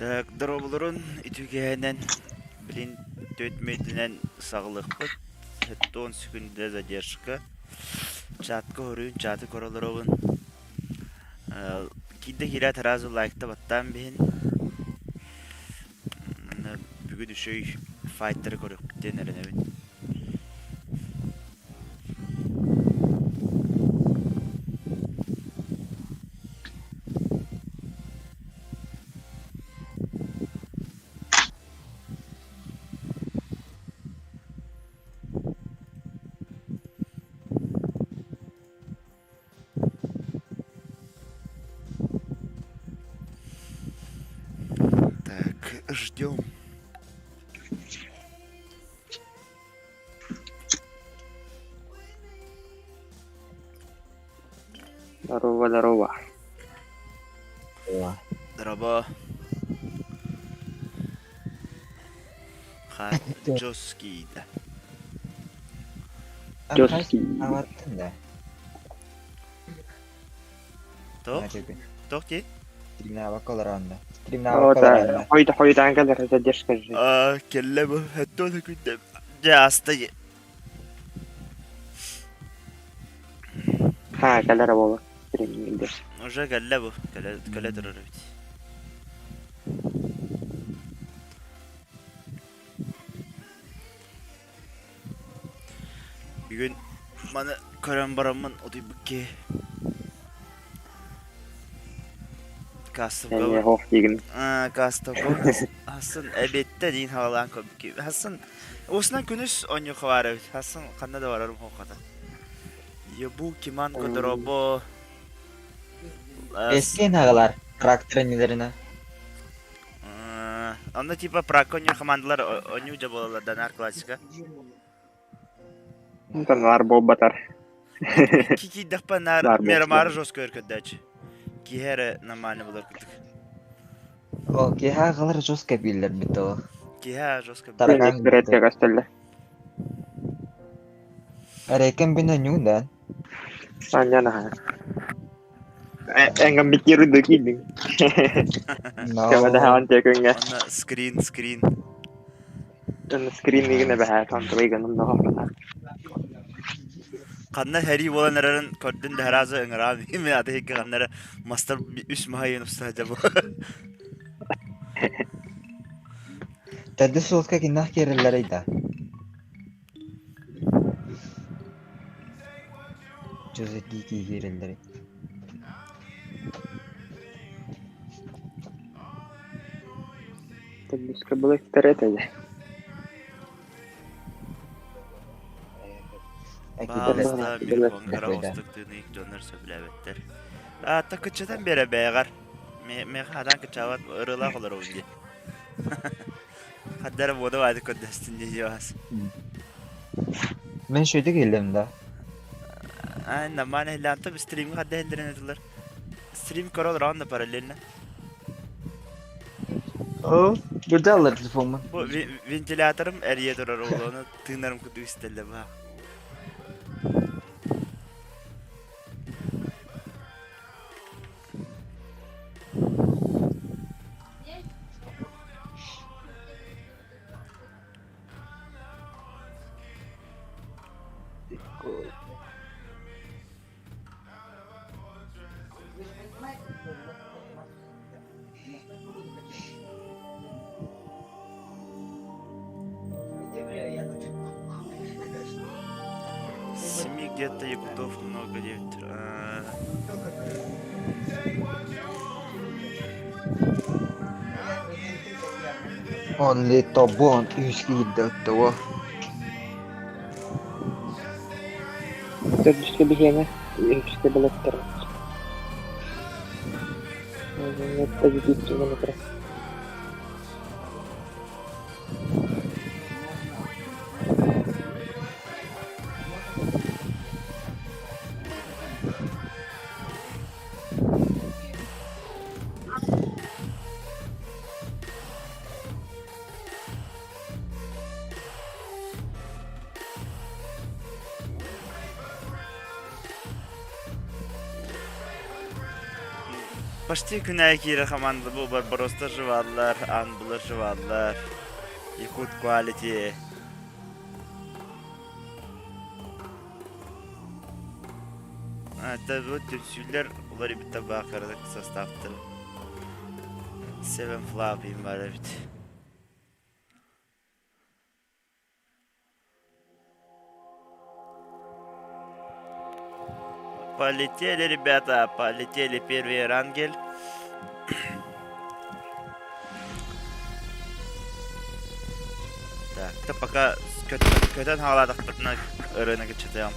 Так, дорооболорун үтүгэһинэн билин төрт мүнүүтүнэн саҕалыахпыт. 70 секунда задержка. Чатка хоруйун чаты көрө олоробун. Киирдэ киирээт сразу лайкта баттаан биһин. Бүгүн үчүгэй файттары көрүөхпүт диэн эрэнэбин. Так, ждем. Здорово, здорово. Здорово. Ха, Джоскида. Джоски. Аваттын да. Тох? Тох ти? Стримнаабакка олоронно. Вот, Стримнаабакка олоронно. хойда хойдаан кэлэр задержка же. А, кэллэ бу. Хэттон күндэ. Дьэ, аста Ха, кэлэр буолар. Стримнингде. Уже кэллэ бу. Кэлэ кэлэ турар эбит. Бүгүн маны көрөн бараммын утуйбут киһи. Кассовка Эмиэ хоох диигин. Кассовка Хасын эбиэттэ диин хаалаан көрбүт киһи. Хасын уусунан күнүс онньуха баар эбит. Хасын ханна да барарым хоохата. Ебу киман кодоробо. Эскин аҕалар трактор иннилэринэ. Онно типа пракка онньуур командалар онньуу дьэ буолаллар да наар классика. Наар буолбатар. Киирдэхпэ наар Мирамары жестко өркөдөөчү. Киһи эрэ нормально булар курдук. Ол киһи аҕалар жестко биллэрбит ол. Киһи жестко Таракан Редко көстөллөр. Эрэкэн бина ньуундан. Аньян аха. Эҥгэн биккири дыкиидин. No. Кэмэдэһэҕин тиэкүҥҥэ. Онно скрин, скрин. Онно скрин игин эбэһээ тонтубай гыным доҕор. Ханна сэрии буолан эрэрин көрдүн да сразу ыҥыраан мин аты иһикки ханна эрэ мастар үс маһайын уста дьабы. Төрдүс суолка киннах киирэллэрий да? Дьозы дии киирэллэрий? Төрдүскэ былыктар этэ дьэ. Пожалуйста, микрофон кыра тыыныйык дьоннор сөбүлээбэттэр. А, такыччатан биэрэ бэйэҕэр. Миэхэ хадан кыччаабат ырыалаах олоробун дии. Хаддара буода баады көрдөстүн дии бас. Мен шөйдө келдим да. А, нормально хиллаанта стримге хадда хиллерин этилер. Стрим көрө олорон да параллельно. О, бурда телефонмун. Бу вентиляторым эрийэ турар ону тыынарым курдук истэллэ баа. Семи где-то якутов много девять. Only тобон үс киирдэ оттого. Төрдүскэ биһиэнэ, үһүскэ былыттар. Километра. Почти күн аайы киирэр хамаанда бу Барбаростар жеваллар, Анбылар жеваллар, Якут Quality. Это вот түмсүүлэр уларыйбыттар баахырдык составтары. Seven Flap бар эбит. Полетели, ребята, полетели первый рангель. Так, то пока көтөн хаалаатахпытына ырыаны кыччатыам.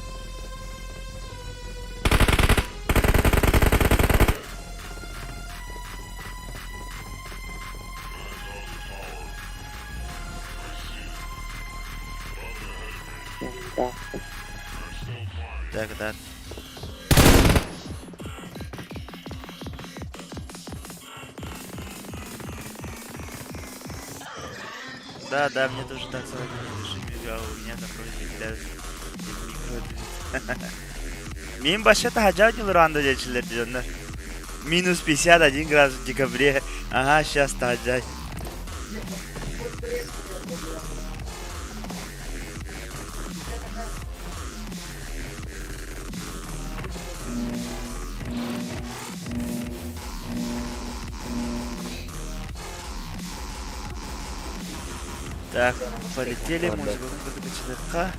Так, да. Да, да, мне тоже так 40 режиме, а у меня там вроде для микро. Мин башата хажа ранда дечилер дьоннор. Минус 51 градус в декабре. Ага, сейчас таһаджай. Так, полетели, музыку кытыкычылыкка.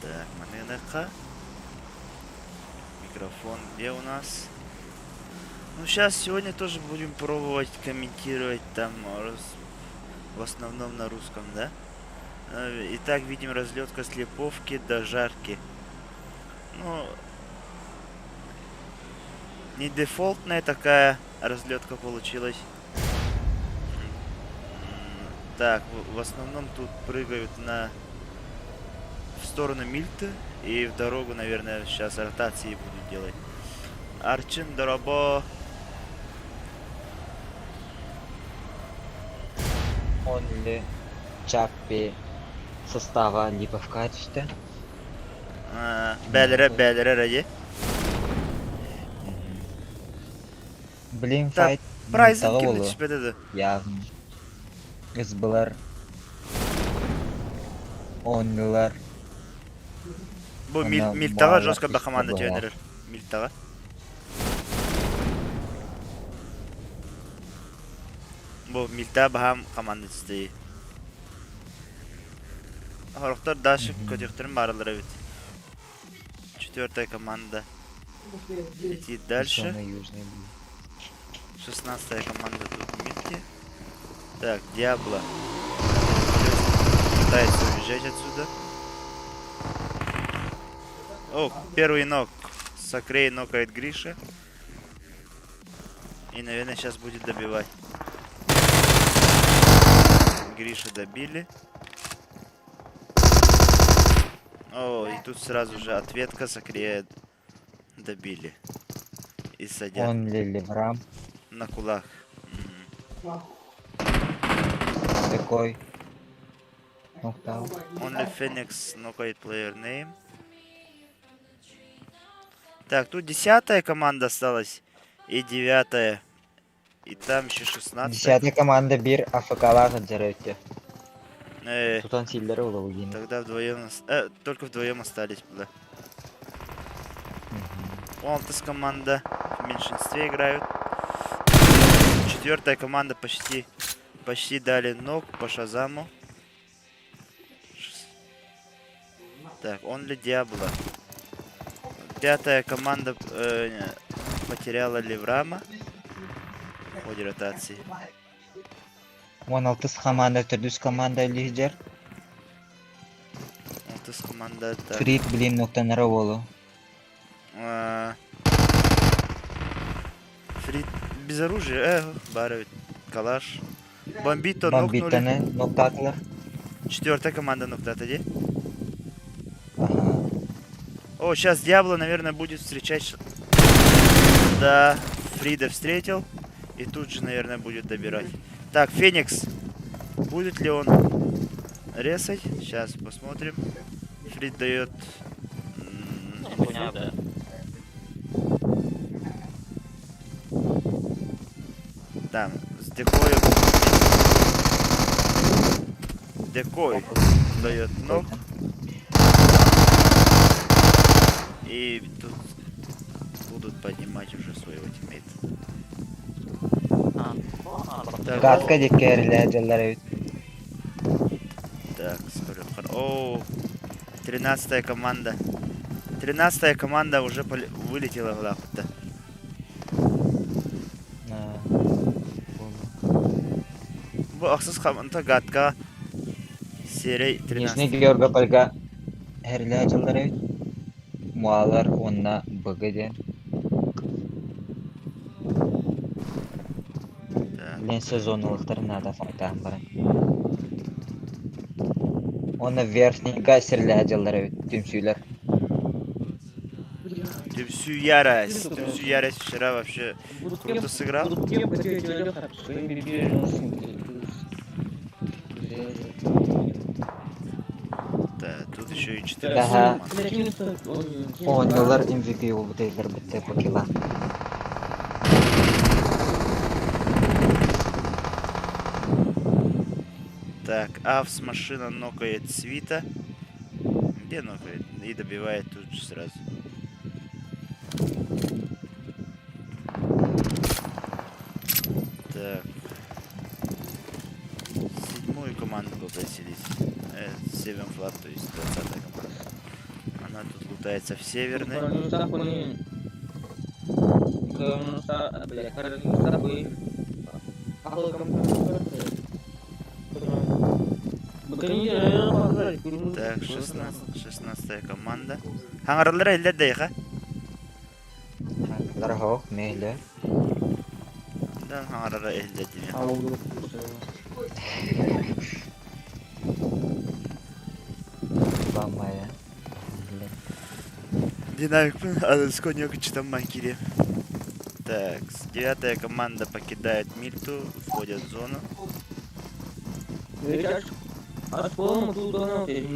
Так, манынаха. Микрофон где у нас? Ну, сейчас сегодня тоже будем пробовать комментировать там в основном на русском, да? Итак, видим разлетка с Липовки до Жарки. Ну, не дефолтная такая разлетка получилась. Так, в основном тут прыгают на в сторону Мильты и в дорогу, наверное, сейчас ротации будут делать. Арчин, дорообо. Only Чаппи состава Липовка түстэ. Бээлэрэ, бээлэрэ ради. Блин, Так, файт Прайзын Милтаҕа кимди буолуо. түспэтэ да? Явно. СБлар Оннылар Бу Ана Мильтаҕа баалар жестко да түстэ команда быһа. түһэн эрэр. Мильтаҕа. Бу Мильта баһаам команда түстэ. Хорохтор дальше көтүөхтэрин бааралар эбит. Четвертая команда летит дальше. Самый южный был. 16-я команда тут в Мильте. Так, Диабло пытается уезжать отсюда. О, первый knock. Сакрей нокает Гриша. И, наверное, сейчас будет добивать. Гриша добили. О, и тут сразу же ответка Сакрея добили. И садят Only Леврам на кулак. Мгм. такой. Нокдаун. Only Phoenix нокает player name. Так, тут 10-я команда осталась. И 9-я. И там еще 16-я. Десятая команда биир АФК-лаах сылдьар эбит. Э, Тутан сииллэрэ улабыгын. Тогда вдвоем, только вдвоем остались, да. Алтыс команда в меньшинстве играют. Четвертая команда почти, почти дали knock по Шазаму. Так, Only Диабло. Пятая команда потеряла Леврама в ходе ротации. 16 команда, төрдүс команда лидер. Алтыс команда, так. Фрид, блин, ноктанара болу. Фрид без оружия, баар калаш. Бомбито нокнули. Бомбитаны ноктаатылар. Четвертая команда ноктаата дии. Ага. О, сейчас Диабло, наверное, будет встречать. Да, Фрида встретил. И тут же, наверное, будет добирать. Так, Феникс. Будет ли он резать? Сейчас посмотрим. Фрид дает. Там, с Декоем. Декой дает knock. И тут будут поднимать уже своего тиммейта. Так, Гадка диэки эрэлээх дьаллар эбит. Так, смотрю. О, 13-я команда. 13-я команда уже вылетела в лаху-то. Аа, Бу ахсыс команда гадка серий 13. Нижний Георгопольга эрэлээх дьаллар эбит. Муалар уонна БГ диэн. Так. Билин сезоннулуктарын наада файтаан баран. Уонна Верхнийга сирилэһэ дьаллар эбит түмсүүлэр. Түмсүү Ярость. Түмсүү Ярость вчера вообще круто сыграл. Да, тут еще и 14 Ага. команд. Оонньуулар MVP буолбут бытта покила. Так, Авс машина нокает Свита. Где нокает? И добивает тут же сразу. Так. Седьмую команду попросились. Seven Flat, то есть 20 команда. Она тут лутается в северной. Так, 16, 16 команда. Хаңаралар эллер дейха. Лар хоох мейле. Да, хаңаралар эллер деме. Бамая. Динамик, конек читам макире. Так, девятая команда покидает Мильту, входят в зону.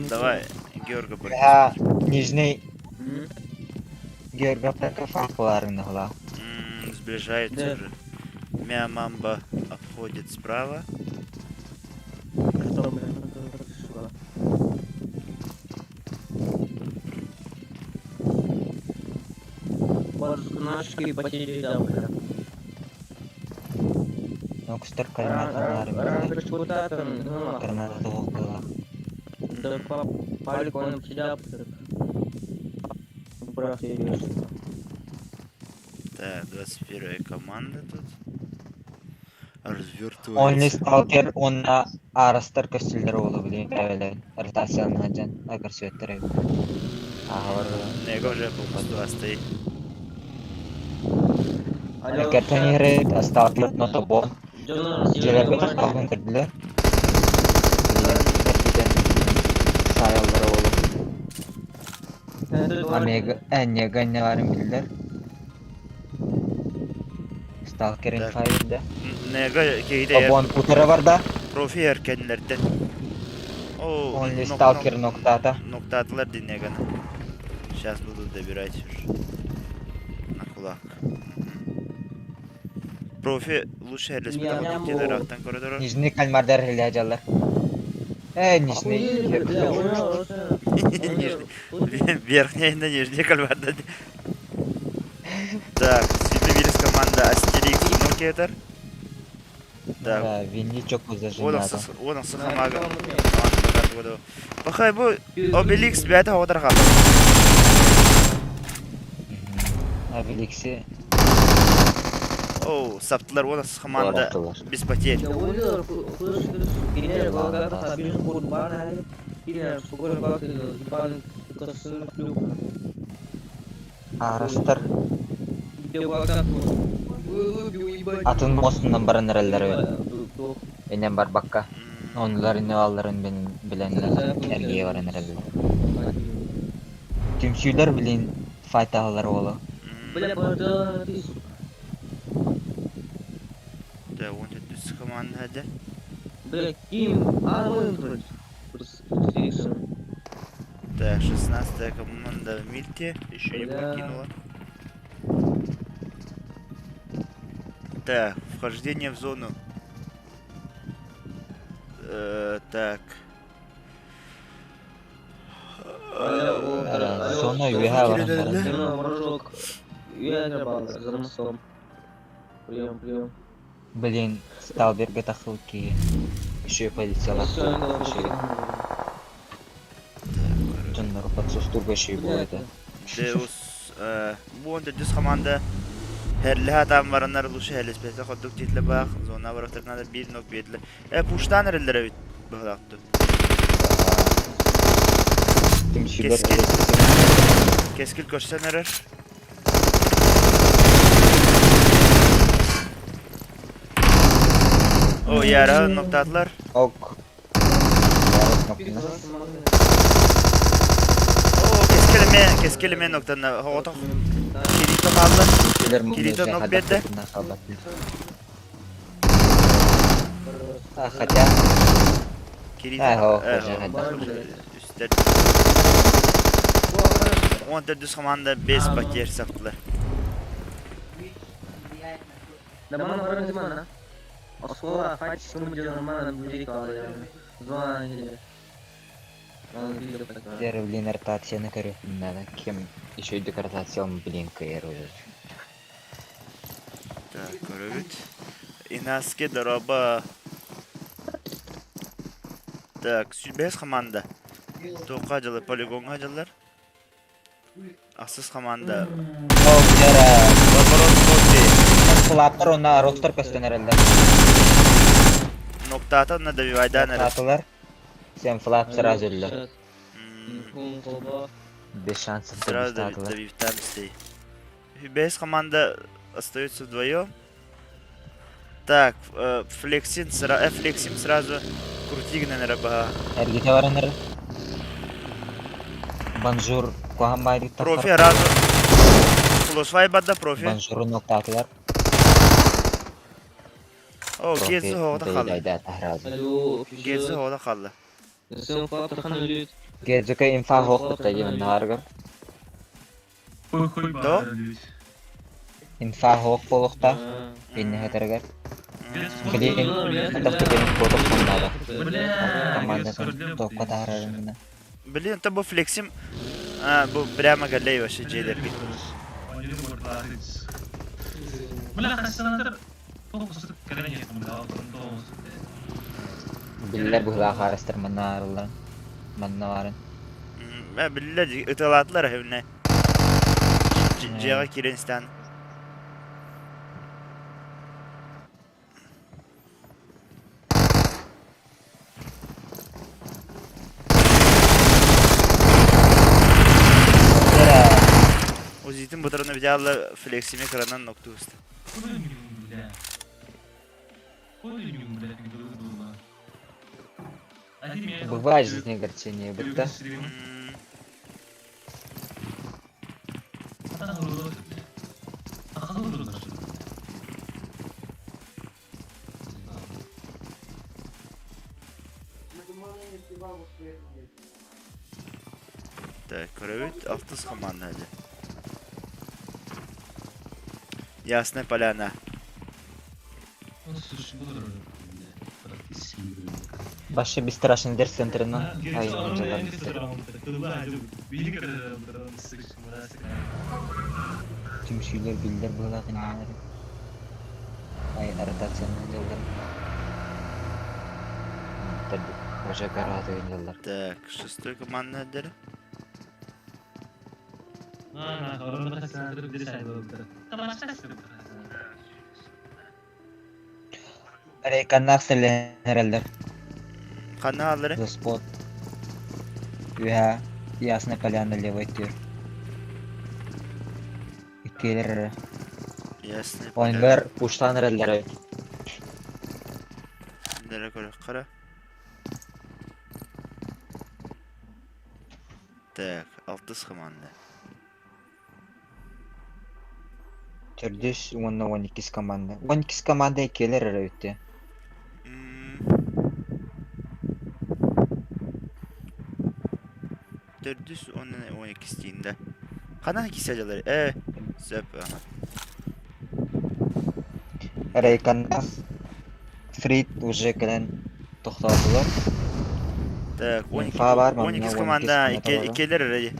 Давай, Георга А, Нижний Георгопольга факуларын хула. Сближается Да. уже. Мя Мамба обходит справа. Наши потери, да, бля. Нокстар кальмар Граната туох. Да, палик он всегда Так, 21 команда тут. Онли Развертывается. сталкер онна арастар көстүлдер болу билин тәбелер. Ротацияны хаджан агар сүөттер. Ахар. Него уже попусту стоит. Кертенере сталкер нотобон. Желерге тахталгын кирдилер. Саяллар болу. Омега, Энега не барын билдер. Сталкерин Так. файда. Него кейде Обон утара бар да. профи эркенлерден. О, Онли сталкер ноктата. Ноктатылар динеганы. Сейчас будут добирать уже. На кулак. Профи лучше Я рахтан коридора. Нижний кальмардар хилля жаллар. Нижний. Нижний. Верхняя на нижний кальмарда. Так, Светловилис команда Астерикс Нокетер. Так, Да, Винни чоку зажимата. он сахамага. Пахай бу Обеликс бәті отырға. Обеликси. Оу, саптылар он команда без потерь. Арастар. Атын мостунан баран эреллер Энен бар бакка. Онлар не алларын бен биленлер эргие баран эреллер. Түмсүйлөр билин файталар болу. Бля, да, ты, сука. Да, он тут команда, да? Бля, Ким, а, вон вроде. Так, 16-я команда в Мильте еще не Бля. покинула. Так, вхождение в зону. Так. Зона үөһэ баран баран. Морожок. Я за мостом. Прием, прием. Блин, Сталберге тахсыбыт киһи. Еще полициялар. Дьоннору подсустурга еще буолуо этэ. Deus бу он төрдүс команда Херлиха там бараннар лучше херлеспесе ходук титле бах зона барахтарына да бир нок бердилер. Пуштан эреллер эбит быһылаахту. Түмсүүлэр Кескил. Кескил көрсөн эрэр. О, яра ноктаатылар. Ок. Ярыс ноктуна. О, кескилеме, кескилеме ноктана хоҕотох. Кирито хаалла. Килер Кирито нок берде. А, хотя... Кирито. Э, хо, хо, Үстер. Он төрдүс команда 5 потерь саптылар. Mana orang di mana? Оскола фатчик mana beli kalau yang zona ini. Дер, блин, ротацияны көрүөхпүн надо. Кем еще идет ротацион, блин, кр уже. Так, көрөбүт. Инаске дороба. Так, бес команда. Тоққа жылы полигонға жылар. Асыз команда. О, дер, Лаборон Кофе. Флаптар онна ростер көстөн эреллер. Ноктата на добивайдан эрэ. Атылар. Сен флап сразу өллөр. Без шансов Сразу добивтаатылар. добивтан стей. Без команда остается вдвоем. Так, флексин, флексим сразу крутигнен раба. Эргите бараныр. Банжур куахан байдык Профи разу. Флосвай бадда профи. Банжуру ноктаатылар. О, Гезу хода қалды. Гезу хода қалды. Гезука инфа хоқ бітті деймін наргыр. То? Инфа хоқ болуқта. Инне хатаргар. Блин, хатақ деген фото қандады. Команда топқа таарарымына. Блин, то бу флексим. А, бу прямо галей вообще джейлерге. Биллер бұғыла қарастыр манна арыларын. Манна барын. Биллер ыталатлар хевне. Жега киренстан. Озитин бутарына видеола флексими кранан нокту усты. Бывает в жизни огорчение, бытта. Так, көрөбүт алтыс команда hadi. Ясная поляна. Башы бесстрашный дер центрынан. Ай, жалар Түмсүйлер биллер бұғыла қиналары. Ай, ротацияны жылдар. Уже караты жылдар. Так, шестой команда дер. Рейканнах сэллэрэллэр. Қана алыры? The spot. Үһә Ясная поляна левой тир. Иккелер. Ясная поляна. Ойнлар пуштан эрэллэр. Дere көрө қара. Так, алтыс команда. Төрдүс уонна 12 команда. 12 команда иккелер эрэ үтте. Төрдүс уонна 12 да. Ханан кисе дьалар? Э, сөп. Рейканнах Фрид уже кэлэн тохтоотулар. Так, Инфа бар, манна 12 12 команда команда иккилер эрэ.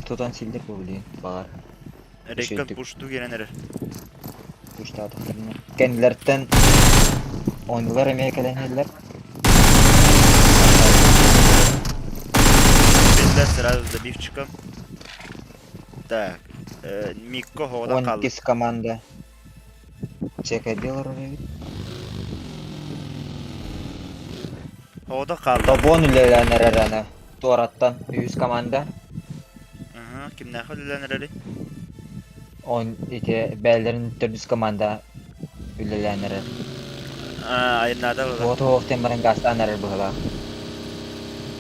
Тутан силдер бу билигин баҕар. Рейкан Үчүгэйдик. пушту киирэн эрэр. Пуштаатахтарына. Кэннилэртэн оонньуулар эмиэ кэлэн иһэллэр. Биллэр сразу добивчиком. Так, Микко хоҕода хаалла. 12 команда Чекайдыы олорор эбит. Хоҕото хаалла. Тобон үлэлээн эрэр аны туораттан үһүс команда. Аһа, кимнээхэ үлэлээн эрэрий? Он ити бээлэрин төрдүс команда үлэлээн эрэр. Аа, айаннаата быһа. Уот уһуохтан баран гаастаан эрэр быһыылаах.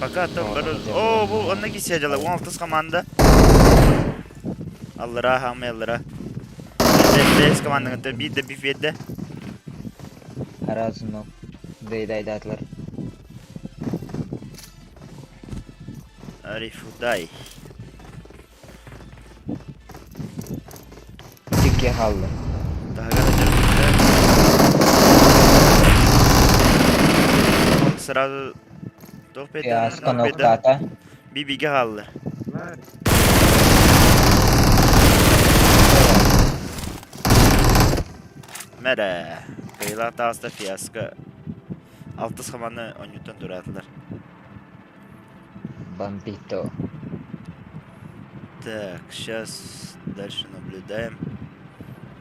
Пока там бары... О, бу онно кисе дьала, 16 команда. Аллара, хаамай аллара. Бэс командаҥыттан биир да биф биэрдэ. Араас дайдаатылар. Арифудай. Икки хаалла. Таһыгар дьарыктар. Сразу туох бэйдэ? Сканоктаата. Бибиге хаалла. Мэрэ. Кыайыылаах таҕыста фиаско. Алтыс хамааны онньуттан тураатылар. Бамбито. Так, сейчас дальше наблюдаем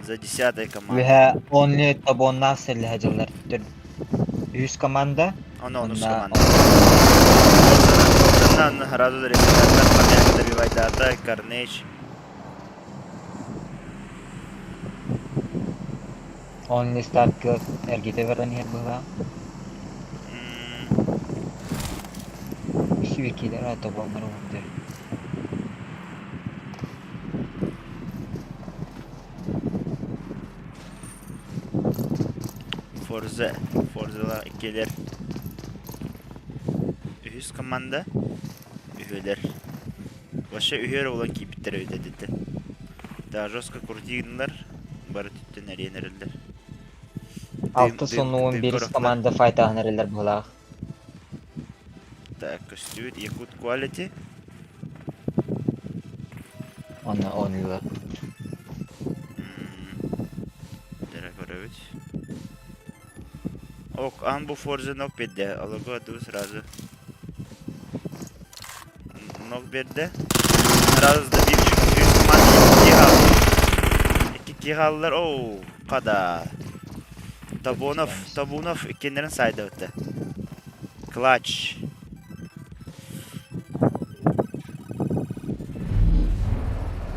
за десятой командой. Үһэ онли тобоннаах сэллэһэ дьыллар. Үһүс команда. Оно онус Онна команда. Онна сразу результаттар хомяк добивайдаата Карнейч. Only Stark эргитэ баран иһэр быһыылаах. Сүүркиилэр аата буоллар уһуктар. Forza, Forza'lar иккилэр. Үһүс команда үһүөлэр. Вообще үһүөр буолан киирбиттэр эбит эдиттэн. Да жестко крутигнылар, бары түттэн эриэн эрэллэр. Алты сонуун биирис команда файтаһын эрэллэр быһыылаах. Так, көстүбүт Якут Quality. Онно оонньуулар. Дэрэ көрөбүт. Ок, ан бу Forza нок биэрдэ. Олорго ду сразу. Нок биэрдэ. Сразу да биир үс команда икки хаалла. Икки киһи хааллар. Оу, хада. Табунов, Табунов иккиэннэрин саайдабыта. Клатч.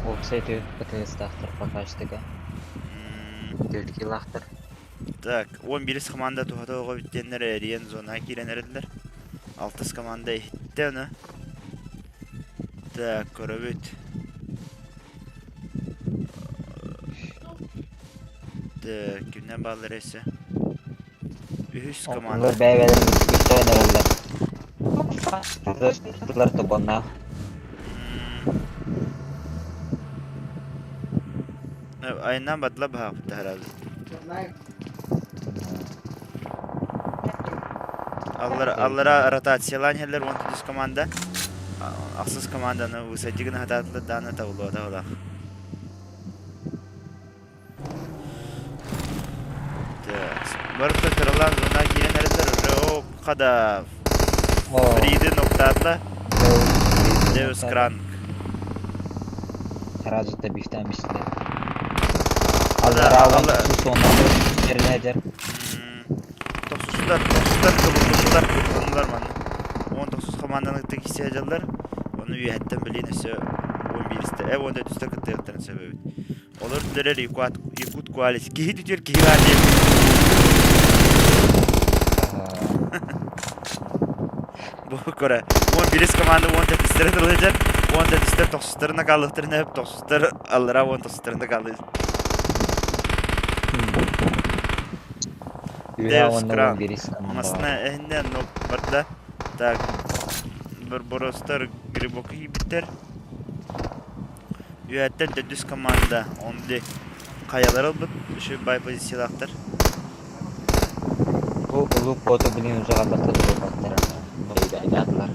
Уопсай түөрт ПТС-таахтар пока что Түөрт киилаахтар. Так, 11 команда туһата оҕо бүттэннэр эрийэн зонаҕа киирэн эрэллэр. Алтыс команда иһиттэ ону. Так, көрөбүт. Так, кимнэн бааллар өссө? Үһүс команда. Олор бэйэ-бэйэлэрин күстээн эрэллэр. Тобоннаах. Айынан бадла баһаахпыт сразу. Аллара, аллара ротациялаан иһэллэр 13 команда. Ахсыс команданы высоти гына хатаатылар дааны табыллыбата олах. Так, барыта кыралаан зона киирэн эрэллэр уже о хада Фриды ноктаатла Деус Кранк. Сразу табифтан бистилер. Аллара он тохсус Тохсустар, тохсустар кыбыллылар, кыбыллылар манна. 19 команданы кытта кисе дьаллар. Ону үөһэттэн билин өссө 11-сте, 14-үстэ кыттыахтарын сөп эбит. Олор үрдүлэр Якут, Якут Куалис. Киһи түтүөр киһи баар диэн. Бу көрө. 11 команда 14-үстэрэ тылыдьар. 14-үстэр тохсустарына хаалыахтарын сөп, тохсустар аллара 19-тарына хаалыах. Үһэ Deus уонна Кран. 11 команда Масына эһиннэ но барда. Так. Барбаростар грибокка киирбиттэр. Үөһэттэн төрдүс команда онли хайалары ылбыт үчүгэй баай позициялаахтар. Бу улуу куоту билигин уже хабаттар буолбаттар ребяталар.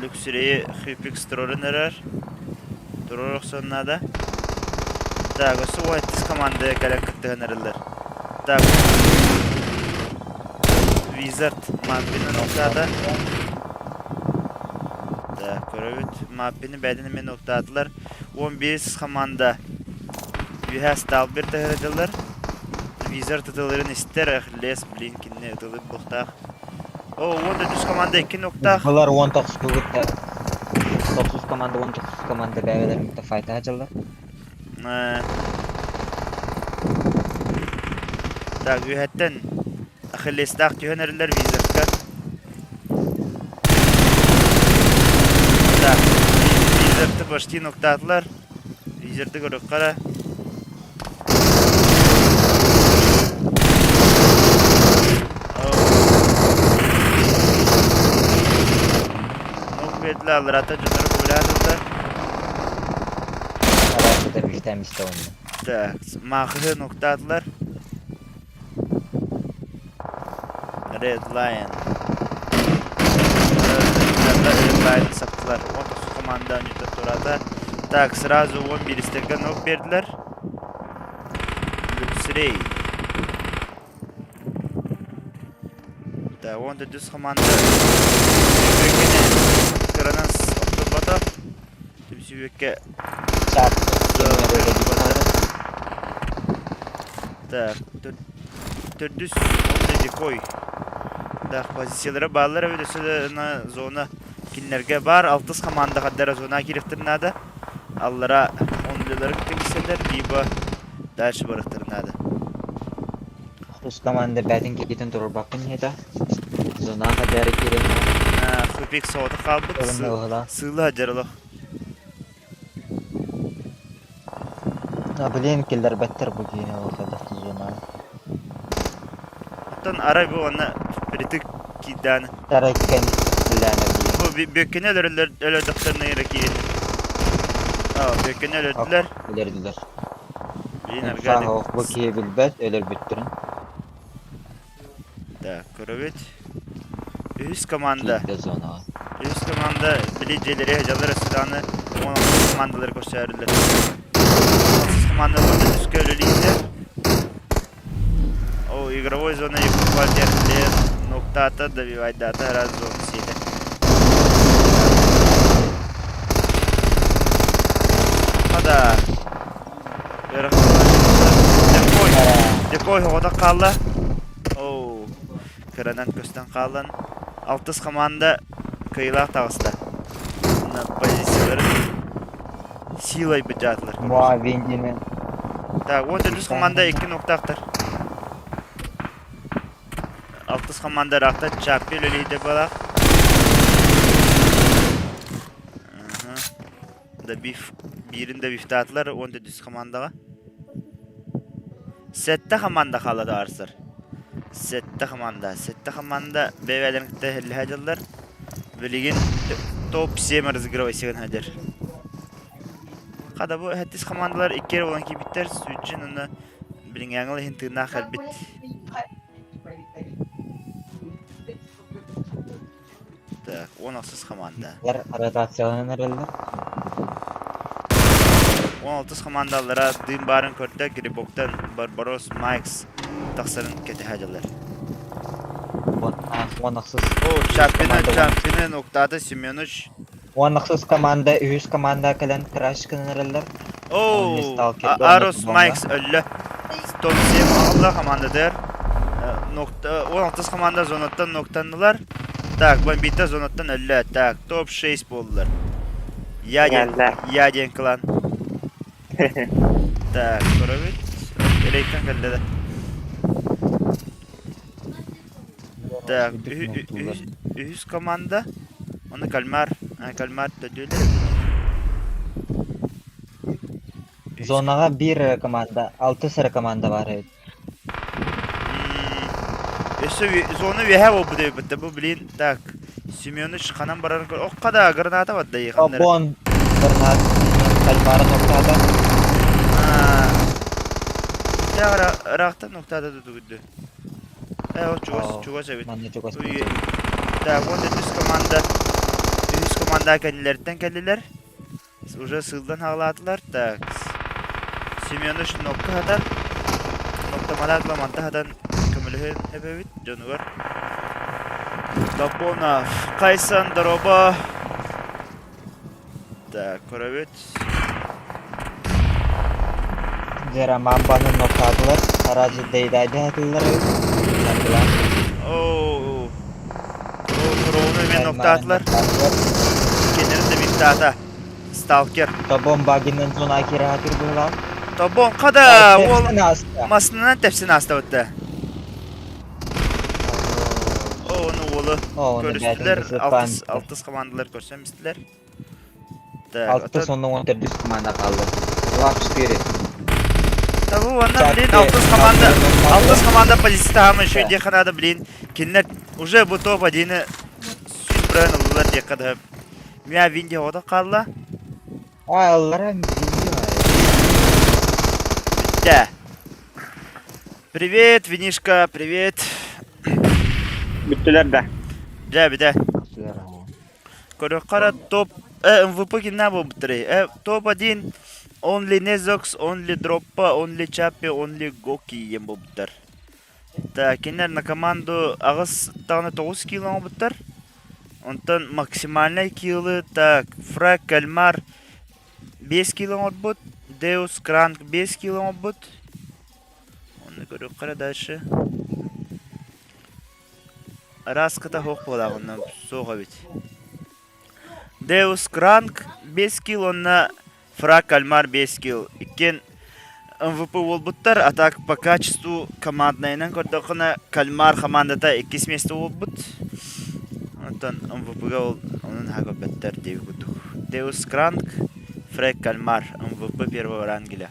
Люксүрэйи Хюпикс турарын эрэр. Турар охсон наада. Так, өссө уһаттыс команда кэлэн кыттыһан эрэллэр. Так, Wizard Маппины ноктаата. Так, көрөбүт. Маппины бэйэтин эмиэ ноктаатылар. 11 команда үөһэ Сталбер таһырдылар. Визар тытыларын истэр, эх, лес, блин, кинини ытылык буохтаах. О, 14 команда 2 ноктаах. Былар 19 кытта 9 команда 19 команда бэйэлэрин кытта файтаһа дьаллар. Так, үөһэттэн Ахиллестаах түһэн эрэллэр Визерка. Так, Визерты почти ноктаатылар. Визерты көрүөххэ эрэ. Нок биэрдилэр, аллараата дьоннору көбүлээн Арассыта бииртэн истэ онно. Так, маахыһы ноктаатылар. Red Lion. Red Lion саптылар. 19 команда ойнотор турата. Так, сразу 11-терге нок бердилер. Люксрей. Так, 14 команда кыранан охтурбата. Түмсүүбүккэ Так, төрдүс дикой. Так, позициялара бааллар эбит өссө да зона кинилэргэ баар. Алтыс команда хардара зона киириэхтэрин наада. Аллара онлилары киирсэллэр, либо дальше барыахтарын наада. Тус команда бээтин киитин турбаккын иһитэ. Зона хадары киирэн Хупик соҕотох хаалбыт. Сыыла дьарылах. А блин, киллэрбэттэр бу киини ол хайдах зона. Оттон арай бу уонна притык киирдээн. Тарайкен билээнэ Бу бүөккэни өлөрөллөр өлөрдөхтөрүнэ эрэ киирин. Аа, бүөккэни өлөрдүлэр. Өлөрдүлэр. Блин, Аркадий. Бу киһи билбэт, өлөрбүттэрин. Так, көрөбүт. Үһүс команда. Киирдэ зонаҕа. Үһүс команда били дьиэлэри сылдьаллар өссө даҕаны 16 командалары көрсөөрүллэр. 16 команда уонна үскэ үлэлииллэр. О, игровой зона Якутгвардия ноктаата добивайдаата раз зону сиэтэ. Хада. Декой. Декой оҕото хаалла. Оу. Кыранан көстөн хаалан. Алтыс команда кыайыылаах таҕыста. На позицияларын силой быдьаатылар. Моа Виндини. Так, вот үс команда икки ноктаахтар. Алтыс команда ыраахта Чаппи үлэлиһитэ буолаах. Добив биирин добивтаатылар 14 командаҕа. Сэттэ команда хаалла таарсар. Сэттэ команда. Сэттэ команда бэйэ-бэйэлэрин кытта иһиллэһэ дьыллар. Билигин топ-7 разыгрывайсыгын хадыр. Хада бу хэттис командалар икки эрэ буолан киирбиттэр. Сүдьүн уонна билиҥҥээҥи иһин тыыннаах кэлбит. Так, 16 команда. Ротацияланан эрэллэр. 16 командалара дыым баарын көрдө, Грибоктан Барбарос Майкс тахсарын кэтэһэ дьаллар. 16 О, Чаппина, Чаппина ноктаата Семенович. 16 команда, үһүс команда кэлэн краш гынан эрэллэр. О, Арус Майкс өллө. Топ-7 аҕалла командатыгар. Нокта 16 команда зонаттан ноктаннылар. Так, Бомбита зонаттан өллө. Так, топ-6 буоллулар. Я диэн, я диэн клан. Так, көрөбүт. Элейттен кэллэ да. Так, үһүс команда. Оны Кальмар, Кальмар төдүлэр. Зонаҕа биир эрэ команда, алтыс эрэ команда баар эбит. Өссө зона үөһэ буолбут эбит бу блин. Так, Семенович ханан барарын көр. Охха да граната барда ханнары. Обон гранат кальмара ноктаата. Ыраахтан ноктаата тутугудду. Э, ол чугас, чугас эбит. Манна чугас. Так, вот үс команда. Үс команда кэннилэриттэн кэллилэр. Уже сыылдан хаалаатылар. Так. Семенович нокка хатан. Ноктамараат манта хатан көмөлөһөн эбэбит дьонугар. Топонов. Кайсан дороба. Так, көрөбүт. Дьэ Роман ноктаатылар. Араджи дейдайда хатыллар эбит. Сардылар. Оу. Куроуну эмиэ ноктаатылар. Кинилэр да бииртаата. Сталкер. Тобон багинен зона кираатыр быһылаах. Тобон хада уол массыынанан тэпсин аастабытта. О, ону уолу көрүстүлэр. Алтыс, алтыс командалар көрсөн бистилэр. Так, Алтыс онно он төрдүс команда хаалла. 2-4. Того уонна, блин, алтыс команда, алтыс команда позиция еще диэххэ наада, блин. Кинилэр уже бу топ-1-ы сүүс ыллылар диэххэ да. Мя Винди оҕото хаалла. Ааллара Бүттэ. Привет, Винишка, привет. Бүттүлэр да. Дьэ, бүтэ. Көрөххө топ э, МВП кимнээх буолбуттарый? Э, топ-1 Only Nezox, Only Droppa, Only Chappie, Only Goki диэн буолбуттар. Так, кинилэр на команду аҕыс даҕаны тоҕус кило оҥорбуттар. Онтон максимальнай килы так, Фраг Кальмар 5 кило оҥорбут, Деус Кранк 5 кило оҥорбут. Онно көрүөххэ эрэ дальше. Араската суох буолаах онно суох эбит. Деус Кранк 5 килл уонна Фраг Кальмар 5 килл. Иккиэн МВП буолбуттар, а так по качеству команднайынан көрдөххүнэ Кальмар хамаандата иккис миэстэ буолбут. Онтон МВП-га ол онон наһаа көрбөттөр диэбит курдук. Деус Кранк, Фрэг Кальмар МВП первого рангеля.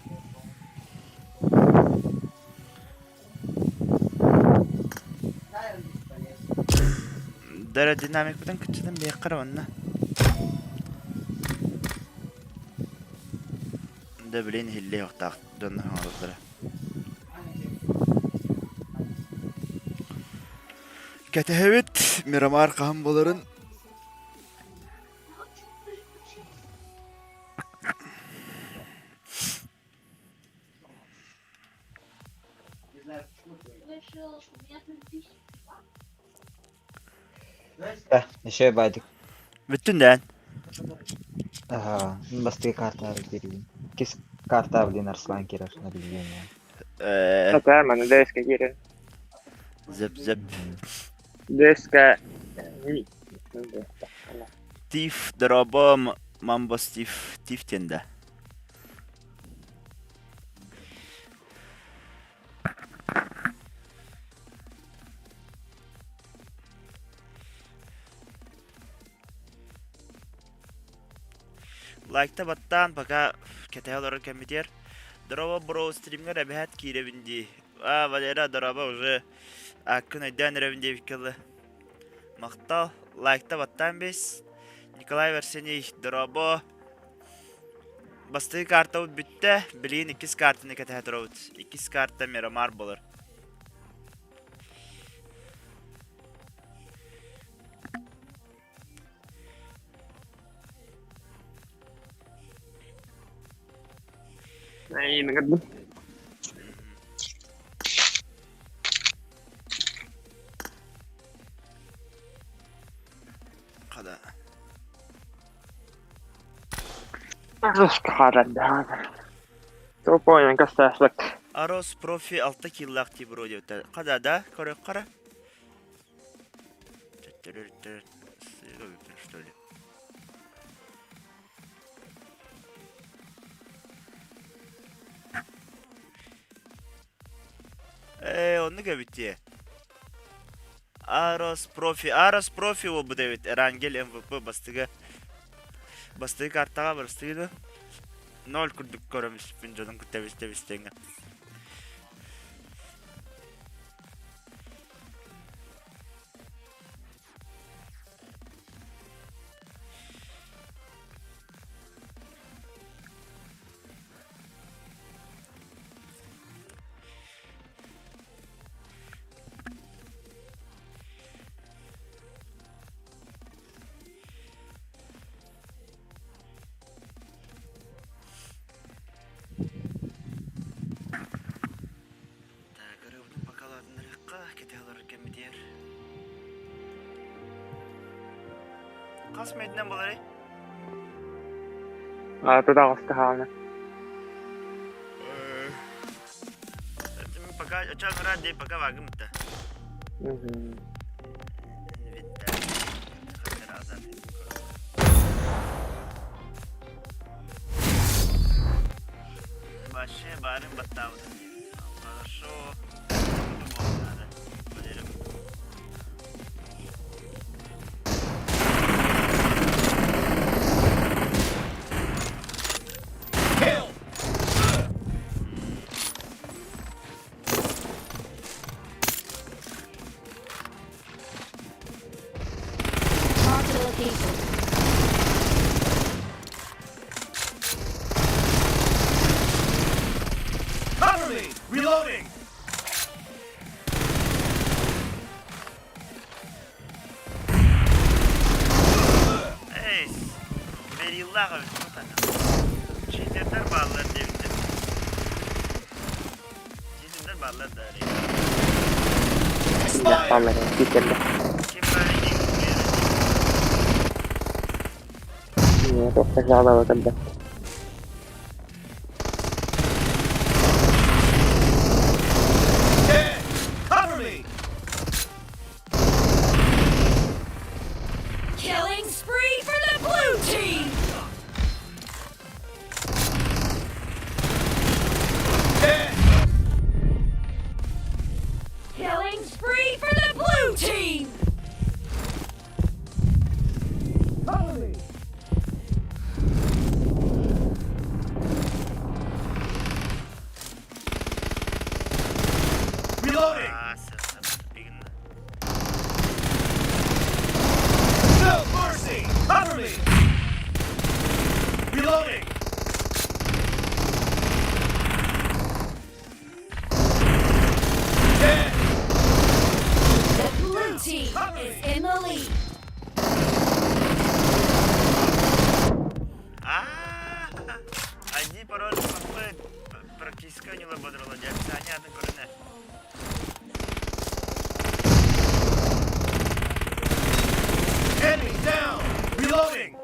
Дара динамикпытын кыччатан биэххэ эрэ уонна. Да блин иһиллиэ уохтаах дьоннор оҥороллоро. Кэтэһэбит Мирамар хаһан буоларын. Еще байдык. Бүттүн дээн. Ага, бастыы карта киирдим. Кис карта блин Арслан кирер наблюдение. Сата маны ДСК киирэр. Зеп зеп. ДСК Тиф дроба мамбас тиф тиф тенда. Лайкта баттаан пока кэтэһэ олорор кэммитигэр. Дороба бро стримҥэр эбэһээт киирэбин дии. А, Валера, дороба уже ааккын өйдөөн эрэбин диэбиккэ дылы. Махтал, лайкта баттаан бис. Николай Арсений, дорообо. Бастакы картабыт бүттэ, билигин иккис картаны кэтэһэ турабыт. Иккис карта Мирамар буолар. Айын Хада. Топойнан кастаахлык. Арос профи алта киллаах дии бро диэбиттэр. Хада да, көрөх хара. Что ли? Ээ, оннук эбит дии. Арос профи, Арос профи буолбут эбит. Эрангель МВП бастыга. Бастыгы картаҕа барыстыгы да. Ноль курдук көрөмүспүн дьонун кытта бистэ бистэҥҥэ. Хас мүнүүтүнэн буоларый? Аата таҕыста хаална. Пока оча дей пока вагым-то. Вообще барын баттаабыт. Хорошо. Надо. Mark the location. Cover me! Reloading! Эй, бэриллаах эбит Читердэр бааллар диэбиттэр. Читердэр бааллар да Бааллар, читердэр. Ким баар Нет, тогда. Dead! Cover me! Killing spree for the blue team! Dead! Killing spree for the blue team! Cover me! Reloading! Аа, сэ-сэ, No mercy! Cover me! Reloading! Dead! The blue team is in the lead. Аа, Одни пароль практически не лаборатория, понятно, көрүнэ. Enemy down! Reloading!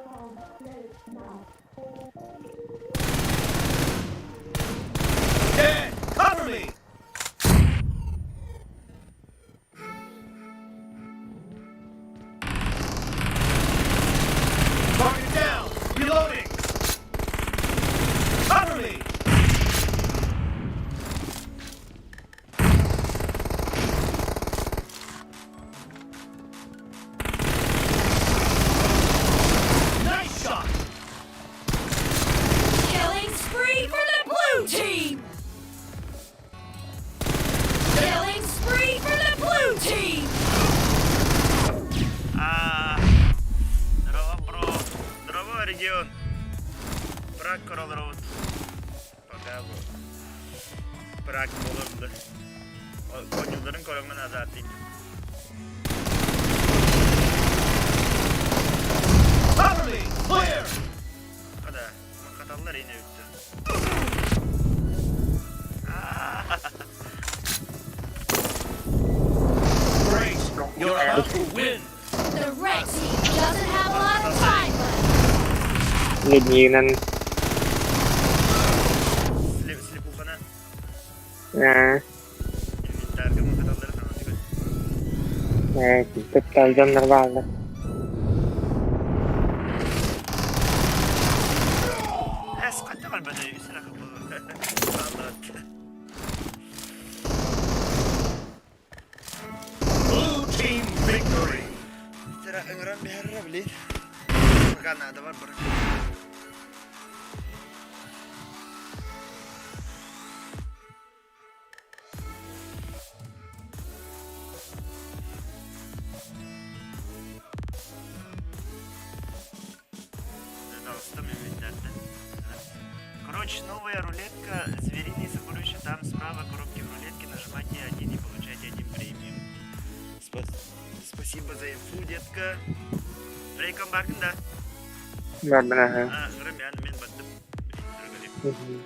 Dead! Cover me! Target down! Reloading! Cover me! Nice shot! Killing spree for the blue team! Killing spree for the blue team! Аа, Здорово, бро. Здорово, регион. Прак Королроуд. Пока бу. Прак болурду. Конюларын көрөммүн азаатын. Cover me! Clear! Kada. Каталлар ине бүттү. Аа, Great! You're about to win! The red team doesn't have a lot of time left. Ngidnyinan. Слепухана. Аа, Инвентарьга каталлары хаматыгы. Кытта дьоннор бааллар. Эс каттагал бада үсрә Аллах. Blue team victory! Сера ыҥыран биһэррэ блин. Пока надо бар бар. Толстом инвентарь, Короче, новая рулетка, звериные сокровища, там справа коробки в рулетке, нажимайте один и получайте один премиум. Спасибо за инфу, детка. Рейком бааргын да? Баарбын аһа. А, ыҥырым ян мен баттым. Мгм.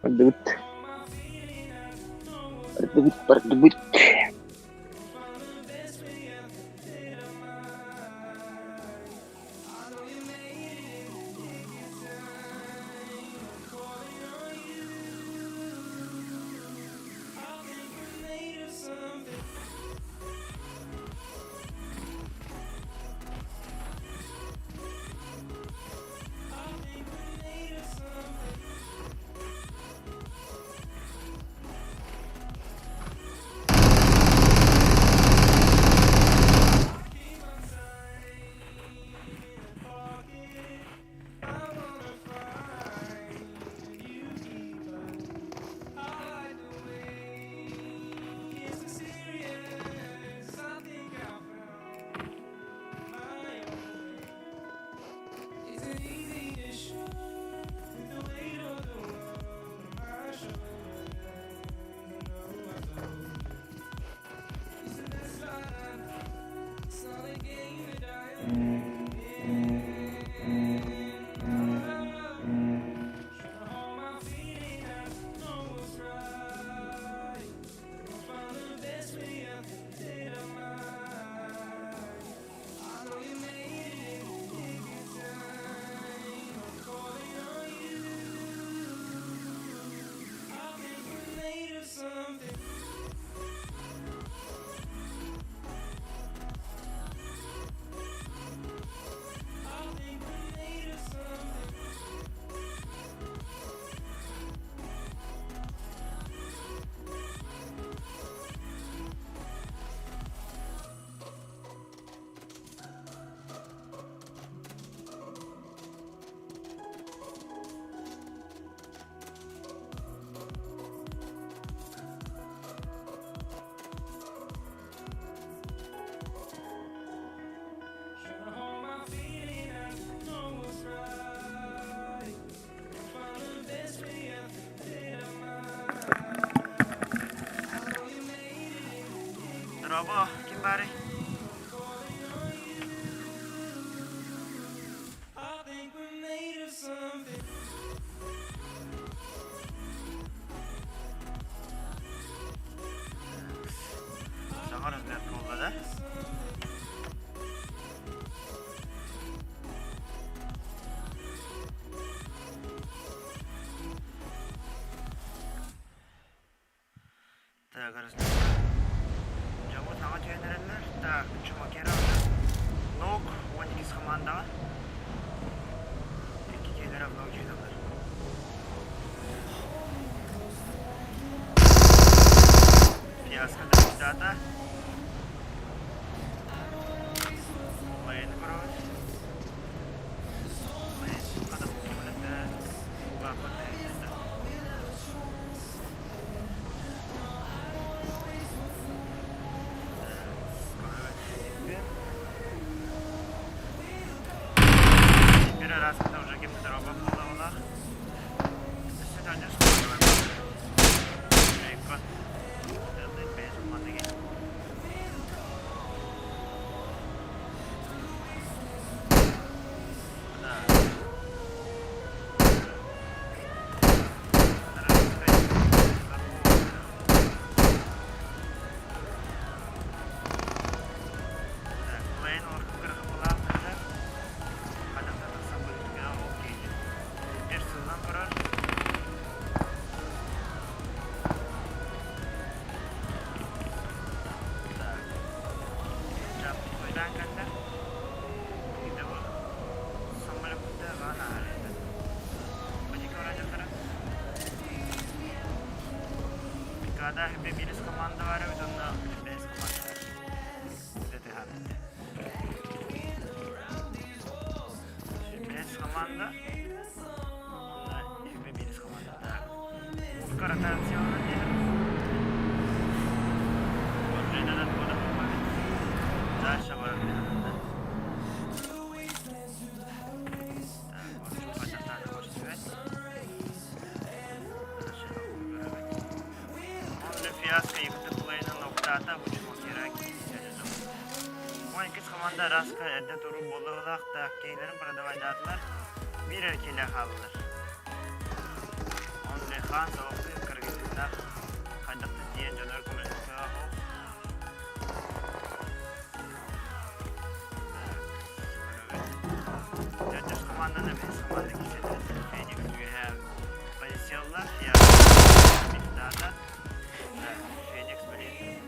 Бардыбыт. Бардыбыт, бардыбыт. Дорообо, ким баарый? Саҥа размер буолла да? Так, Дьоммут саҥа түһэн эрэллэр. Так, Чумакера Нок 12 хамаандаҕа. Икки киһилэрэ много дьиэлэлэр. Фиаско дата. Лейн көрөбүт. Лейн хата бу Bir arasında уже ким дорога буоллаҕына өссө да. Команда Раска эрдэ туруу буолуохтаах да киһилэрин продавайдаатылар, биир эрэ киилэ хааллылар. Онно хаан солохтуу кыргызтаах хайдахтык тиийэн дьонугар көмөлөспөтөҕө Төрдүс команданы бэһис команда кисэтэ Феникс үөһээ позициялар Мифтата Феникс блин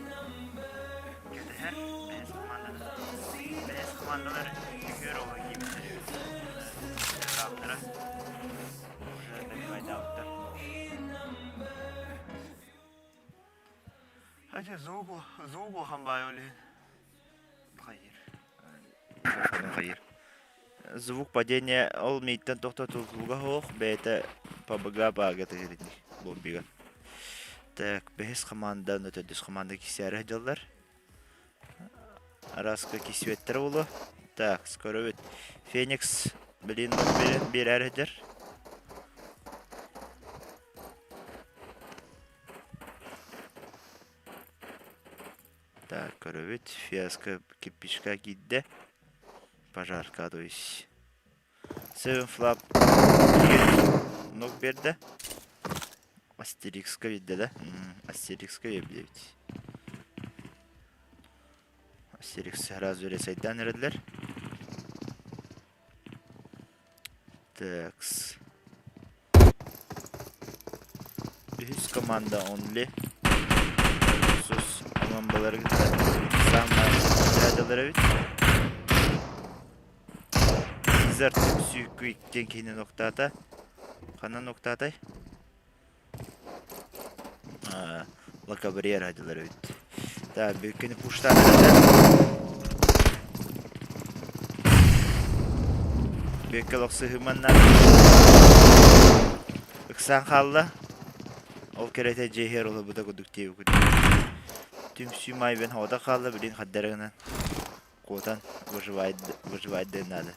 кэтэһэр бэһис команданы бэһис командалар үһүөр оҕо киирбиттэр быраптара уже добивайдаабыттар. Хотя звук звук улахан баай ол иһин хайыр. Звук падения ол мииттэн тохтотуллуга суох бэйэтэ ПБГ баага тыһырини бомбига. Так, бэһис команда, ну төрдүс команда кисээри сылдьаллар. Араска кисүөттэр буолуо. Так, скоро Феникс, блин, биэрээр сылдьар. Так, көрөбүт. Фиаско кирпичка киирдэ. Пожарка, то есть. Seven Flap ног берді. Астерикска биэрдэ да? Астерикска биэрдибит. Астерикс сразу сайдан эрэллэр. Такс. Үһүс команда Only. Сус командалары кытта саамай дядялар эбит. Изар түмсүү иккиэн киһини ноктаата. Ханна ноктаатай? Лакабриер дядялар эбит. Так, бүккүнү пуштаан Бүккэ лохсыһыманна ыксаан хаалла. Ол кэрэтэ дьиэһэр олорбута курдук диэбит Түмсүү майбен хоҕото хаалла, билин хаддарыгынан куотан выживайдыан наада.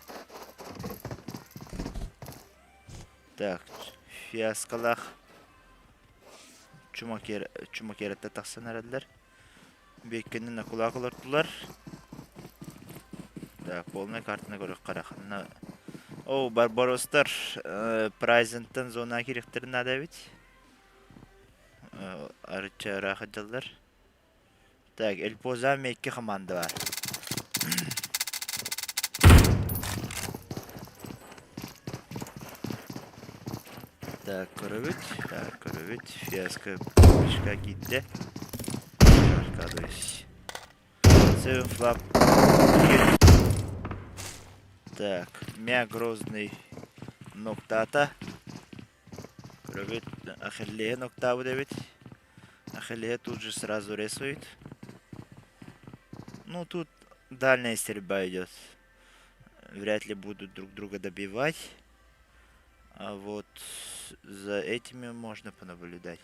Так, фиаскалаах Чумакераттан тахсан эрэллэр. Биэккэнэн акулаак олортулар. Так, полная картаны көрүөххэ эрэ. Ханна Оо, Барбаростар Прайзентан зонаҕа киириэхтэрин наада эбит. Арычча ыраах сылдьаллар. Так, Эльпоза икки команда бар. Так, көрөбүт. Так, көрөбүт. Фиаско пушка киирдэ. Аркадович. Seven Flap. Так, Мя Грозный ноктата. Көрөбүт, Ахиллеһи ноктаабыт эбит. Ахиллеһи тут же сразу рисует. Ну, тут дальняя стрельба идет. Вряд ли будут друг друга добивать. А вот за этими можно понаблюдать.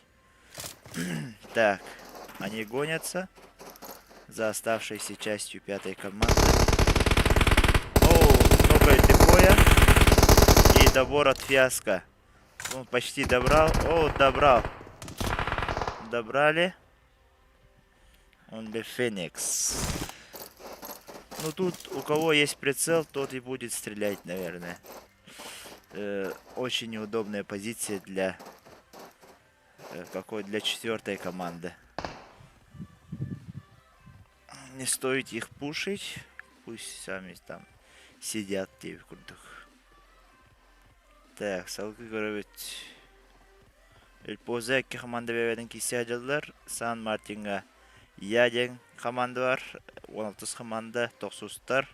Так, они гонятся за оставшейся частью пятой команды. О, много боя. И добор от фиаско. Он почти добрал. О, добрал. Добрали. Он для Феникс. Ну тут у кого есть прицел, тот и будет стрелять, наверное. Очень неудобная позиция для какой для четвертой команды. Не стоит их пушить. Пусть сами там сидят диэбит курдук. Так, салгыы көрөбүт. Эльпоза икки команда бэйэбэтин киирсэ сылдьаллар. Сан Мартиҥҥа Я диэн команда бар. 16 команда, тохсустар,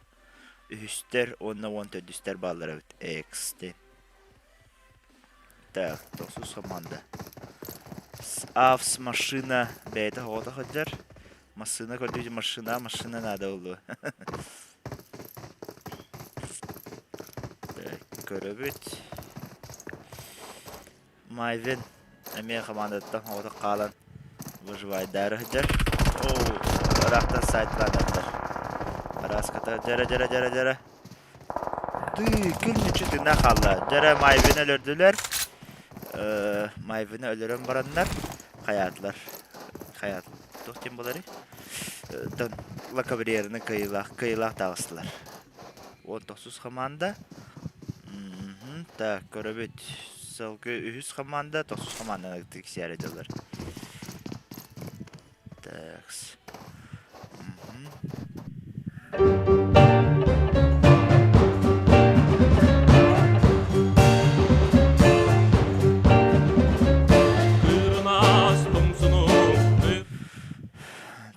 үһүстэр уонна 14-үстэр бааллар эбит. Экс диэн. Так, тохсус команда. Авс машина бэйэтэ оҕото сылдьар. Массыына көрдүүр машина, машина наада буолуо. Так, көрөбүт. Майвен эмиэ командаттан оҕото хаалан выживайдаары сылдьар. Оо, ыраахтан сайтлаанаттар. Араската дьэрэ дьэрэ дьэрэ дьэрэ. Тыы, күн мүччү тыына хаалла. Дьэрэ Майвины өлөрдүлэр. Майвины өлөрөн бараннар хайаатылар. Хайаат туох диэн буоларый? Тон. Лакабриераны кыайыылаах кыайыылаах таҕыстылар. 19 хамаанда. Так, көрөбүт. Сылгы үһүс хамаанда, тохсус хамаанданы тиксиэрэ дьаллар. Такс.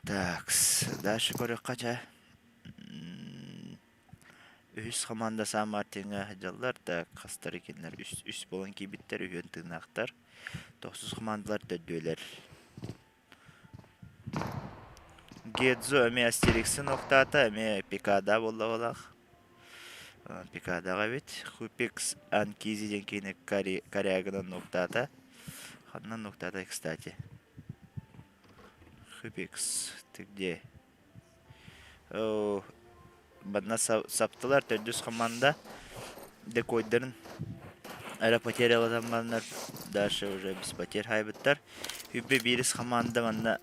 Такс. Дальше көрүөххэ чэ. Үһүс хамаанда Сан Мартиҥҥа сылдьаллар да хастары кинилэр үс, үс буолан киирбиттэр, үһүөн тыыннаахтар. Тохсус хамаандалар төрдүөлэр. Гедзо эмиэ Астериксын охтаата, эмиэ Пикада буолла Пикадаҕа эбит. Хупикс Анкизи диэн киһини корягынан нуктаата. Ханна нуктаата, кстати? Хупикс, ты где? Манна саптылар төрдүс хамаанда декойдарын эрэ потерялатан бараннар дальше уже без потерь хаайбыттар. Үбэ биирис хамаанда манна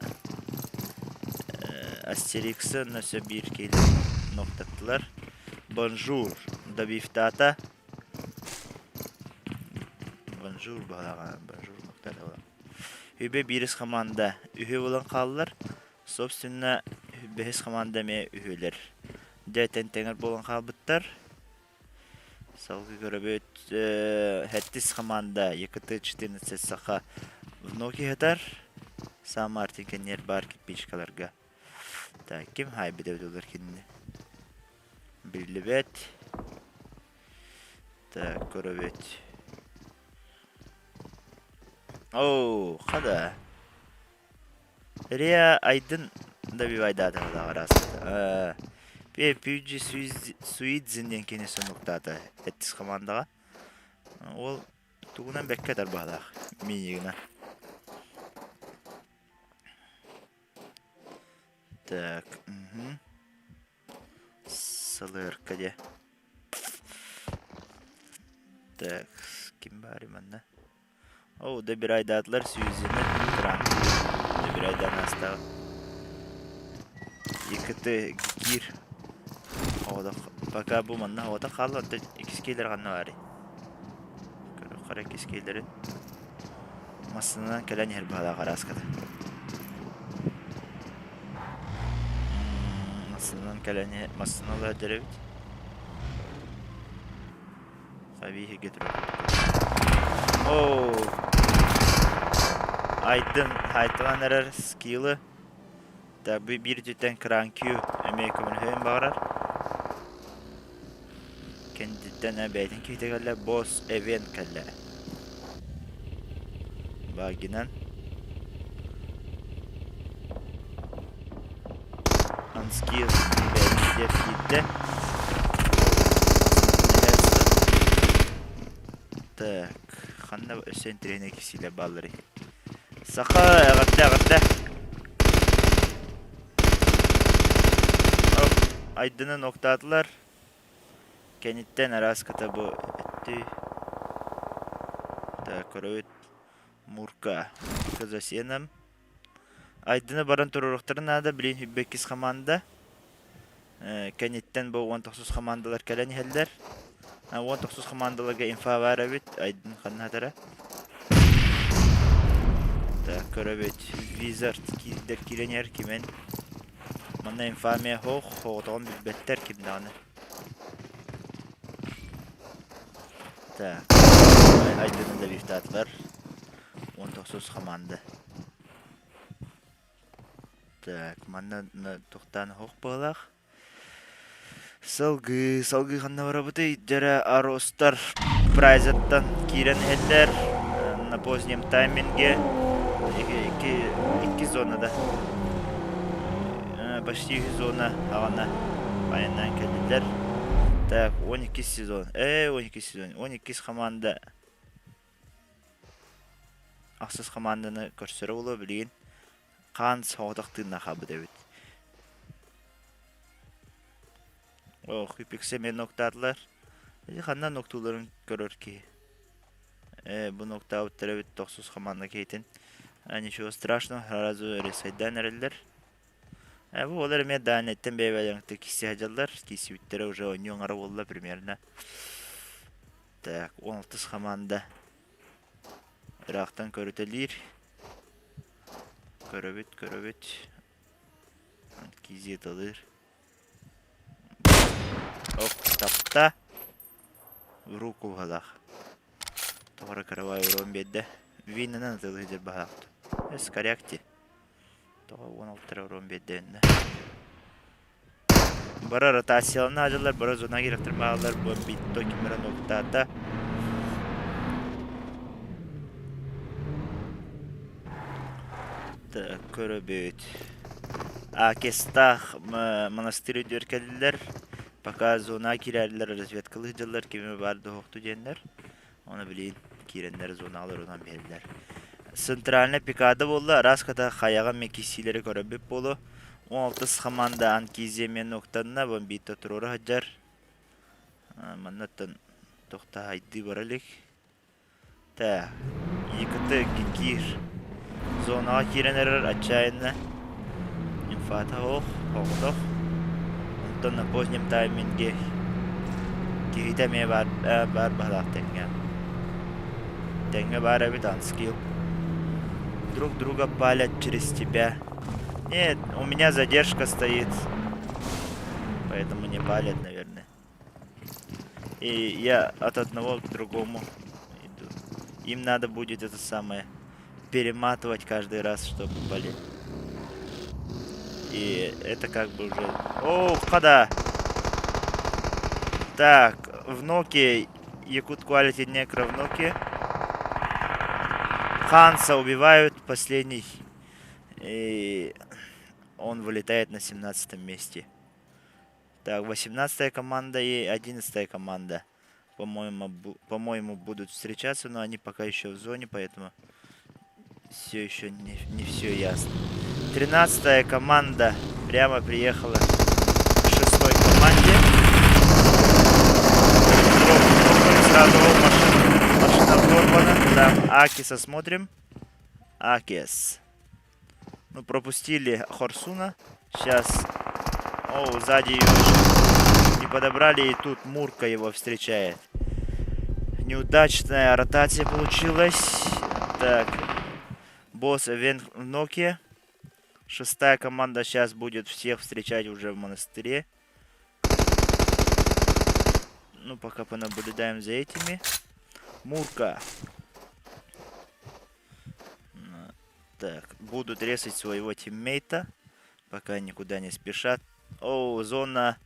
Астериксы өссө биир киһи ноктаттылар. Бонжур добивтаата. Бонжур баҕалаҕа бонжур ноктаата. Үбэ биирис хамаанда үһү буолан хааллар. Собственно, бэһис хамаанда эмиэ үһүөлэр. Дьэ, тэҥ-тэҥэр буолан хаалбыттар. Салгыы көрөбүт. Сэттис хамаанда ЕКТ-14 Саха вновь ыһытар. Сам Мартин кэннигэр баар кирпичкаларга. Так, ким хаайбыт эбит олор кинини? Биллибэт. Так, көрөбүт. Оо, хада. Риа Айдын добивайдаата араастата. PUBG Суидзин диэн кини сонуктаата эттис хамаандаҕа. Ол тугунан бэккэ тарбаһалаах минигына. Так, угу. Сылырка дьэ. Так, ким баарый манна? Оо, добирайдаатылар Сьюзины Трамп. Добирайдаан аастаҕа. ЕКТ Гикир. Оҕото пока бу манна оҕото хаалла, оттон иккис киилэр ханна баарый? Көрүөххэ иккис киилэрин. Массыынанан кэлэн иһэр быһалаах араската. Массыынанан кэлэн иһэр, массыына ылар эбит. Хабииһигэ турар. Оо! Айдын хайталан эрэр скиллы. Так, биир өттүттэн Кранкю эмиэ көмөлөһүөн баҕарар. Кэнниттэн бэйэтин киһитэ кэллэ, босс Эвен кэллэ. Багинан. Анскил бэйэтин киһитигэр киирдэ. Так, ханна өссө интэриэһинэй кисиилэр баалларый? Саха эҕэрдэ эҕэрдэ. Айдынын октаатылар. Кэнниттэн араас кыта бу өттүй. Так, көрөбүт. Мурка. Мурка за сеном. Айдыны баран туруоруохтарын наада, билигин сүүрбэ иккис хамаанда. Кэнниттэн бу 19 хамаандалар кэлэн иһэллэр. 19 хамаандаларга инфа баар эбит. Айдын ханна сытара? Так, көрөбүт. Wizard киирдэр киирэн иһэр кимэн. Манна инфа эмиэ суох, соҕотоҕун билбэттэр ким даҕаны. Так, Айдыны да бифтаатылар. 19 хамаанда. Так, манна тохтоон оһох быһалаах. Салгыы, салгыы ханна барабытый? Дьэрэ Аростар прайзаттан киирэн иһэллэр. На позднем тайминге. Икки, икки, икки зона да. Почти үһүс зона аҕана айаннаан кэллилэр. Так, 12 сезон. 12 сезон. 12 команда Ахсыс хамаанданы көрсөрө буолуо билигин хаан соҕотох тыыннаах хаалбыт эбит. Ох, Пиксе эмиэ ноктаатылар. Ити ханна ноктууларын көрөр киһи. Ээ, бу ноктаабыттар эбит тохсус хамаанда киһитин. А, ничего страшного, сразу ресайдаан эрэллэр. Бу олор эмиэ Данияттан бэйэ-бэйэлэрин кытта киирсэ сылдьаллар. Киирсибиттэрэ уже оонньуу аҥара буолла примерно. Так, 16 хамаанда ыраахтан көрүтэлиир. Көрөбүт, көрөбүт. Кизиэталыыр. Оп, тапта. Руку быһалаах. Тоҕо эрэ кыравай урон биэрдэ. Виннанан ытылыы сылдьар быһалаах. Эс, корякти. Тоҕо 16 эрэ урон биэрдэ иннэ. Бары ротациялана сылдьаллар, бары зона киирэхтэр бааллар. Бомбитто ким эрэ ноктаата. Так, көрөбүт. Акестаах монастырь үрдүгэр кэллилэр. Пока зона киирэрилэр разведкалыы сылдьаллар, кими баар да диэннэр. Ону билигин киирэннэр зонаҕа олорунан биэрэллэр. Центральная пикада буолла, араас хата хайаҕа эмиэ киирсиилэри көрөрбүт буолуо. 16 хамаанда Анкизия эмиэ нуктанна, бомбита туруора сылдьар. Маннаттан тохтаһайдыы бара илик. Так, ЕКТ киир. Зонаҕа киирэн эрэр отчаянно. Инфата ох, оҕотох. Онтон на позднем тайминге киһитэ эмиэ баар, баар баһылаах тэҥҥэ. Тэҥҥэ баар эбит анскил. Друг друга палят через тебя. Нет, у меня задержка стоит. Поэтому не палят, наверное. И я от одного к другому иду. Им надо будет это самое перематывать каждый раз, чтобы болеть. И это как бы уже... О, хода! Так, в ноке Якут Quality Некро в ноке. Ханса убивают последний. И он вылетает на 17 месте. Так, 18 команда и 11 команда, по-моему, будут встречаться, но они пока еще в зоне, поэтому все еще не все ясно. 13 команда прямо приехала к шестой команде. Сразу машина, машина взорвана. Да, Акиса смотрим. Акис. Ну, пропустили Хорсуна. Сейчас. О, сзади ее не подобрали, и тут Мурка его встречает. Неудачная ротация получилась. Так. Босс Вен в ноке. Шестая команда сейчас будет всех встречать уже в монастыре. Ну, пока понаблюдаем за этими. Мурка. Так, будут резать своего тиммейта. Пока никуда не спешат. О, зона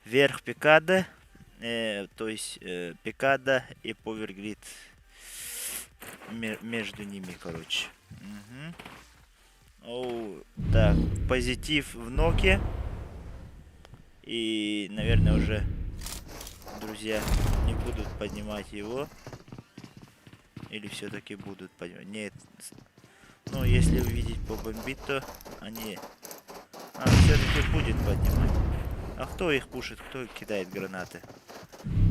вверх Пикада. То есть Пикада и Повергрид между ними, короче. Угу. Оу, так, позитив в ноке. И, наверное, уже друзья не будут поднимать его. Или все-таки будут поднимать? Нет. Ну, если увидеть по бомбито, они... А, все-таки будет поднимать. А кто их пушит? Кто кидает гранаты?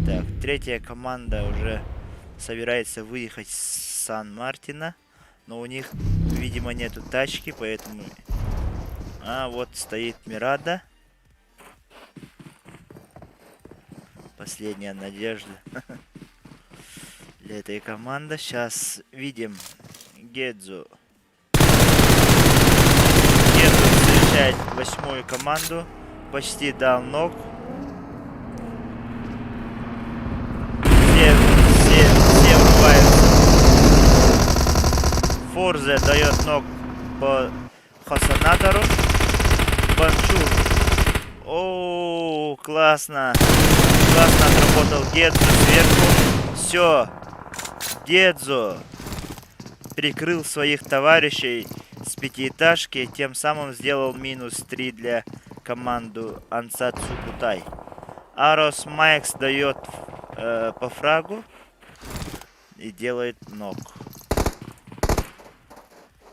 Так, третья команда уже собирается выехать с Сан-Мартина. Но у них, видимо, нету тачки, поэтому... А, вот стоит Мирада. Последняя надежда для этой команды. Сейчас видим Гедзу. Гедзу встречает восьмую команду. Почти дал knock. Все, все, все врубаются. Форзе дает knock по Хасанатору. Банчур. О, классно. Классно отработал Гедзу сверху. Все. Гедзу прикрыл своих товарищей с пятиэтажки, тем самым сделал минус 3 для команду Ансацу Кутай. Арос Майкс дает по фрагу и делает knock.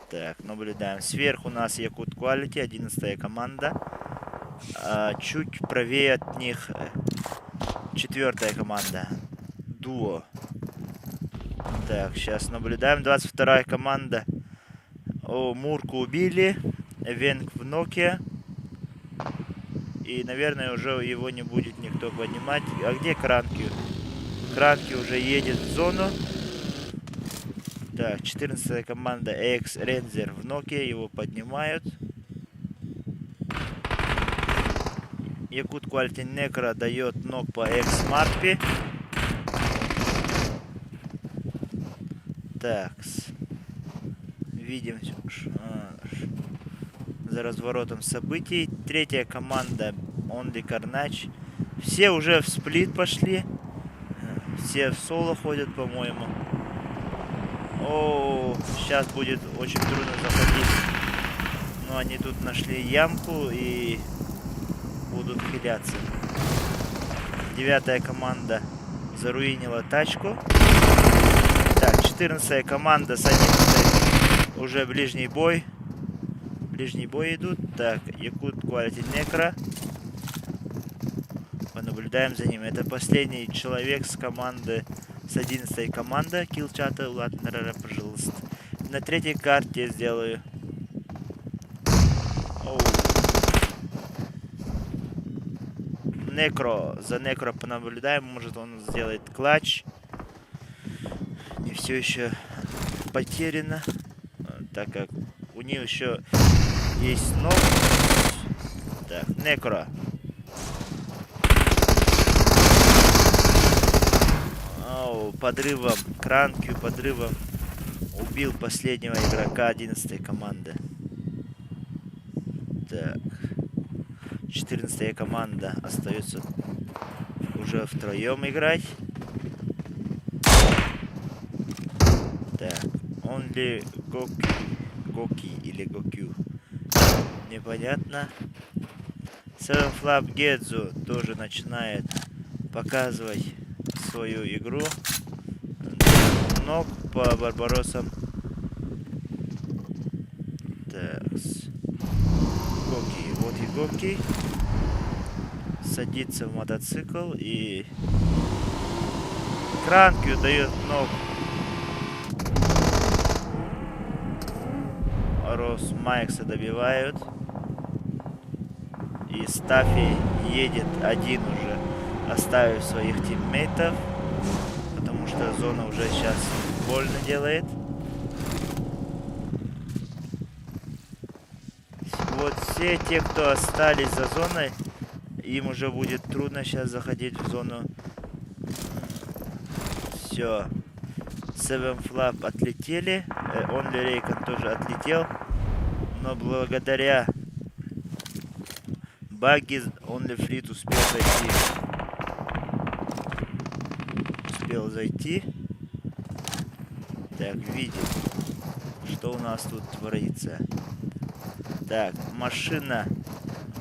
Так, наблюдаем. Сверху у нас Якут Quality, 11 команда. Чуть правее от них четвертая команда. Дуо. Так, сейчас наблюдаем. 22 команда. О, Мурку убили. Венг в ноке. И, наверное, уже его не будет никто поднимать. А где Кранки? Кранки уже едет в зону. Так, 14 команда Экс Рензер в ноке. Его поднимают. Якут Квальти Некро дает нок по Экс Марпи. Так, видим за разворотом событий. Третья команда Only Карнач. Все уже в сплит пошли. Все в соло ходят, по-моему. О, сейчас будет очень трудно заходить. Но они тут нашли ямку и будут хиляться. Девятая команда заруинила тачку. Так, 14 команда с 11 уже ближний бой. Ближний бой идут. Так, Якут Quality Некро. Понаблюдаем за ним. Это последний человек с команды, с 11 команды. Килчата, ладно, пожалуйста. На третьей карте сделаю. Оу. Некро. За Некро понаблюдаем. Может, он сделает clutch. Не все еще потеряно. Так как у них еще есть knock. Так, Некро. Оу, подрывом, Кранкью подрывом убил последнего игрока 11 команды. Так. 14 команда остается уже втроем играть. Так, Only Goki, Гоки или Гокю. Непонятно. Seven Flap Гедзу тоже начинает показывать свою игру. Knock по Барбаросам. Так. Гоки. Вот и Гоки. Садится в мотоцикл и Кранкю дает knock. Рос Майкса добивают. И Стафи едет один уже, оставив своих тиммейтов, потому что зона уже сейчас больно делает. Вот все те, кто остались за зоной, им уже будет трудно сейчас заходить в зону. Все. Seven Flap отлетели. Only Raycon тоже отлетел. Но благодаря багги Only Fleet успел зайти. Успел зайти. Так, видим, что у нас тут творится. Так, машина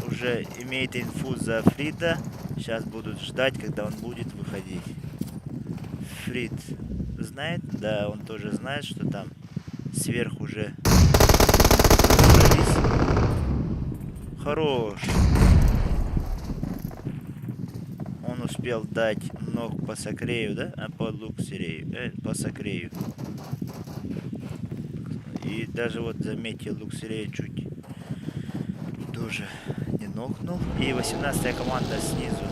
уже имеет инфу за Фрида. Сейчас будут ждать, когда он будет выходить. Фрид знает? Да, он тоже знает, что там сверху уже выбрались. Хорош. Он успел дать knock по Сакрею, да? А по Луксерею. По Сакрею. И даже вот заметил, Луксерея чуть тоже не нокнул. И 18-я команда снизу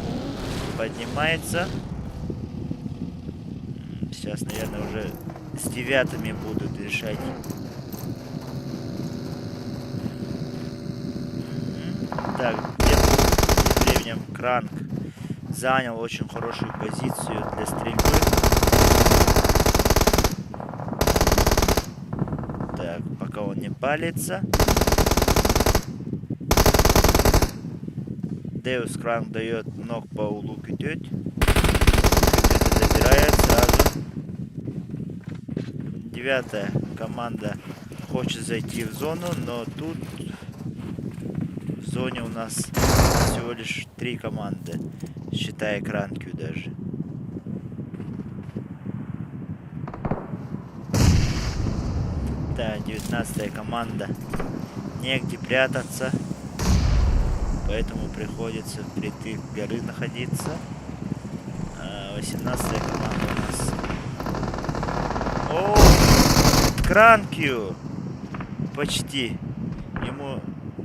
поднимается. Сейчас, наверное, уже с девятыми будут решать. Так, тем временем Кранк занял очень хорошую позицию для стрельбы. Так, пока он не палится. Деус Кранк дает knock по Улу Кютють. Кютють забирает сразу. Девятая команда хочет зайти в зону, но тут в зоне у нас всего лишь три команды, считая Кранкью даже. Да, 19-я команда. Негде прятаться. Поэтому приходится впритык горы находиться. 18-я команда у нас. О, Кранкью! Почти.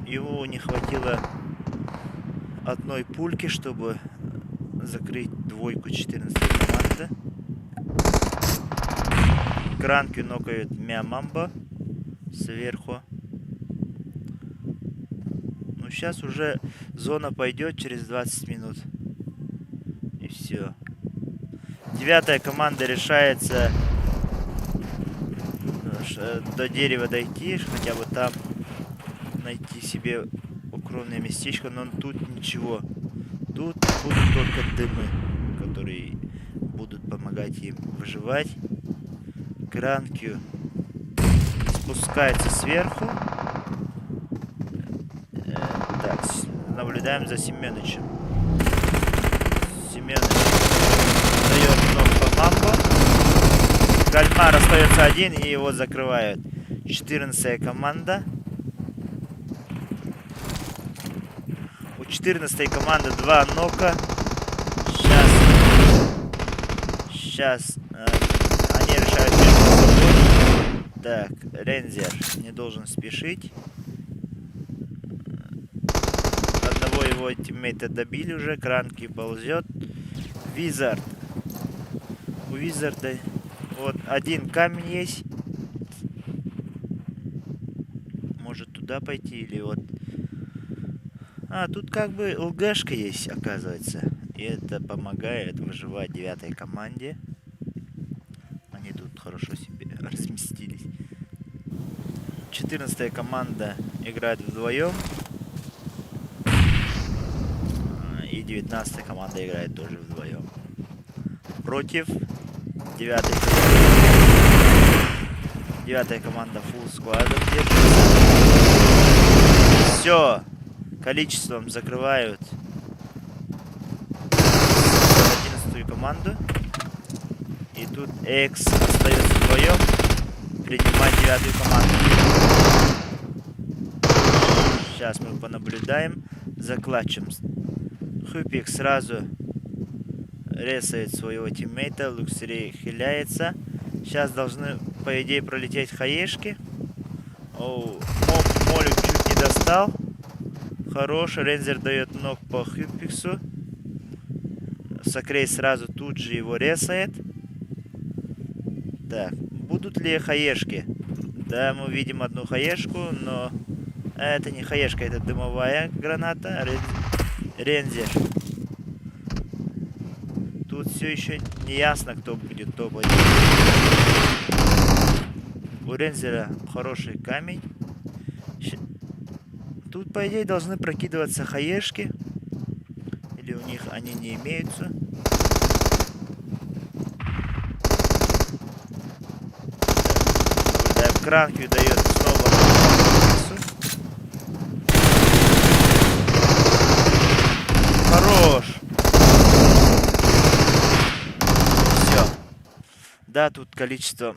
Ему не хватило одной пульки, чтобы закрыть двойку 14 команды. Кранки нокают Миамамбо сверху. Ну, сейчас уже зона пойдет через 20 минут. И все. Девятая команда решается до дерева дойти, хотя бы там найти себе укромное местечко, но тут ничего. Тут будут только дымы, которые будут помогать им выживать. Кранкью спускается сверху. Так, наблюдаем за Семеновичем. Семенович дает knock по Мамбо. Кальмар остается один и его закрывают. 14 команда. У 14 команды два нока. Сейчас. Сейчас они решают между собой. Так, Рензер не должен спешить. Одного его тиммейта добили уже. Кранки ползет. Визард. У Визарда вот один камень есть. Может туда пойти или вот... А, тут как бы ЛГшка есть, оказывается. И это помогает выживать девятой команде. Они тут хорошо себе разместились. 14-я команда играет вдвоем. И 19-я команда играет тоже вдвоем. Против 9-й команды. 9-я команда full squad ом держится. Все. Количеством закрывают 11 команду. И тут Экс остается вдвоем принимать 9-ю команду. Сейчас мы понаблюдаем за клатчем. Хупик сразу ресает своего тиммейта. Луксерей хиляется. Сейчас должны, по идее, пролететь хаешки. Оу, Молик чуть не достал. Хорош. Рензер дает knock по Хюпиксу. Сакрей сразу тут же его ресает. Так, будут ли хаешки? Да, мы видим одну хаешку, но это не хаешка, это дымовая граната. Рензер. Тут все еще не ясно, кто будет топ-1. У Рензера хороший камень. Тут, по идее, должны прокидываться хаешки. Или у них они не имеются. Наблюдаем. Кранкью дает снова. Хорош! Все. Да, тут количество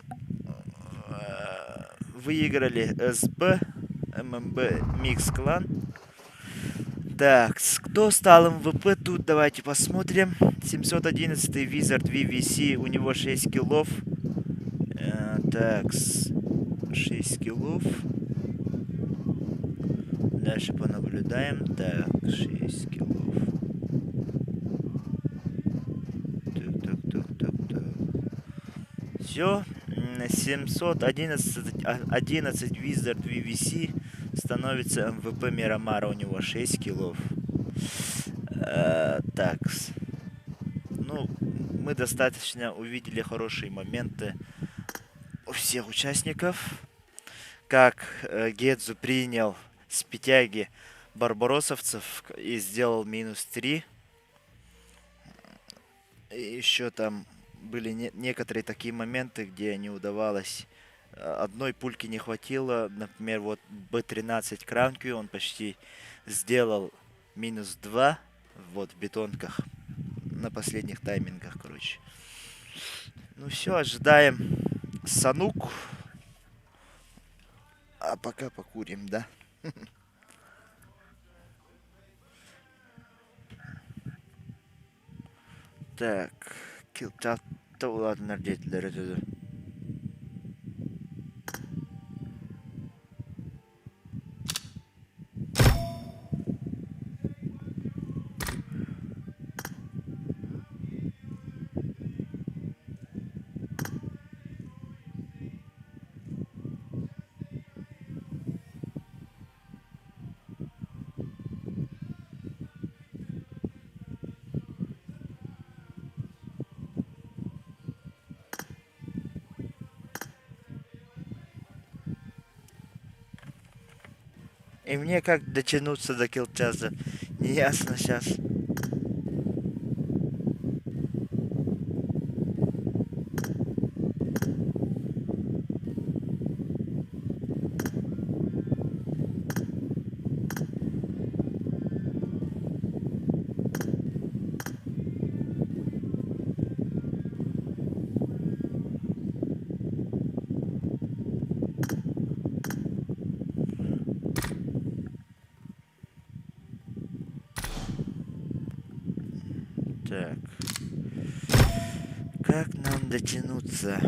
выиграли СБ, ММБ Микс Клан. Так, кто стал МВП тут, давайте посмотрим. 711 Wizard VVC, у него 6 киллов. Так, 6 киллов. Дальше понаблюдаем. Так, 6 киллов. Так, так, так, так, так. Все. 711 Wizard VVC становится МВП Мирамара. У него 6 киллов. Так. Мы достаточно увидели хорошие моменты у всех участников. Как Гедзу принял с пятяги барбаросовцев и сделал минус 3. И еще там были некоторые такие моменты, где не удавалось. Одной пульки не хватило. Например, Б-13 Кранкью, он почти сделал минус 2 в бетонках. На последних таймингах. Ну все, ожидаем Санук. А пока покурим, да? Так, килл-чат-то ладно, дети. И мне как дотянуться до килчаза, не ясно сейчас. Так. Как нам дотянуться?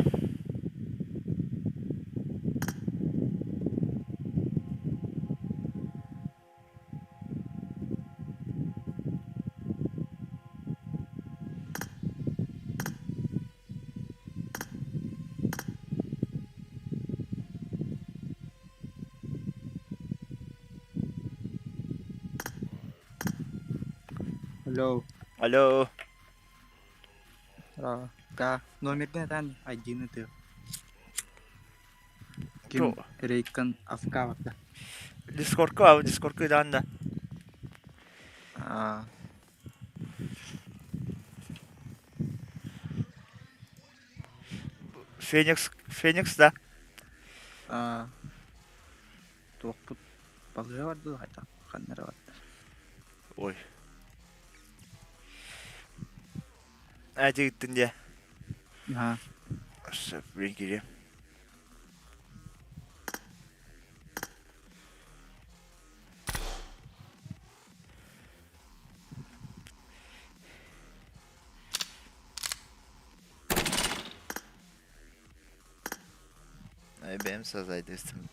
Алло. Алло. Да, номерден этэн ID-ны тыа. Ким рейкан афка барда. Дискордка, а дискордка даан да. А. Феникс, Феникс, да. А. Туохпут балыга барда хайта ханнара барда. Ой. Этигиттин дии. Аа. Сөп, мин кириэм. Бэйэм сазайдыыстым.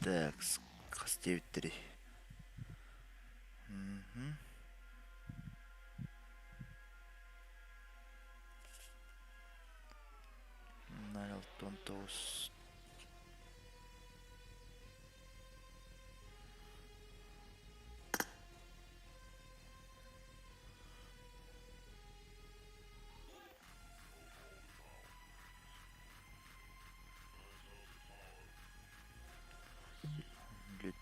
Так, хас диэбиттэрий? Мгм. 0,69. Бүт.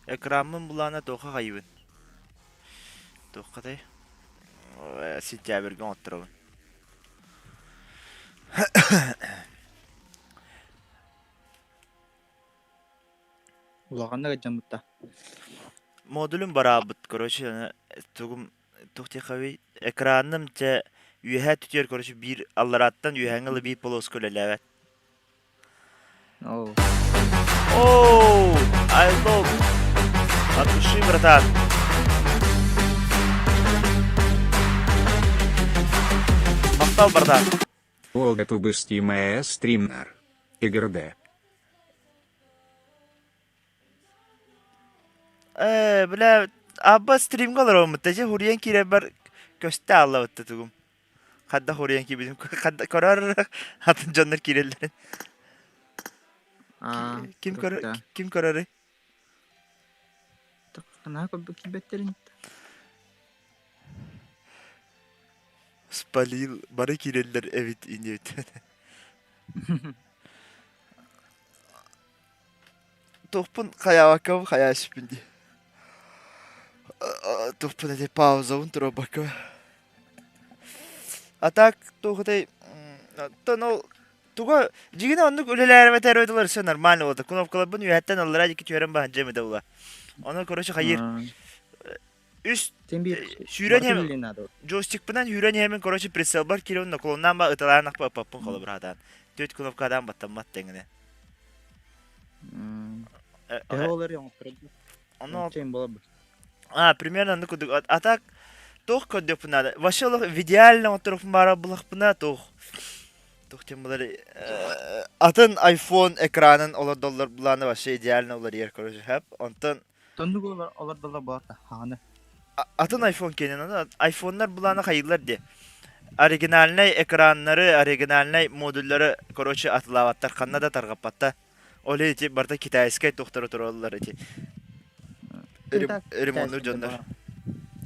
Экраммын булаана туохха хайыбын? Туоххатай? Сентябрьга оҥотторобун. Улаханнык ыдьаммытта. Модулум бараабыт, короче, тугум туох диэххэ экраным дьэ үөһээ түтүөр, короче, биир алларааттан үөһээҥи ыла биир полоска үлэлээбэт. Оо. Оу, I love. От души, братан. Махтал, братан. Олга тубыстимая стримнар. Игрд. Э, бля, абба стримга олороммут, дьэ хуруйан киирэрбэр көстө ааллабытта тугум. Хадда хуруйан киирбитим, хадда көрөр атын дьоннор киирэллэрин. Аа, Ким көрөр, да. ким көрөрүй? Наһаа көрбүт киирбэттерин. Спалил, бары киирэллэр эбит инибит. Туохпун хайаабаккабын хайаа түспүн дии. Туохпун эти паузабын туруорбакка. А так туох этэй оттон ол туга дьигинэ оннук үлэлээрбэтэр өтөлөр все нормально буолта. Кнопкаларбын үөһэттэн аллараа диэки түһэрэн баһан дьэ эмитэ була. Ону, короче, хайыр үс Син биир сүүрэн барытын иһэм үлэлиэн наада. джойстикпынан сүүрэн иһэмин, короче, прицелбар киирэн наклоннаан ба ыталаан ахпа ыппаппын холобур хатаан. Түөрт кнопкадаан баттаммат тэҥинэ. Төһө ол эрэ оҥотторо Ону Чейн буолар А, примерно оннук курдук. А так туох көрдөхпүн наада. Вообще олох в идеально оҥотторохпун баара булахпына туох туох диэн булар атын iPhone экранын олордоллор булааны вообще идеально уларыйар короче хэп. Онтон Тоннук олор олордоллор буолар хааны. Атын iPhone кэнэн аны айфоннар булааны хайыылар дии. Оригинальнай экраннары, оригинальнай модуллары короче атылаабаттар, ханна да тарҕаппаттар. Ол ити барыта китайскай туохтары тураллар ити. Ремоннур дьоннор.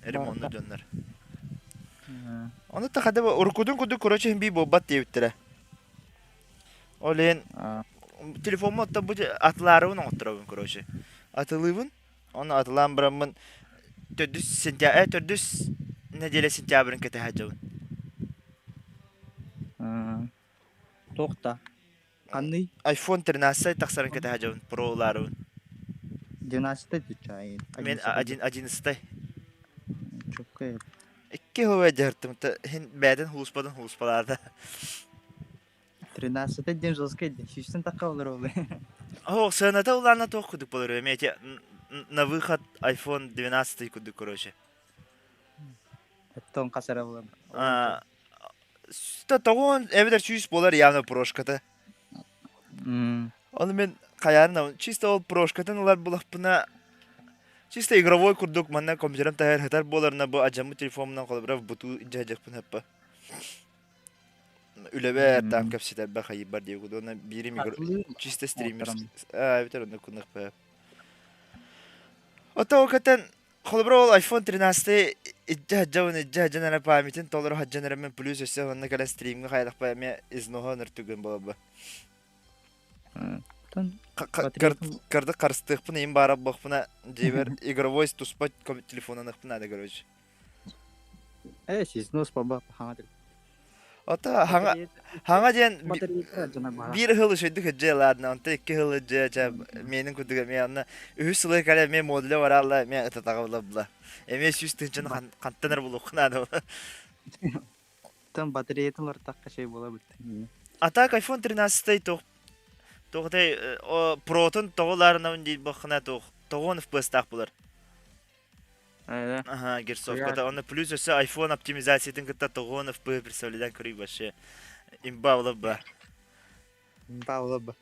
Ремоннур дьоннор. Ону та хада уруккутун курдук короче химби буолбат диэбиттэрэ. Ол иһин телефоммун оттон бу атылаарыбын оҥотторобун короче. Атылыыбын. Ону атылаан бараммын төрдүс сентябрь төрдүс неделя сентябрын кэтэһэ сылдьабын. Туох да Ханный? iPhone 13 тахсарын кэтэһэ дьабын, Pro ылаарыбын. 12 чай. Мен один одиннадцатай. Чөккө. Икки хове дьаһартым хин бэйэтин хулуспатын хулуспалаата. 13 день жесткий день. Сүүстэн тахха олор ол. О, сыаната улаана туох кудук болор эми эти на выход iPhone 12 кудук короче. Оттон хасара болор. А, тоҕуон эбэтэр сүүс буолар явно прошката. Оны мен хайаарын чисто ол прошкатын ылар булахпына чисто игровой курдук манна компьютерым таһар хытар буоларына бу адьаммыт телефонунан холобура бутуу дьаһдьахпын хаппа. Үлэбэр таам кэпсэтэрбэ хайыбар диэбит уонна биирим чисто стример аа эбэтэр оннук куннахпа. Ото кэтэн Холобура ол iPhone 13 илдьэ сылдьабын, илдьэ сылдьан эрэ памятын толору сылдьан эрэммин плюс өссө онно кэлэн стримҥэ хайдахпа эмиэ изноһа ыныр түгэн буоларба. Кырдык харыстыахпын иһин баара буоллахпына дьиэбэр игровой туспа телефоннаныахпын наада короче. Э, износ баба хаҥа Ото хаҥа хаҥа диэн биир ыһыл үчүгдүк ыдьыа ладно, онто икки ыһыл ыдьыа чэ миэнин курдук эмиэ онно үһүс сылы кэлэ эмиэ модуля бараалла эмиэ ытатаҕа була була. Эмиэ 100 тыһыынчаны хантан эрэ булуохха наада була. Тан батареятын уларытахха шей буола бит. А так iPhone 13 туох туохтай протон тоҕо лаарынабын диир буолхана туох тоҕуон FPS-таах булар. Ага, герцовката. Онно плюс өссө iPhone оптимизациятын кытта тоҕуон FP представлядан көрүй вообще. Имба ба. Имба ба.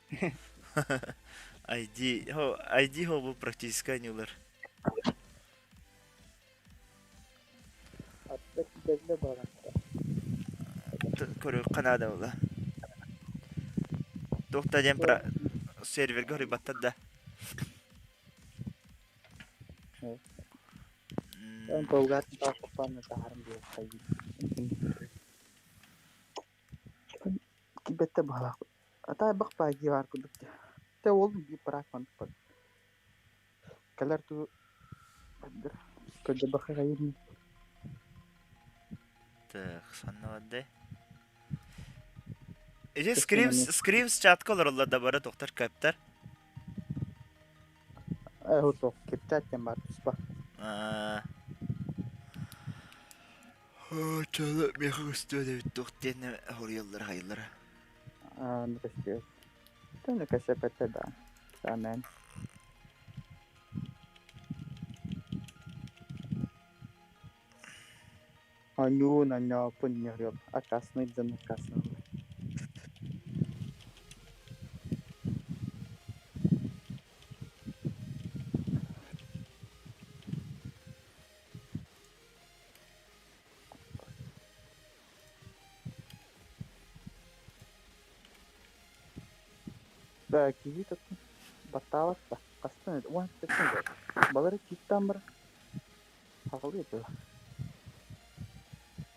ID, хо, ID хо бу практически нюлар. Көрө Канада була. Туохта диэн про серверга хорйбаттар да. Кибетте баһылаах. Ата бах баagi бар курдук. Те ол би парак мантык. Кэлэр ту көрдө баха хайын. Так, саннабаддай. Ити скримс скримс чатка олороллор да бары тохтор кэптэр. Э, кептээттен бар туспа. Чалы меха көстүө эбит туох диэн хоруйаллара хайыллара. Аа, көстүө. Төнө көсөпөтө да. Амен. Аню на няпын нерёт. А красный да на красный. Да, киһи баттаабат да. Хастан уан Балары киттан бар. Хаҕалыы этэ.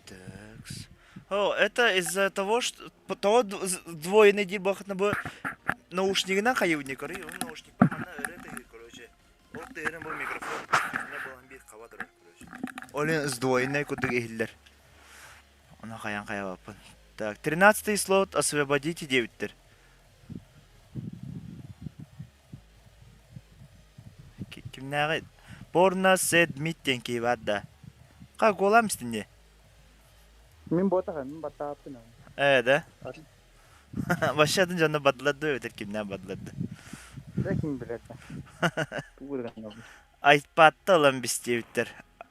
Такс. О, это из-за того, что того двое диир буолахтына бу наушнигынан хайыбын короче, ол наушник манна өрө тыһыы короче. Ол тыһырын бу микрофон үстүнэ буолан биир хаба турар короче. Ол иһин сдвоенный курдук иһиллэр. Ону хайан хайабаппын. Так, 13-й слот освободите диэбиттэр. Кимнээх Кимнээҕи Порно Сэдмит диэн киһи баар да. Ха куолаам истинни. Мин буотаха, мин баттааппын. Ээ да? Вообще атын дьонно бардылар дуо эбэтэр кимнээх бардылар да? Да ким билэр да. Тугу да Айпадта ылан бистиэбиттэр.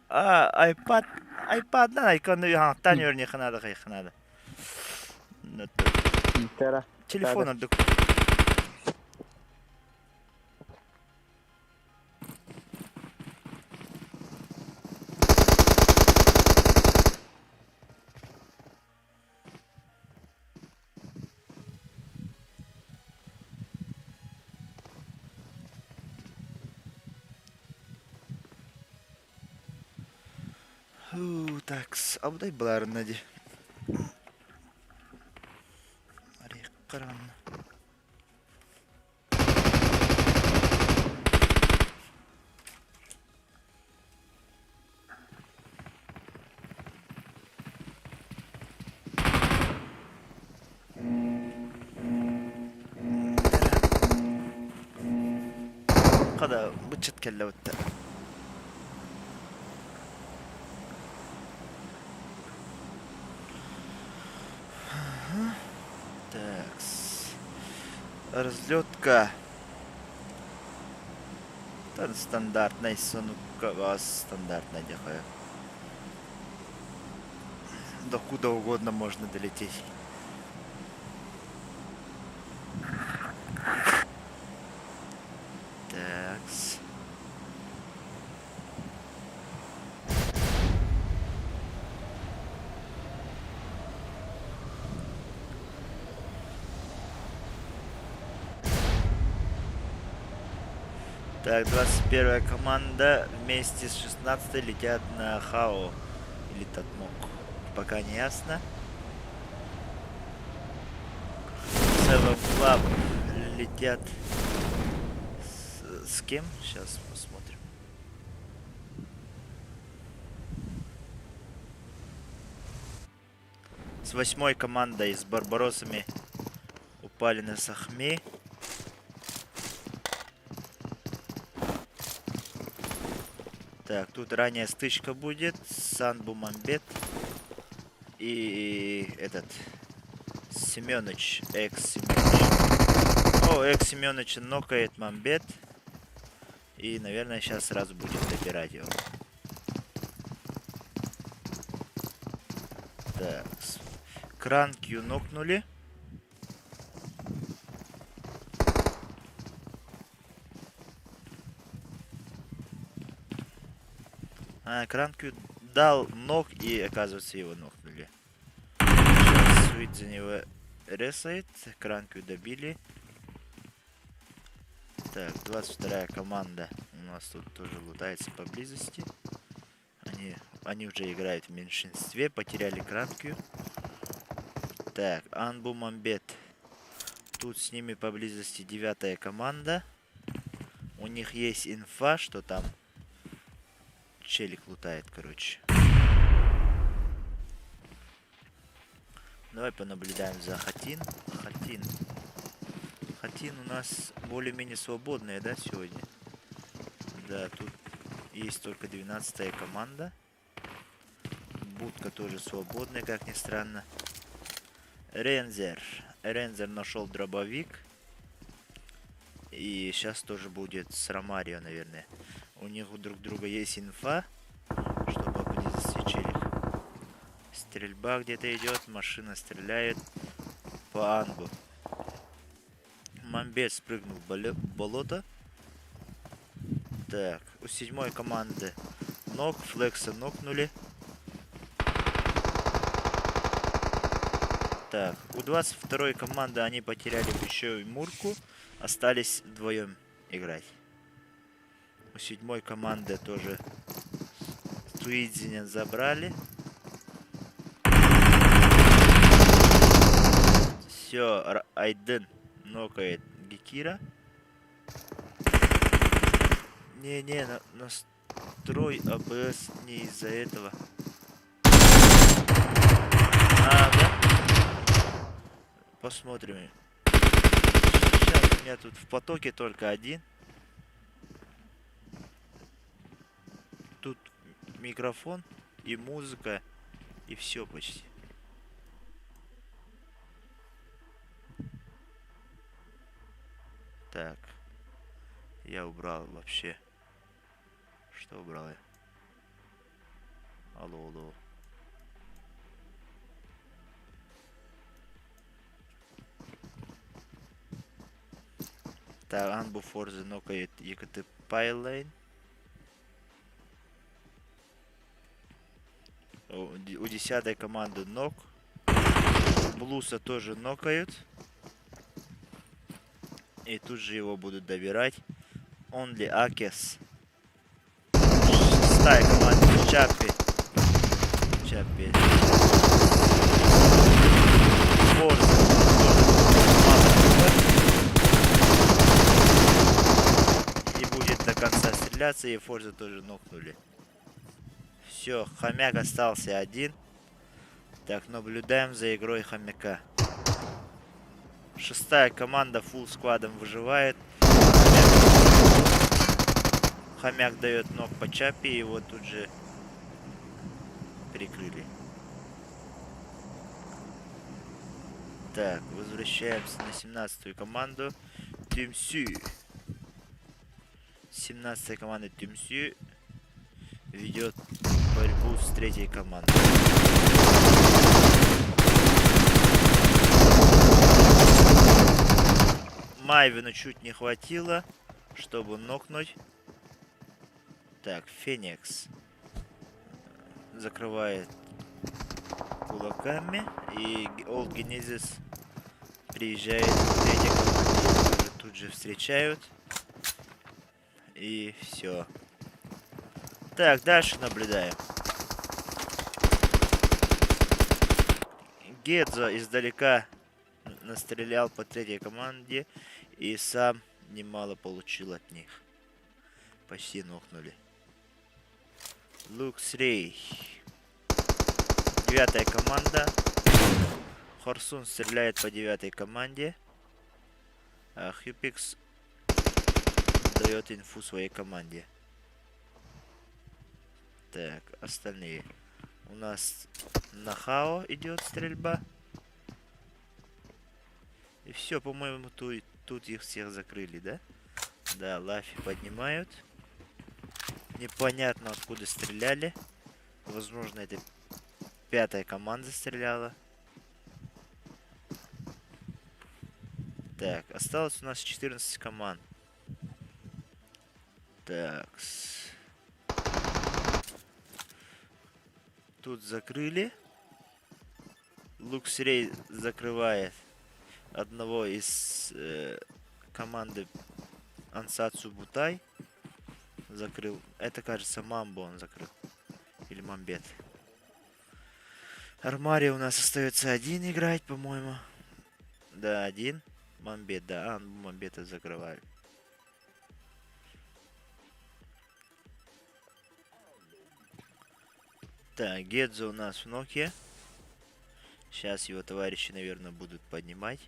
А, айпад, айпадынан айконну хаҥаттаан үөрниэххэ наада, хайыахха наада. Телефон ордук. Такс, абыдай былаарынна дии. Арыйахха Хада быччыт кэллэ бытта. Так. Разлетка. Там стандартная сонукка вас стандартная дяхая. До куда угодно можно долететь. Такс. Так, 21 команда вместе с 16 летят на Хао или Татмок. Пока не ясно. Seven Club летят с кем? Сейчас посмотрим. С восьмой командой, с Барбаросами упали на Сахми. Так, тут ранняя стычка будет. Санбу Мамбет и этот Семёныч, экс Семёныч. О, экс Семёныч нокает Мамбет. И, наверное, сейчас сразу будет добирать его. Так, Кранкью нокнули. А, Кранкью дал ног и, оказывается, его нокнули. Сейчас Суит за него ресает. Кранкью добили. Так, 22-я команда у нас тут тоже лутается поблизости. Они уже играют в меньшинстве, потеряли Кранкью. Так, Анбу Мамбет. Тут с ними поблизости 9-я команда. У них есть инфа, что там челик лутает. Давай понаблюдаем за Хатин. Хатин. Хатин у нас более-менее свободная, да, сегодня? Да, тут есть только 12-я команда. Будка тоже свободная, как ни странно. Рензер. Рензер нашел дробовик. И щас тоже будет с Ромарио, наверное. У них у друг друга есть инфа, что поблизости челик. Стрельба где-то идет, машина стреляет по Ангу. Мамбет спрыгнул в болото. Так, у 7-й команды ног, Флекса нокнули. Так, у 22-й команды они потеряли еще и Мурку. Остались вдвоем играть. У 7-й команды тоже Туидзиня забрали. Все, Айден нокает Гекира. Не-не, настрой АБС не из-за этого. А, да? Посмотрим. Сейчас у меня тут в потоке только один. микрофон и музыка, и все почти. Так. Я убрал вообще. Что убрал я? Алло, алло. Так, Анбу Форза нокает ЕКТ Пайлайн. У 10-й команды нок. Блуса тоже нокают. И тут же его будут добирать. Онли Акес. Шестая команда Чаппи. Чаппи. Форза тоже мало хп. И будет до конца стреляться. И Форза тоже нокнули. Все, хомяк остался один. Так, наблюдаем за игрой хомяка. Шестая команда full сквадом выживает. Хомяк дает нок по Чаппи, его тут же прикрыли. Так, возвращаемся на 17-ю команду. Тюмсю. 17-я команда Тюмсю ведет борьбу с третьей командой. Майвину чуть не хватило, чтобы нокнуть. Так, Феникс закрывает кулаками. И Old Genesis приезжает к третьей команде. Тут же встречают. И все. Так, дальше наблюдаем. Гедзо издалека настрелял по третьей команде и сам немало получил от них. Почти нокнули. Луксрей. 9-я команда. Хорсун стреляет по 9-й команде. А Хьюпикс дает инфу своей команде. Так, остальные. У нас на Хао идет стрельба. И все, по-моему, тут их всех закрыли, да? Да, Лафи поднимают. Непонятно, откуда стреляли. Возможно, это 5-я команда стреляла. Так, осталось у нас 14 команд. Так. Тут закрыли. Луксрей закрывает одного из команды Ансацу Бутай. Закрыл. Это, кажется, Мамбу он закрыл. Или Мамбет. Армари у нас остается один играть, по-моему. Да, один. Мамбет, да. Мамбета закрывали. Так, Гедзо у нас в ноке. Сейчас его товарищи, наверное, будут поднимать.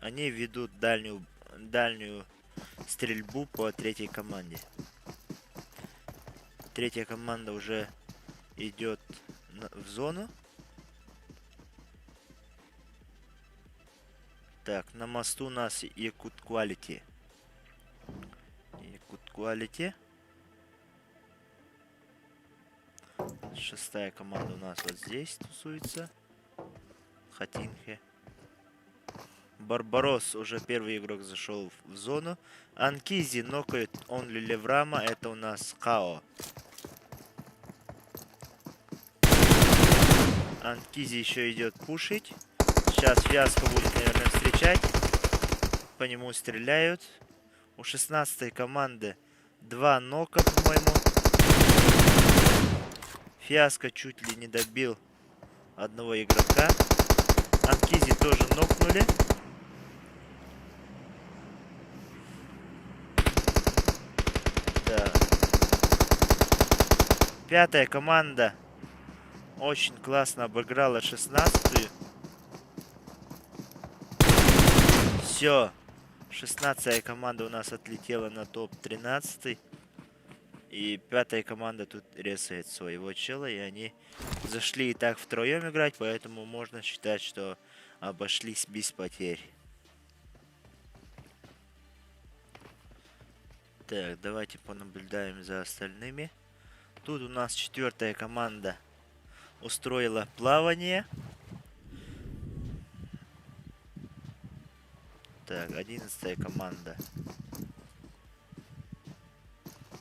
Они ведут дальнюю стрельбу по третьей команде. Третья команда уже идет в зону. Так, на мосту у нас Якут Quality. Якут Quality. Шестая команда у нас вот здесь тусуется. Хатинхе. Барбарос уже первый игрок зашел в зону. Анкизи нокает Онли Леврама. Это у нас Хао. Анкизи еще идет пушить. Сейчас Фиаско будет, наверное, встречать. По нему стреляют. У 16-й команды 2 нока, по-моему. Фиаско чуть ли не добил одного игрока. Анкизи тоже нокнули. Да. 5-я команда очень классно обыграла 16-ю. Все. 16-я команда у нас отлетела на топ-13. И пятая команда тут резает своего чела, и они зашли и так втроем играть, поэтому можно считать, что обошлись без потерь. Так, давайте понаблюдаем за остальными. Тут у нас четвертая команда устроила плавание. Так, 11-я команда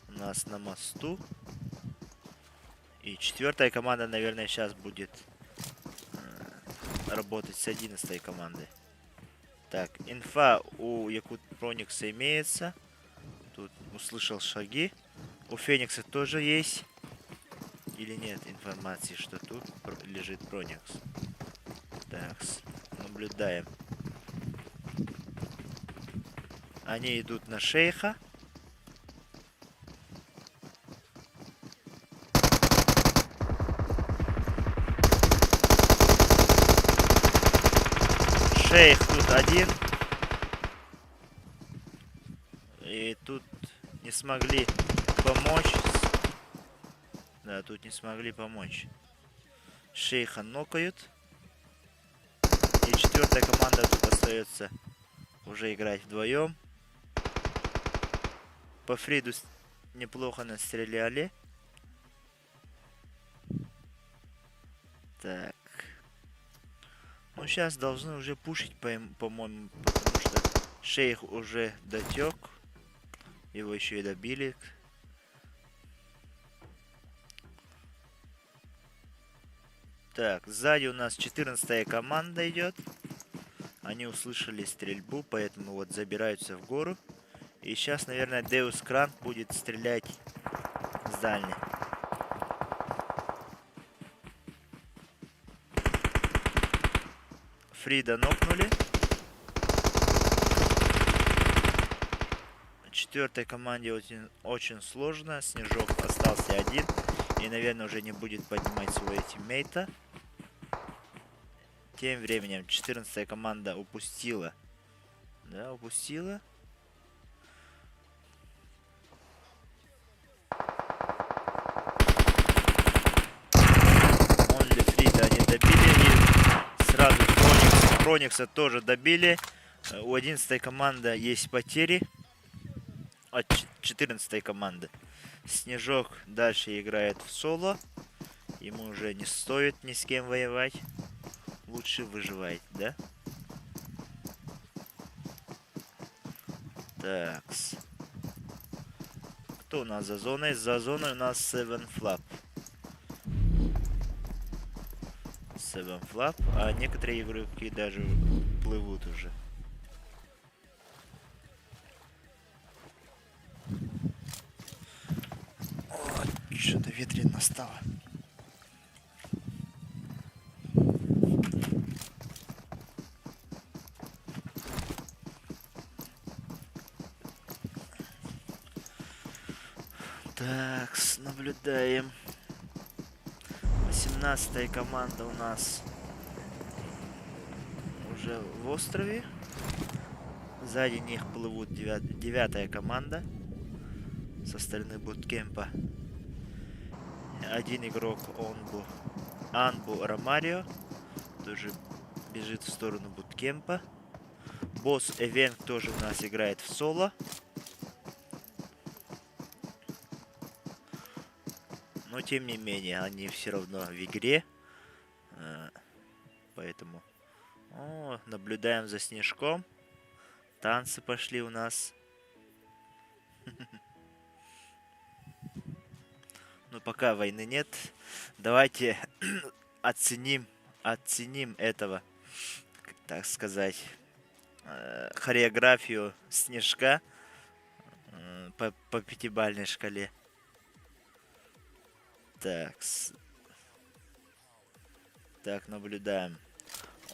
у нас на мосту. И четвертая команда, наверное, сейчас будет работать с 11-й командой. Так, инфа у Якут Проникса имеется. Тут услышал шаги. У Феникса тоже есть. Или нет информации, что тут лежит Проникс. Так, наблюдаем. Они идут на шейха. Шейх тут один. И тут не смогли помочь. Да, тут не смогли помочь. Шейха нокают. И четвертая команда тут остается уже играть вдвоем. По Фриду неплохо настреляли. Так. Сейчас должны уже пушить, по-моему, потому что шейх уже дотек. Его еще и добили. Так, сзади у нас 14-я команда идет. Они услышали стрельбу, поэтому забираются в гору. И щас, наверное, Деус Кранк будет стрелять с дальней. Фрида нокнули. Четвертой команде очень, очень сложно. Снежок остался один. И, наверное, уже не будет поднимать своего тиммейта. Тем временем 14-я команда упустила. Да, упустила. Онли Фрида они добили. И сразу Проникса тоже добили. У 11-й команды есть потери. От 14-й команды. Снежок дальше играет в соло. Ему уже не стоит ни с кем воевать. Лучше выживать, да? Такс. Кто у нас за зоной? За зоной у нас Seven Flap. Seven Flap. А некоторые игроки даже плывут уже. О, что-то ветрено стало. Так, наблюдаем. 18-я команда у нас уже в острове. Сзади них плывут 9-я команда со стороны буткемпа. Один игрок Анбу Ромарио тоже бежит в сторону буткемпа. Босс Эвенг тоже у нас играет в соло. Но тем не менее, они все равно в игре. Поэтому наблюдаем за Снежком. Танцы пошли у нас. Но пока войны нет. Давайте оценим этого, так сказать, хореографию Снежка по пятибалльной шкале. Так, наблюдаем.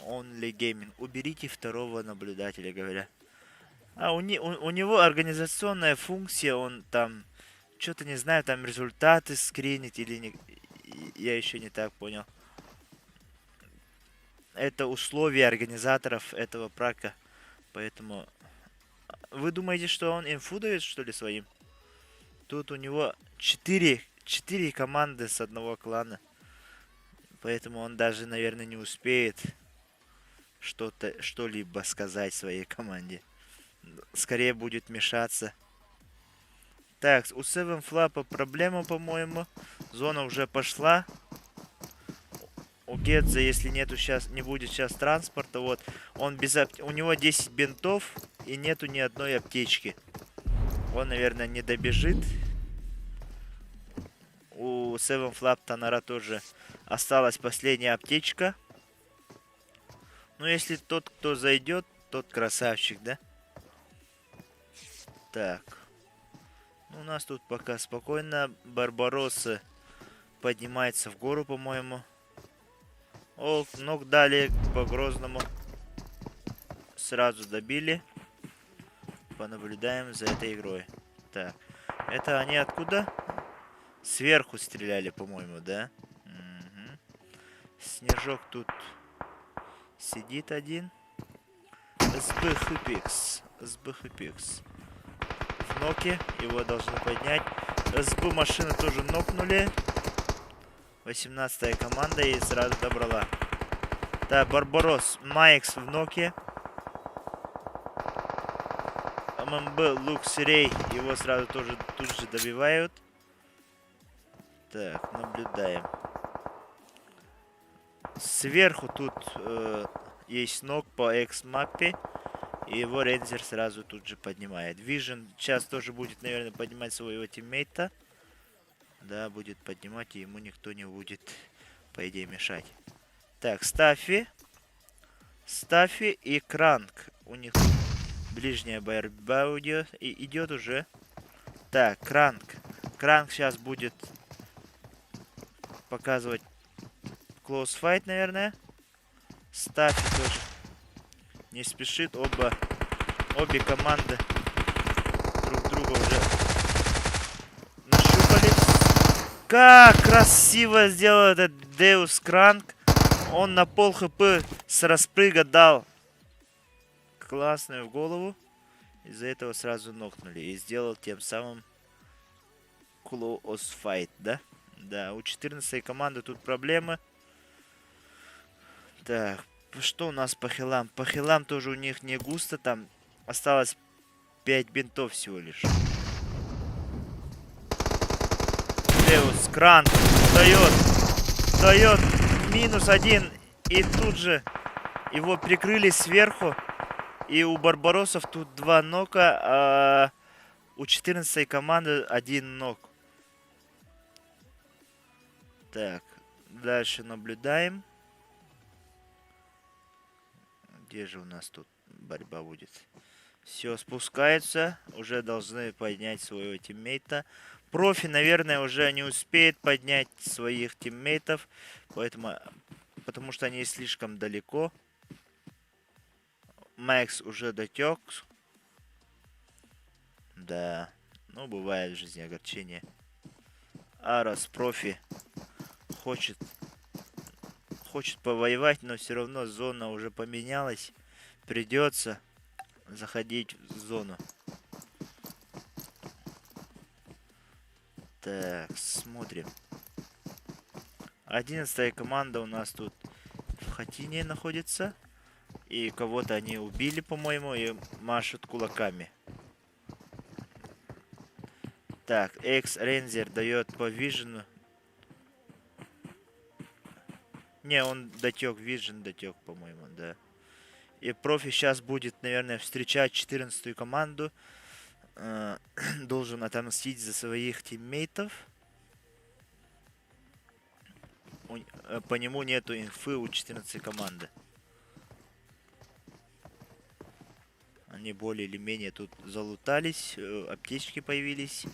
Only Gaming. Уберите второго наблюдателя, говоря. А у него организационная функция, он там, чё-то не знаю, там результаты скринить или не, я еще не так понял. Это условия организаторов этого прака. Поэтому... Вы думаете, что он инфу дает, что ли, своим? Тут у него Четыре, четыре команды с одного клана. Поэтому он даже, наверное, не успеет что-то, что-либо сказать своей команде. Скорее будет мешаться. Так, у Seven Flap проблема, по-моему. Зона уже пошла. У Гедза, если нету сейчас, не будет сейчас транспорта, вот, он без у него 10 бинтов и нету ни одной аптечки. Он, наверное, не добежит. У Seven Flap Танара тоже осталась последняя аптечка. Ну, если тот, кто зайдет, тот красавчик, да? Так. Ну, у нас тут пока спокойно. Барбароссы поднимается в гору, по-моему. О, нок дали по Грозному. Сразу добили. Понаблюдаем за этой игрой. Так. Это они откуда? Сверху стреляли, по-моему, да? Угу. Снежок тут сидит один. СБ Хипикс. СБ Хипикс. В ноке. Его должны поднять. СБ машины тоже нокнули. 18 команда и сразу добрала. Так, Барбарос. Майкс в ноке. ММБ Луксерей. Его сразу тоже тут же добивают. Так, наблюдаем. Сверху тут есть нок по экс-мапе. И его Рейнджер сразу тут же поднимает. Вижен сейчас тоже будет, наверное, поднимать своего тиммейта. Да, будет поднимать, и ему никто не будет, по идее, мешать. Так, Стаффи. Стаффи и Кранк. У них ближняя борьба идет, и идет уже. Так, Кранк. Кранк сейчас будет показывать close fight, наверное. Стаффи тоже не спешит. Обе команды друг друга уже нащупали. Как красиво сделал этот Деус Кранк. Он на пол хп с распрыга дал классную в голову. Из-за этого сразу нокнули. И сделал тем самым close fight, да? Да, у 14 команды тут проблемы. Так, что у нас по хилам? По хилам тоже у них не густо. Там осталось 5 бинтов всего лишь. Деус Кранк дает. Дает минус 1. И тут же его прикрыли сверху. И у Барбаросов тут 2 нока, а у 14 команды 1 нок. Так, дальше наблюдаем. Где же у нас тут борьба будет? Все, спускаются. Уже должны поднять своего тиммейта. Профи, наверное, уже не успеет поднять своих тиммейтов. Потому что они слишком далеко. Макс уже дотек. Да. Бывает в жизни огорчение. Арас профи хочет повоевать, но все равно зона уже поменялась. Придется заходить в зону. Так, смотрим. 11-я команда у нас тут в хатине находится. И кого-то они убили, по-моему, и машут кулаками. Так, экс-рейнджер дает по вижену. Не, он дотек, вижен дотек, по-моему, да. И профи сейчас будет, наверное, встречать 14-ю команду. Должен отомстить за своих тиммейтов. По нему нету инфы у 14-й команды. Они более или менее тут залутались, аптечки появились.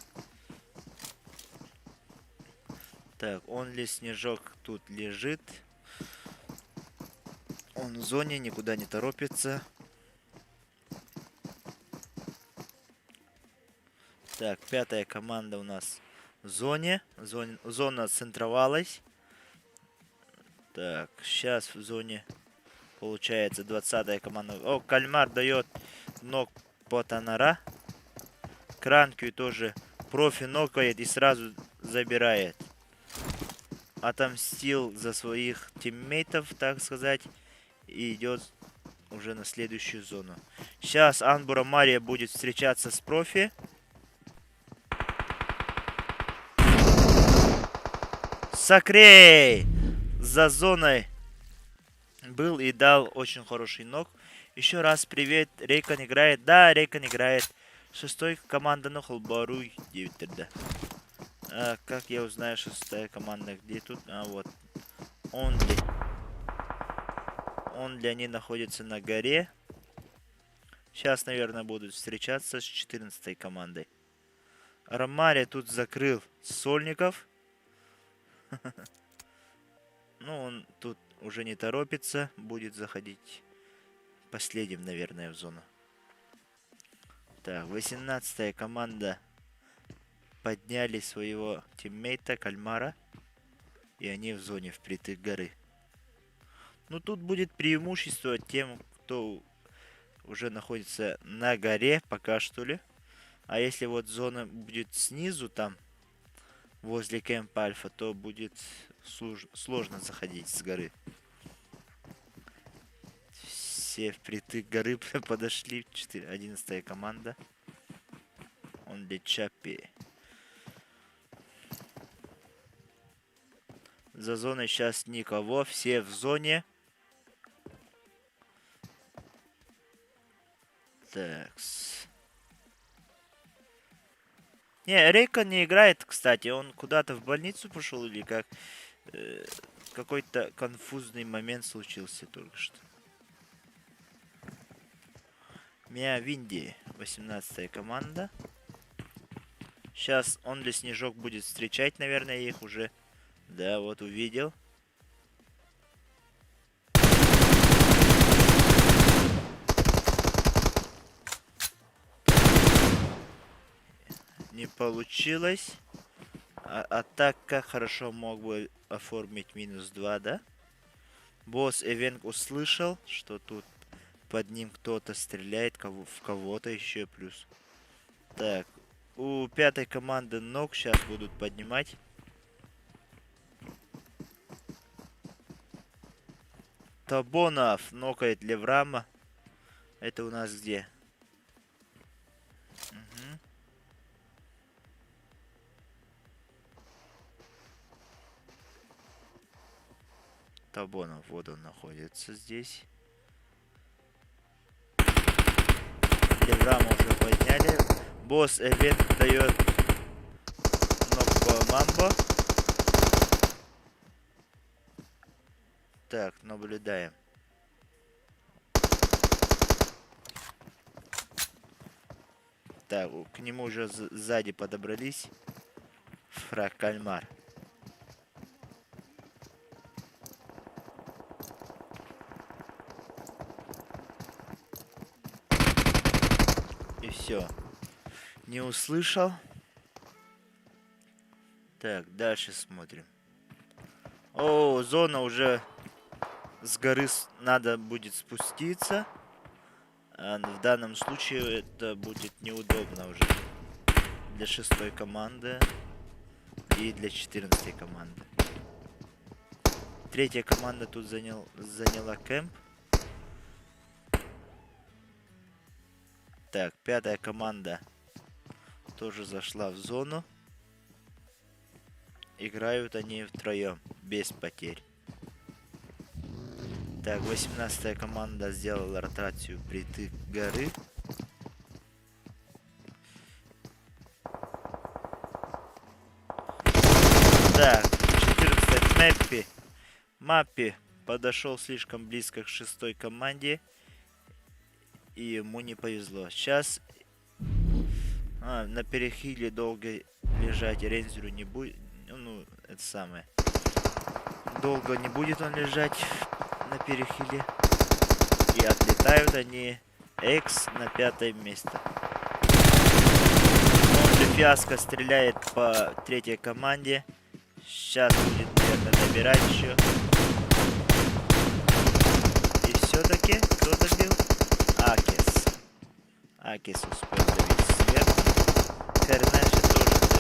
Так, он ли Снежок тут лежит. Он в зоне, никуда не торопится. Так, 5-я команда у нас в зоне. Зона центровалась. Так, щас в зоне получается 20-я команда. О, Кальмар дает нок по Танара. Кранкью тоже Профи нокает и сразу забирает. Отомстил за своих тиммейтов, так сказать, и идет уже на следующую зону. Сейчас Анбура Мария будет встречаться с профи. Сакрей! За зоной был и дал очень хороший нок. Еще раз привет. Рейкон играет. Да, Рейкон играет. Шестой команданы холбооруй диэбиттэр да. А, как я узнаю шестая команда? Где тут? А, вот. Онли. Онли они находятся на горе. Сейчас, наверное, будут встречаться с 14 командой. Ромари тут закрыл Сольников. Ну, он тут уже не торопится. Будет заходить последним, наверное, в зону. Так, 18 команда подняли своего тиммейта Кальмара. И они в зоне впритык горы. Ну, тут будет преимущество тем, кто уже находится на горе пока что ли. А если вот зона будет снизу там, возле кемпа Альфа, то будет сложно заходить с горы. Все впритык горы подошли. 4, 11 команда. Он для Чапи. За зоной сейчас никого. Все в зоне. Так. Не, Рейкон не играет, кстати. Он куда-то в больницу пошел или как? Какой-то конфузный момент случился только что. Миа Винди, 18-я команда. Сейчас он для Снежок будет встречать, наверное, их уже. Да, вот увидел. Не получилось. А так как хорошо мог бы оформить минус 2, да? Босс Эвенг услышал, что тут под ним кто-то стреляет, в кого-то еще плюс. Так, у пятой команды ног сейчас будут поднимать. Табонов нокает Леврама. Это у нас где? Угу. Табонов, вот он находится здесь. Леврама уже подняли. Босс Эвент дает нок по Мамбо. Так, наблюдаем. Так, к нему уже сзади подобрались. Фраг Кальмар. И все. Не услышал. Так, дальше смотрим. О, зона уже с горы надо будет спуститься. А в данном случае это будет неудобно уже для шестой команды и для 14 команды. Третья команда тут заняла кемп. Так, пятая команда тоже зашла в зону. Играют они втроем, без потерь. Так, 18-я команда сделала ротацию притык горы. Так, 14-я Мэппи. Маппи подошел слишком близко к шестой команде. И ему не повезло. Сейчас на перехиле долго лежать Рейнзеру не будет. Ну, это самое. Долго не будет он лежать на перехиле. И отлетают они. Экс на 5-е место. Он же Фиаско стреляет по третьей команде. Сейчас будет, наверное, добирать еще. И все-таки кто добил? Акис. Акис успел добить сверху. Карнеджи тоже.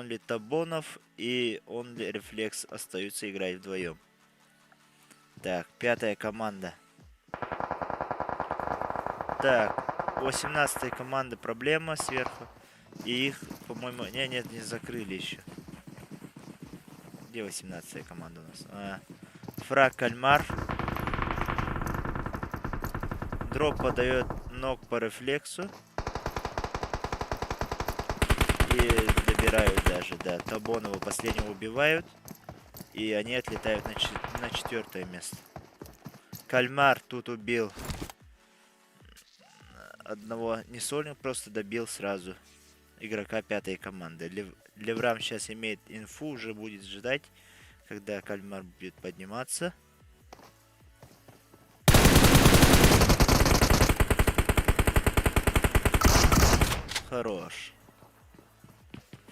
Only Табонов и Only Reflex остаются играть вдвоем. Так, пятая команда. Так, у 18 команды проблема сверху. И их, по-моему, не, нет, не закрыли еще. Где 18 команда у нас? А, Фраг Кальмар. Дроп подает ног по рефлексу. И добирают даже, да. Табонова последнего убивают. И они отлетают на четвертое место. Кальмар тут убил одного не сольник, просто добил сразу игрока пятой команды. Леврам сейчас имеет инфу, уже будет ждать, когда Кальмар будет подниматься. Хорош.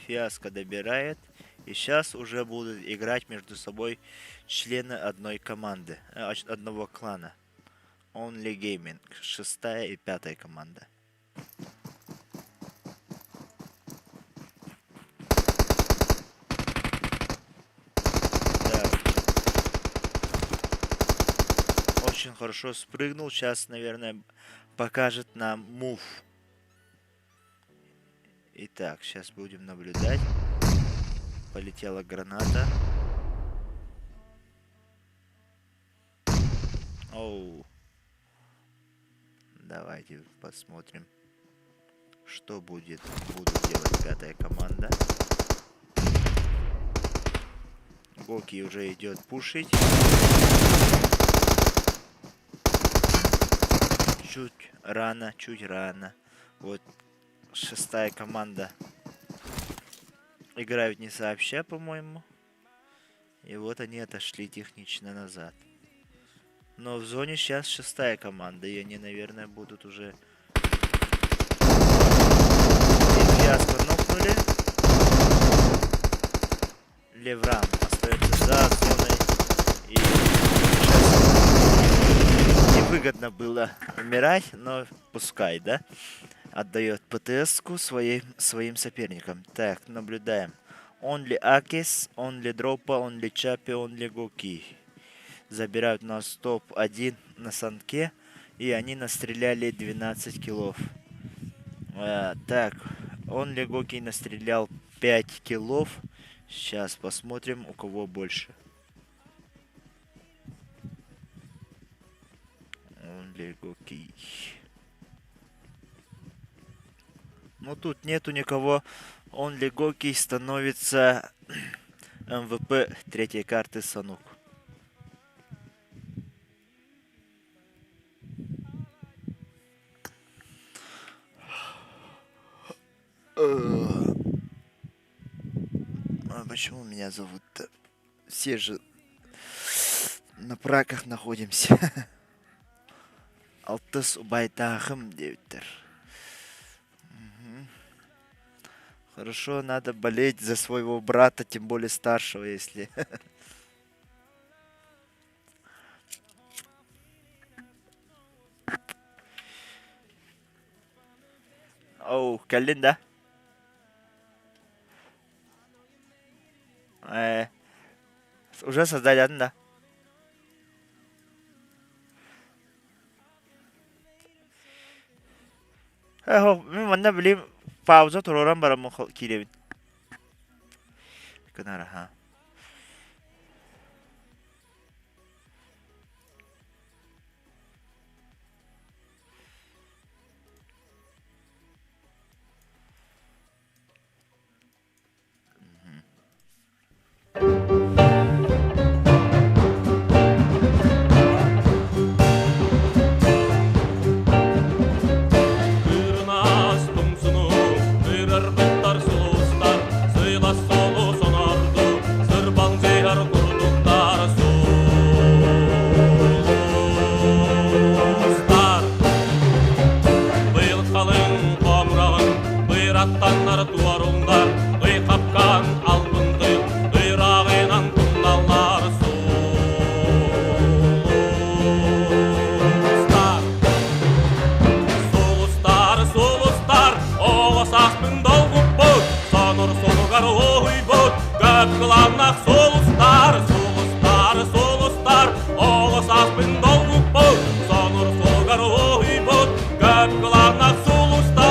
Фиаско добирает. И сейчас уже будут играть между собой члены одной команды, одного клана. Only Gaming, шестая и пятая команда. Так. Очень хорошо спрыгнул. Сейчас, наверное, покажет нам move. Итак, сейчас будем наблюдать. Полетела граната. Оу. Давайте посмотрим, что будут делать пятая команда. Гоки уже идет пушить. Чуть рано, чуть рано. Вот шестая команда играют не сообща, по-моему. И вот они отошли технично назад. Но в зоне сейчас шестая команда, и они, наверное, будут уже... И фиаско нокнули. Леврам остается за зоной. И сейчас невыгодно было умирать, но пускай, да? Отдает ПТС-ку своим соперникам. Так, наблюдаем. Only Акис, Only Дропа, Only Чапи, Only Гоки. Забирают нас топ-1 на Санке. И они настреляли 12 киллов. Так, Only Гоки настрелял 5 киллов. Сейчас посмотрим, у кого больше. Only Гоки. Ну, тут нету никого. Only Гоки становится МВП третьей карты Санук. А почему меня зовут-то? Все же на праках находимся. Алтыс убайдааҕым диэбиттэр. Хорошо, надо болеть за своего брата, тем более старшего, если. Оу, кэллиҥ да? Уже создали да? Мин манна билим пауза туруоран бараммын киирэбин. Кынара, ха. Кырынаас тумсуну кыырарбыттар сулустар, сыйлас солу сонорду. Көп кылааннаах сулустар, сулустар, сулустар, Оҕо сааспын долгуппут, сонур суолугар уһуйбут, Көп кылааннаах сулустар.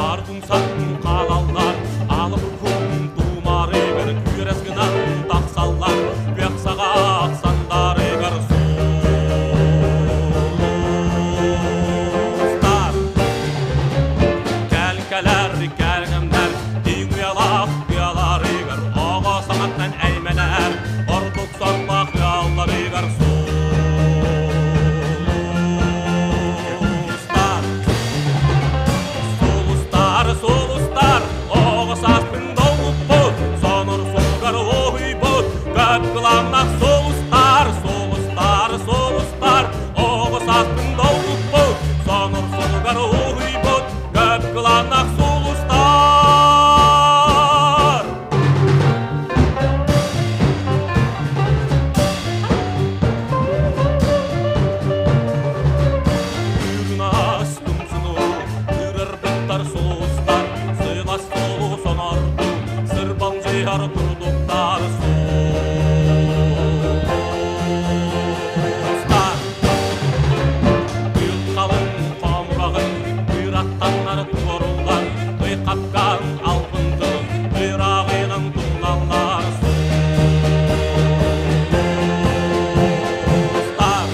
Ардымсан хаалаллар, алып кум тумарыгар күрэс гынан тахсаллар, күөх саҕах сандарыгар сулустар. Кэлкэлэр, кэлгэмнэр, тииҥ уйалаах тыаларыгар оҕо саҥаттан эймэнэр, ордук сордоох ыалларыгар сулустар. Сулустар, сулустар, оҕо сааспын долгуппут, сонур суругар уһуйбут, көп кылааннаах сулустар, сулустар, сулустар, оҕо сааспын долгуппут, сонур суругар уһуйбут, көп кылааннаах сулустар. Кыынаас тумсуну ырырбыттар сулустар, сылас сулус онорду, сырбалдьыйар курдуктар сулустар. Күн халыҥ хомураҕын ыыраттаннар туоруллар, ый хапкаан албын тылын ырааҕынан тумналлар сулустар.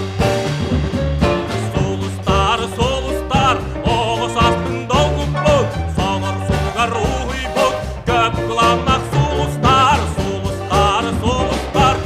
Сулустар, сулустар, оҕо сааспын долгуппут, сонор суругар уһуйбут, көп кылааннаах сулустар, сулустар, сулустар.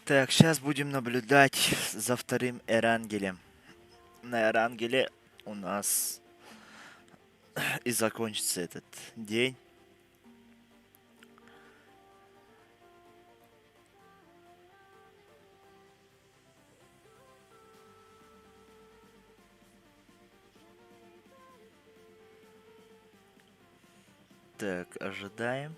Так, сейчас будем наблюдать за вторым Эрангелем. На Эрангеле у нас и закончится этот день. Так, ожидаем.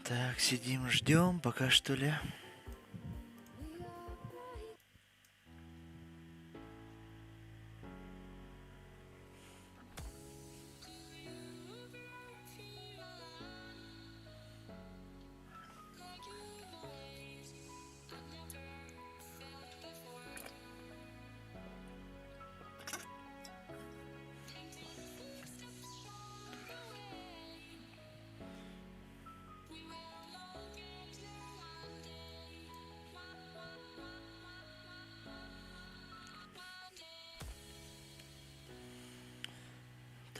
Так, сидим, ждем пока что ли.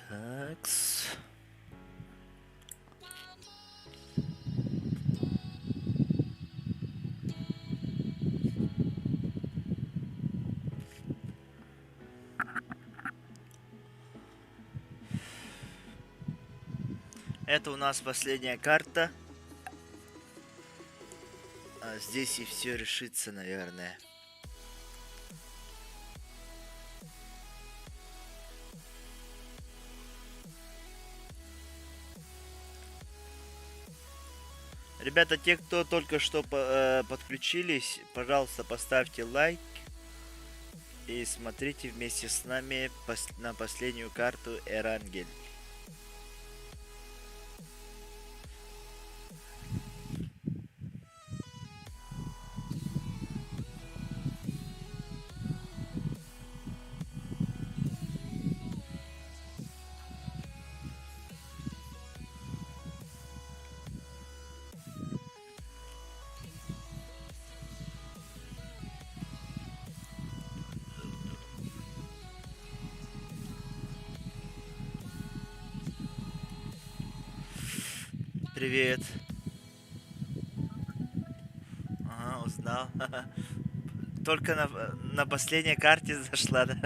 Такс. Это у нас последняя карта. А здесь и все решится, наверное. Ребята, те, кто только что подключились, пожалуйста, поставьте лайк и смотрите вместе с нами на последнюю карту Эрангель. Привет. Ага, узнал. Только на последней карте зашла, да?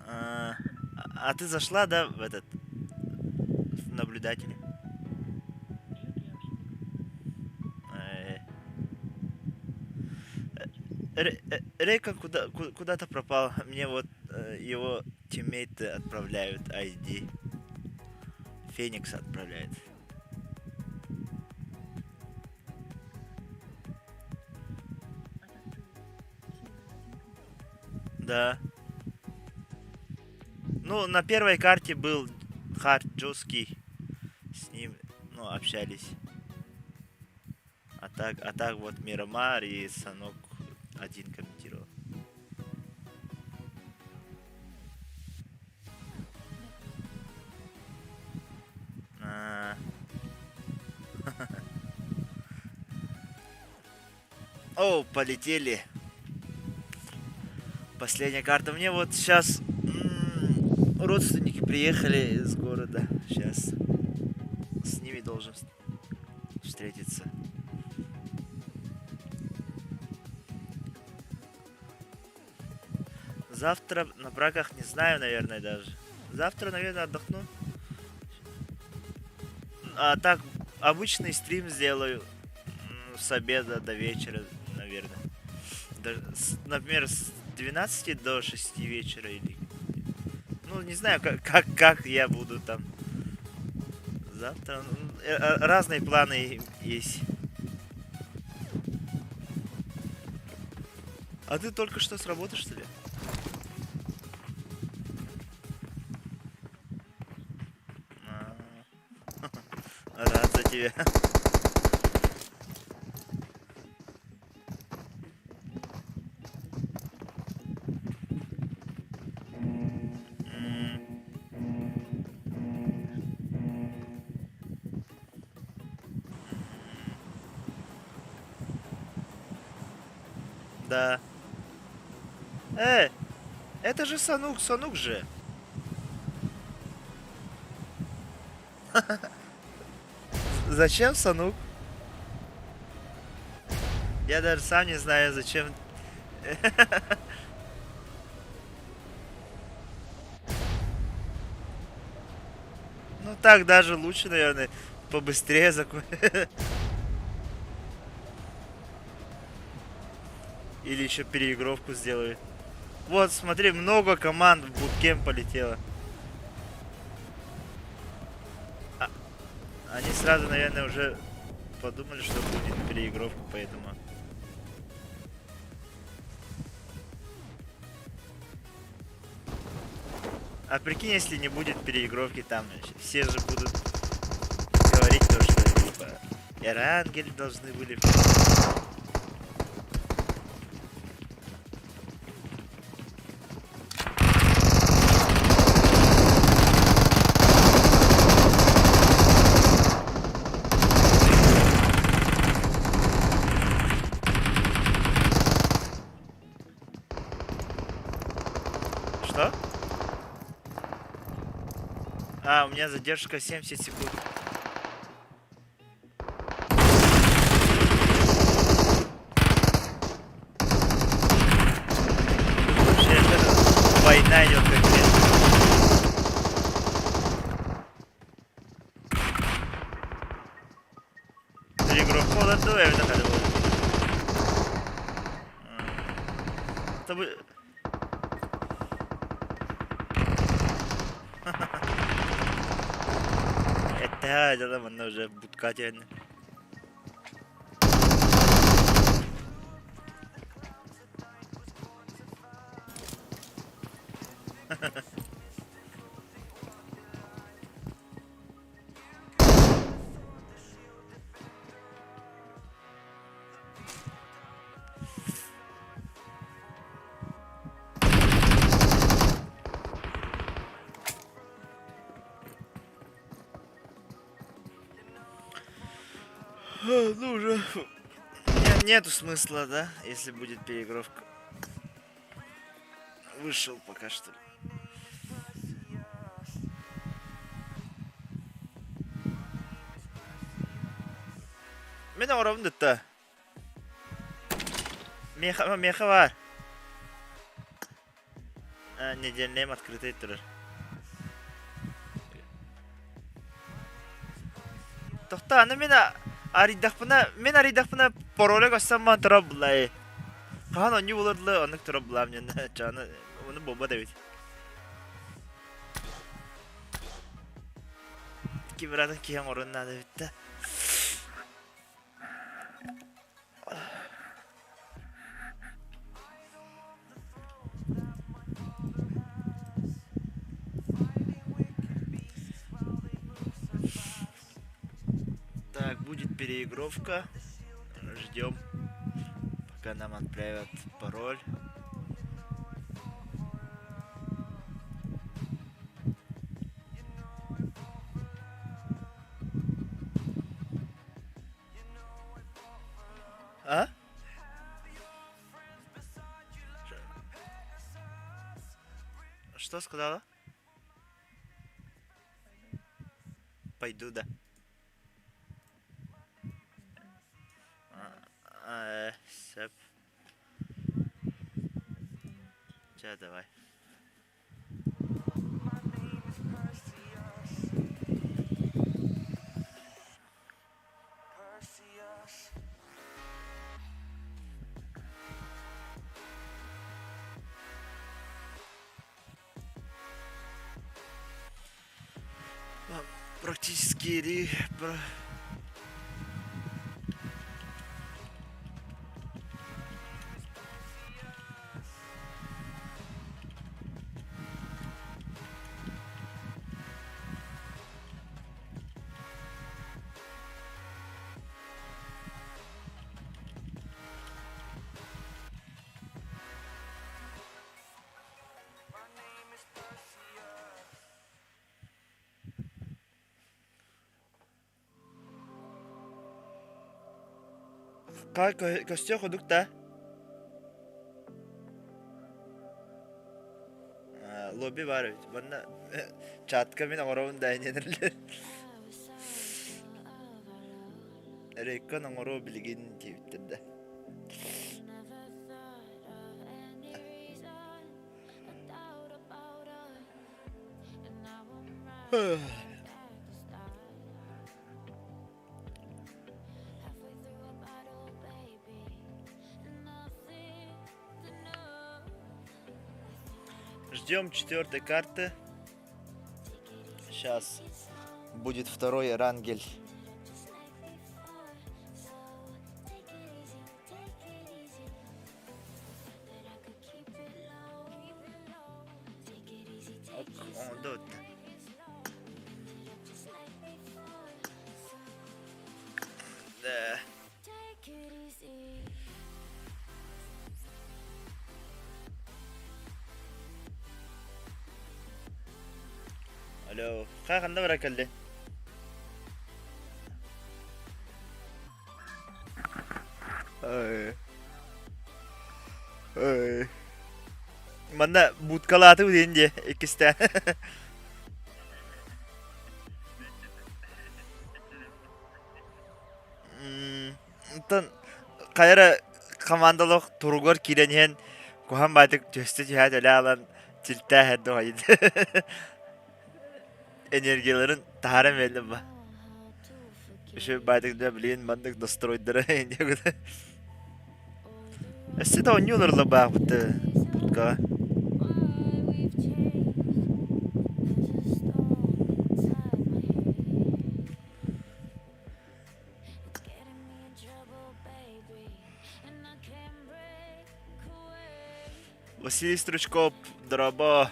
А, а ты зашла, да, в этот, в наблюдателя? Рейка куда-то пропал. Мне вот его тиммейты отправляют ID. Феникс отправляет. Да. Ну, на первой карте был Хард Джоский. С ним, ну, общались. А так вот Мирамар и Санок один комментировал. А. О, полетели. Последняя карта. Мне вот сейчас родственники приехали из города. Сейчас с ними должен встретиться. Завтра на браках не знаю, наверное, даже. Завтра, наверное, отдохну. А так, обычный стрим сделаю с обеда до вечера, наверное. Например, с 12 до 6 вечера или... Ну, не знаю, как я буду там. Завтра. Ну, разные планы есть. А ты только что с работы, что ли? А, рад за тебя. Да. Это же Санук, Санук же. Зачем Санук? Я даже сам не знаю, зачем. Ну так даже лучше, наверное, побыстрее закончить. Или еще переигровку сделают. Вот, смотри, много команд в bootcamp полетело. А, они сразу, наверное, уже подумали, что будет переигровка, поэтому... А прикинь, если не будет переигровки там, все же будут говорить то, что типа Эрангель должны были. Что? А, у меня задержка 70 секунд. Вообще, это война идет конкретно. Перегруппа олар дуу эбэтэр хайда буолар? Табы... Эттэһэ дьала манна уже будка диэн. Ну уже нету смысла, да, если будет переигровка. Вышел пока что. Мин оҥоробун дытта. Миэхэ, миэхэ баар. Недельнэйм открытый турар. Тохтоо, аны мин арыйдахпына, мин арыйдахпына пароля көстөн баран турар буллай. Хаһан онньу булар дылы оннук турар булаам диэн чааны ону буолбат эбит. Кибратын киһи оҥорун наада эбит да. Так, будет переигровка. Ждем, пока нам отправят пароль. А? Что сказала? Пойду, да. Сөп. Чэ, давай. Практически Көстүөх курдук да. Лобби баар эбит. Манна чатка мин оҥоробун да иннэнэрлэр. Рейкон оҥоруо билигин диэбиттэр да. Ждем четвертой карты. Сейчас будет второй рангель. Да. Алло, ханна бара кэлли? Ой. Ой. Манна будкалааты диэн дии иккистээн. Онтон хайа эрэ командалаах туругар киирэн иһэн куһаҕан баайдык түһүстэ түһээт өлө аалан тилтээх эрдэ уһайда. Энергияларын таһааран биэрдим ба. Еще байтик да блин маннык настройдара инде Өссө да оонньуу олорулар баахпыт будкаҕа. Василий Стручков, дорообо.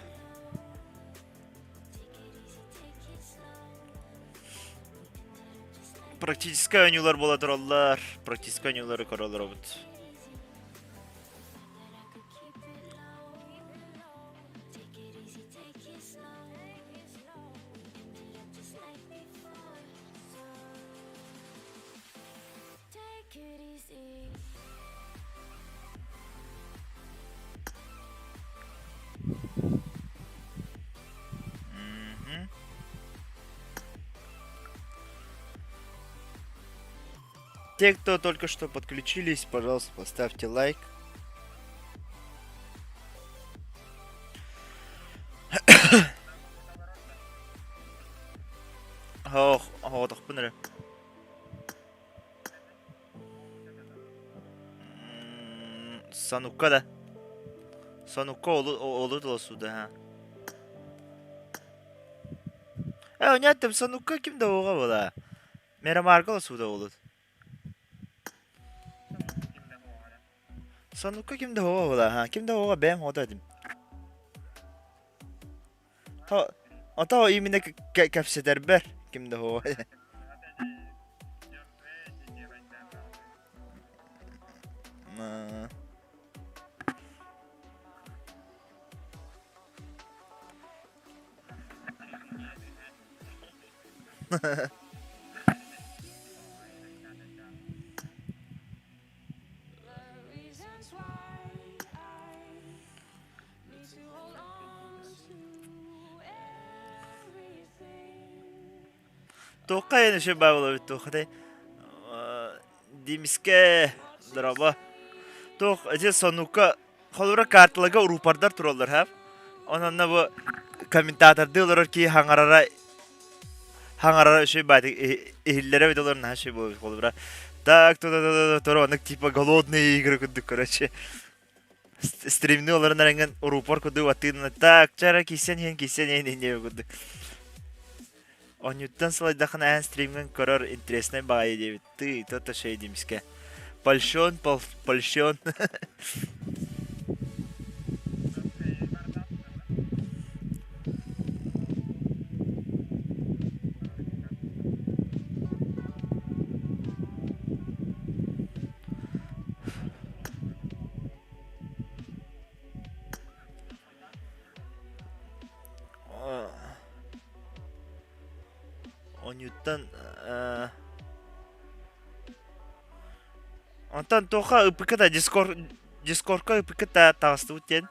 Практическай оонньуулар буола тураллар. Практическай оонньуулары көрө олоробут. Мгм. Те, кто только что подключились, пожалуйста, поставьте лайк. Ох, оҕотохпун эрэ. Санукка да. Санукка олу толосуда ha. Э, оняттым Санукка ким да оға була. Мерамарга суда олут. Санукка ким да оға була ha. Ким да оға бэм хода дим. То, ото именно кэпсэтэрбэр ким да оға. Туохха диэн үчүгэй баа буолабыт туоххатай Димискэ дорообо туох ити сонука холобура карталарга уруупардар тураллар һэ ононно бу комментатордыы олорор киһи хаҥарара хаҥарара үчүгэй баайдык иһиллэрэ эбит олор наһаа үчүгэй буолбут холобура так тура оннук типа голодные игры курдук короче стримни олорон эрэҥҥин уруупар курдук атыынна так чара киирсэн иһэн киирсэн иһэн инниэ курдук Онньуттан сылайдаххына эн стримҥин көрөр интереснэй баҕайы диэбит. Ты, то-то шей димискэ. Польщен, польщен. Онньуттан Онтон туохха ыппыккыта Дискорд Дискордка ыппыккыта таҕыстыбыт диэн.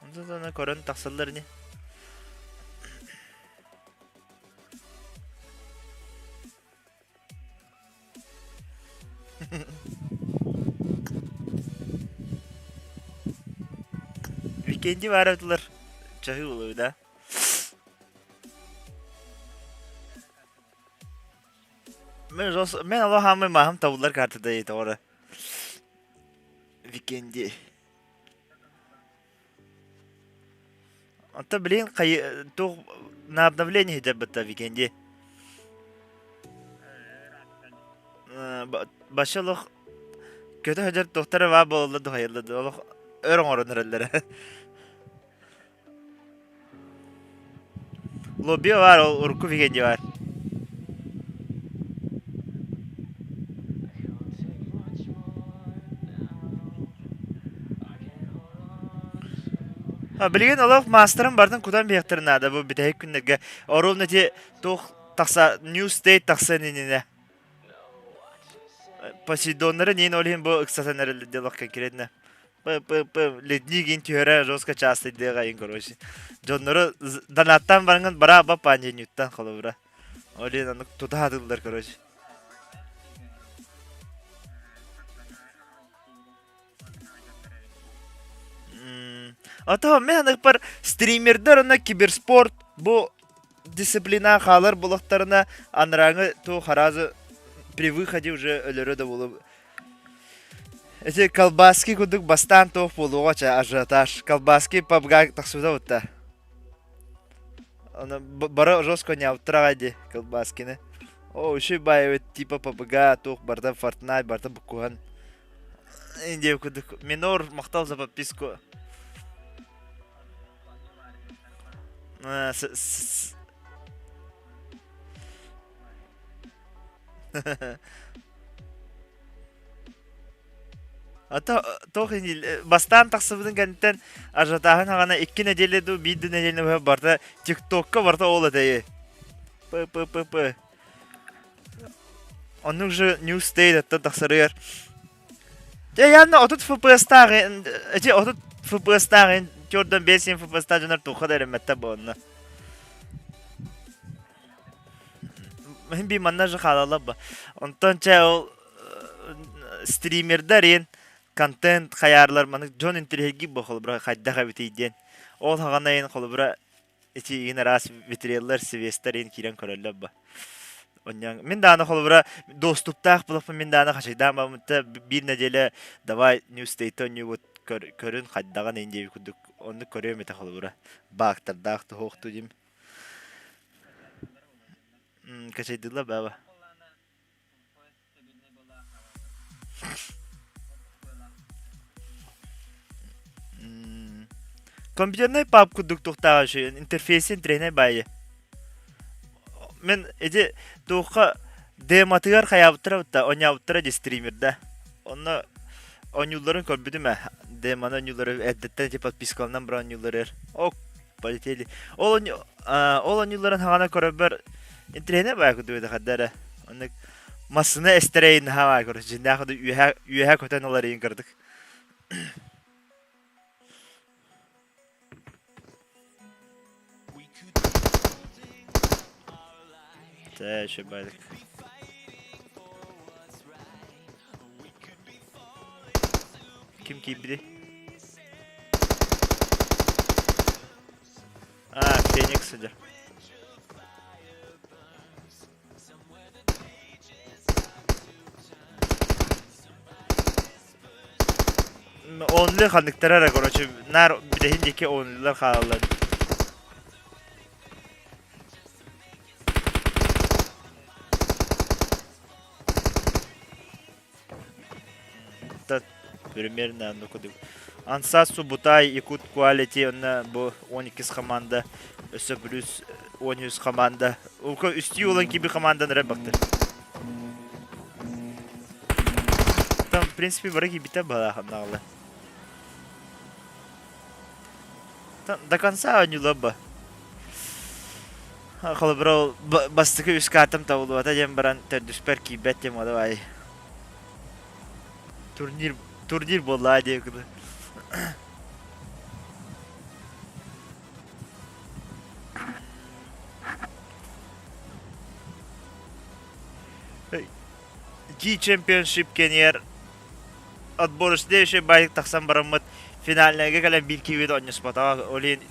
Онтон көрөн тахсаллар ини. Викенди баар чаһыы буолуо да. Мен олох хаамай маһым табыллар картада тоҕо Викенди. Онто блин хайы туох на обновление иһитэрбит Викенди. Башы олох көтө сылдьар туохтара баа буолаллар дуһайаллар олох өр оҥорон эрэллэрэ. Лобби баар ол урукку Викенди баар. Билигин олох маастарын бардын кутан биһиэхтэрин наада бу бүтэһик күннэргэ. Оруобуна ити туох тахса New State тахсан иннинэ. Посейдоннары нин ол иһин бу ыксатан эрэллэр диэн олох конкретно. П-п-п ледник иин түһэрэ жестко частый диэҕэ короче. Дьоннору донаттан бараҥын бара баппаан диэн холобура. Ол иһин оннук тута сатыыллар короче. Ото мен аныгпар стримердер онно киберспорт бу дисциплина хаалар булахтарына анарааҥы ту харазы при выходе уже өлөрө да буолу. Эти колбаски курдук бастаан туох буолуоҕа ча ажиотаж. Колбаски пабга тахсыбыта бутта. Аны бары жестко ньаабыттар ди колбаскины. О, үчүй баайбыт типа ПБГ туох барда Fortnite барда буккуһан. Индия курдук. Минор махтал за подписку. А то бастаан тахсыбытын кэнниттэн ажиотаһын хаҕана икки нэдиэлэ дуу биир да нэдиэлэ быһа барыта тиктокка барыта ол этэйи п п п п Оннук же New State аттан тахсарыгар Дьэ явно 30 FPS-таах эти 30 FPS-таах төрдөн 5 FPS-таах дьонор туохха да эрэммэттэр буолна. Мин би манна же хаалалар ба. Онтон чэ ол стримердэр иэн контент хайаарлар маны дьон интириэһиргиир бу холобура хайдах эбитий диэн. Ол хаҕана иэн холобура ити иин араас витреллэр, свестэр иэн киирэн көрөллөр ба. Онньон мин дааны холобура доступтаах булаппын мин дааны хачайдаан баммытта биир нэдиэлэ давай New State оонньуубут көрүн хайдаҕын иин диэбит курдук оннук көрүөм этэ холобура баактардаах туһуохту дим Качайдыылар баба. Компьютерный пап курдук туохтааҕа үчүгэй, интерфейсин тренер баайы. Мен ити туохха дематыгар хайаабыттара бутта, оонньообуттара дии стримерда. Онно оонньуулларын көрбүтүм ээ. Демоны оонньууллары эрдэттэн ити подпискаланан баран оонньуулларыгар. Ок, полетели. Ол ол оонньуулларын хаҕана көрөрбөр интэриэһинэй баайы курдук этэ хадда эрэ. Оннук массыына эстэрэйин наһаа баайы көрөр. Дьиннээх үөһэ үөһэ көтөн ылар иин кырдык. Тэ, еще байдык. Ким киирбитий? А, Феникс сидер. Онли ханныктара эрэ, короче, наар билэһин диэки онлилар хаалаллар. Примерно оннук курдук. Ансасу Бутай Якут Quality онно бу 12 команда өссө плюс 13 команда. Ука үстүү улан киби командан эрэ бактыр. Там, в принципе, бары кибитэ балааханнаҕала. До конца оонньуулар ба. Холобура, бастакы үс картам табыллыбата диэн баран төрдүспэр киирбэт диэн давай. Турнир турнир буолла диэ кыды. G Championship кэнигэр отбор следующий байык тахсан бараммыт финальнайга кэлэн биир киһибит оонньоспотоҕо. Ол иһин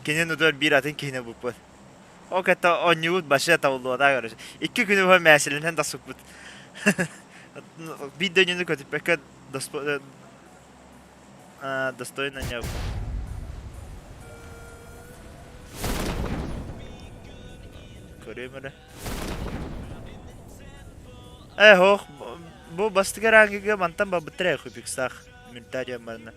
кинин удуор биир атын киһини булпут. Ол кытта оонньуубут башы табыллыбатаа короче. Икки күнү быһа мээсилэнэн тахсыппыт. Биир да оонньууну көтүппэккэ достойно не Көрүөм эрэ. Э, ох, бу бастакы рангыга мантан барбыттар ээ Хупиксах Мюльта диэн барна.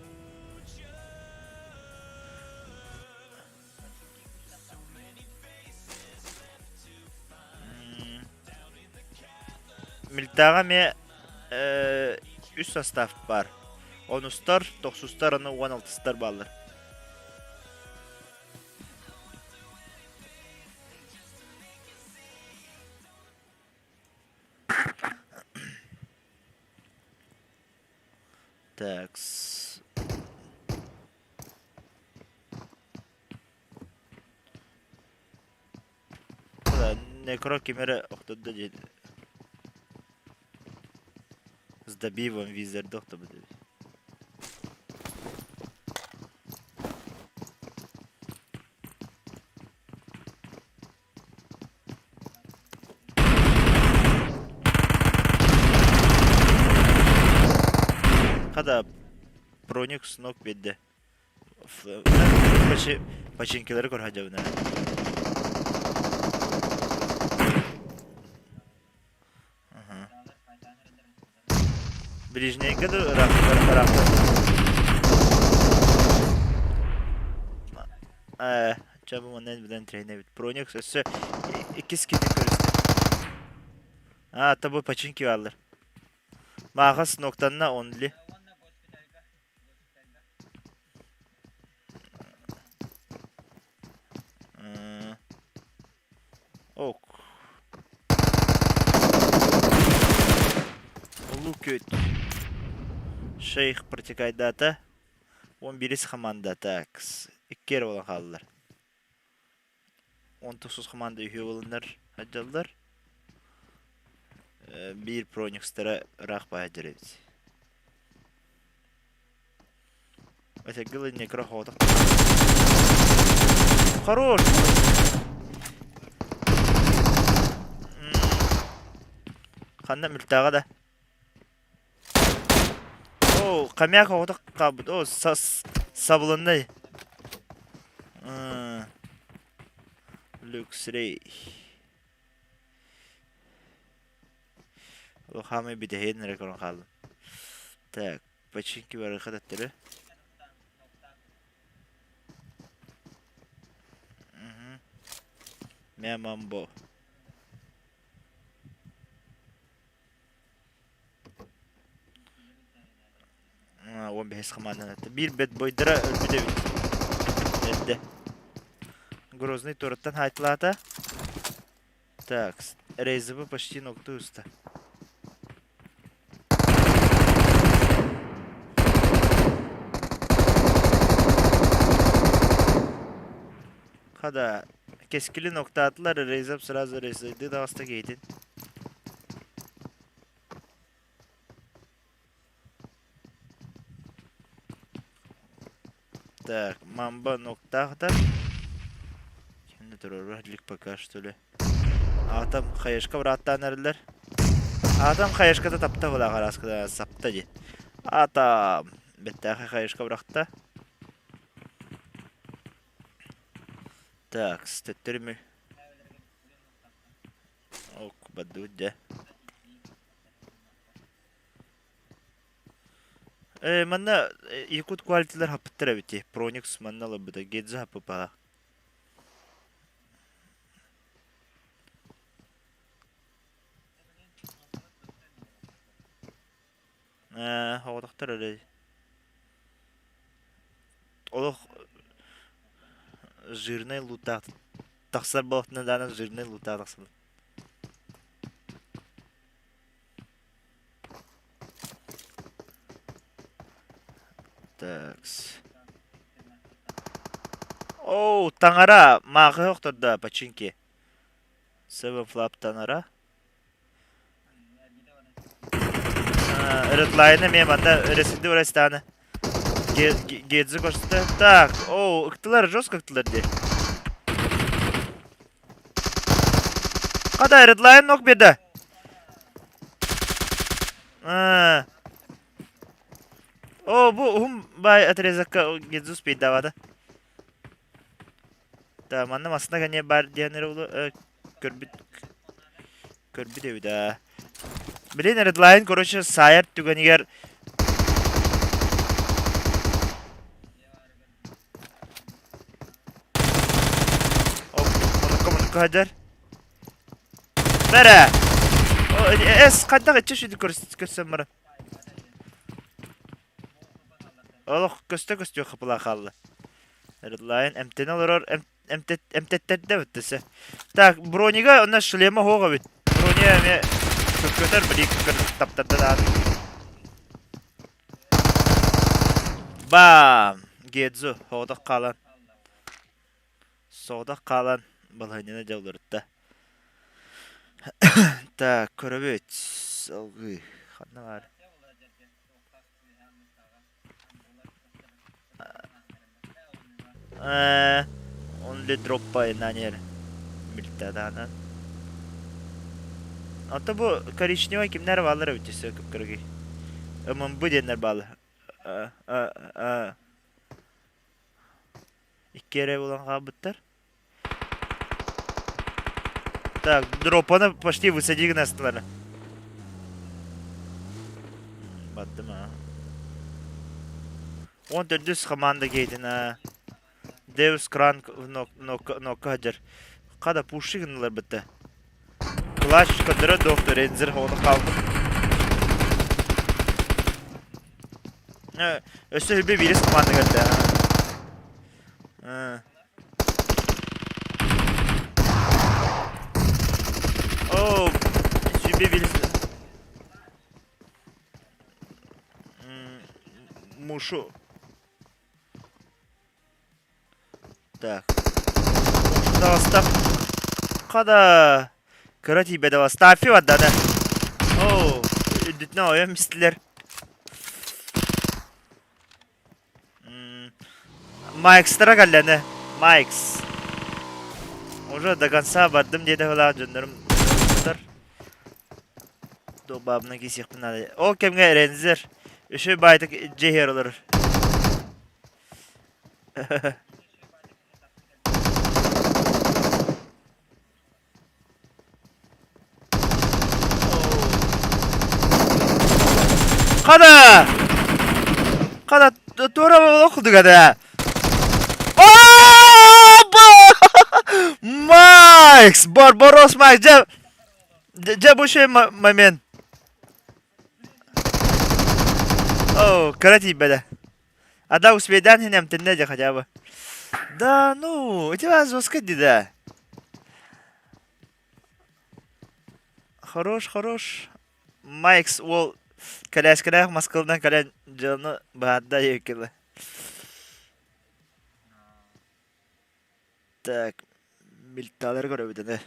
Мильтаҕа эмиэ үс состав баар. Онустар, тохсустар уонна уон алтыстар бааллар. Так. Некро ким эрэ охтордо диэн. С добивом визерді охтобут эбит. Хада проник снок биэрдэ. Починкилары көрө сылдьабын ээ. Ближнейгэ да ыраах Ээ, чэ бу манна билэн тренэбит. Проникс өссө иккис кини көрүстэ. А, это бу починки бааллар. Мааҕас ноктанна онли. Ок. Улуу күт. Шейх протекайдаата. 11 команда так. Икки эрэ буолан хааллылар. 19 команда үһүө буоланнар сылдьаллар. Биир проникстара ыраах баайдыр эбит. Этэргэ некро хоотох. Хорош! Ханна мүлтааҕа да? Оо, хомяк оҕото хаалбыт. Оо, сабылыннай. Люксрей. Хаамай бүтэһиэн эрэ көрөн хааллым. Так, починки барыха төттөрү. Мэ мамбо. 15 хамаандан этэ. Биир бэтбойдара өлбүт эбит. Эрдэ. Грозный туораттан хаайтылаата. Так, Рейзыбы почти нокту уста. Хада, кэскили ноктаатылар, Рейзап сразу рейзайды таҕыста киһитин. Так, мамба ноктаахтар. Кимне турар илик пока что ли. Атам хаешка бырааттаан эрэллэр. Атам хаешката тапта була араскада сапта ди. Атам бэттээхэй хаешка бырахта. Так, төттөрү Ок, баддыбыт дьэ. Э, манна Якут квалитилар хаппыттар эбит дии. Проникс манна ылбыта, Гедзе хаппыпаҕа. Э, оҕотохтор эрэ. Олох жирнай лутаах тахсар буолахтына даҕаны жирнай лутаах тахсар. Такс. Оу, таҥара, маахы охтордо, починки. Seven flap таҥара. Редлайны эмиэ манна өрөсүдү урастааны. Гедзу көрсүтэ. Так, оу, ыктылар, жестко ыктылар дии. Хата, редлайн нок берді. О, бу уһун бай отрезокка Гедзу спейдавады. Да, манна масына кэнниэ бар диэн эрэ көрбүт көрбүт эбит аа. Блин, Redline, короче, саайар түгэнигэр Мунукка мунукка сылдьар. Бэрэ! Эс хайдах иччи сүдү көрсөн баран. Олох көстө-көстүөх хапыла хаалла. Redline эмтэнэ олорор эмтэттэрдэ бүттүсэ. Так, бронига онно шлема суох эбит. Броня эмиэ көтөр билик таптарда даҕаны. Бам! Гедзу соҕотох хаалан. Соҕотох хаалан балаһыанньаны дьэ уларытта. Так, көрөбүт. Салгыы. Ханна баар? Э, only drop by нанер милтаданан. Ото бу коричневый кимнэр бааллар эбит өссө кып-кыргый. ММБ диэннэр бааллар. Икки эрэ буолан хаалбыттар. Так, дропаны почти высади гынастылар. Баттым а. Он төрдүс команда кейтин а. Deus Кран нокка хадьар. Хада пуши гыннылар бытта. Клаш көтөрө доктор Рензер хоҕото хаалбыт. Өссө хүбе биирис команда кэллэ. Оо, сүбэ биирис Мушу. Так. Таҕыста. Хада. Кыра тиийбэтэ Стаффи барда да. Оо, үрдүтүнэн ойон мистилэр. Майкстара кэллэни. Майкс. Уже до конца бардым диэтэ быһыылаах дьоннорум Добаабына киисиэхпин наада. Ол кэмҥэ Рензер үчүгэй баайтык дьиэ иһэр олорор. Хана! Хана туора олох курдук да. Макс! Барбарос Макс! Дьэ, дьэ бу үчүгэй момент. О, кыра тиийбэтэ. А да успейдаан иһин эмтэннэ дьэ хотя бы. Да ну, у тебя жестко да. Хорош, хорош. Майкс уол кэлээскэлээх маскылынан кэлэн дьону баһаарда диэккилэ. Так, милталары көрөбүт аны.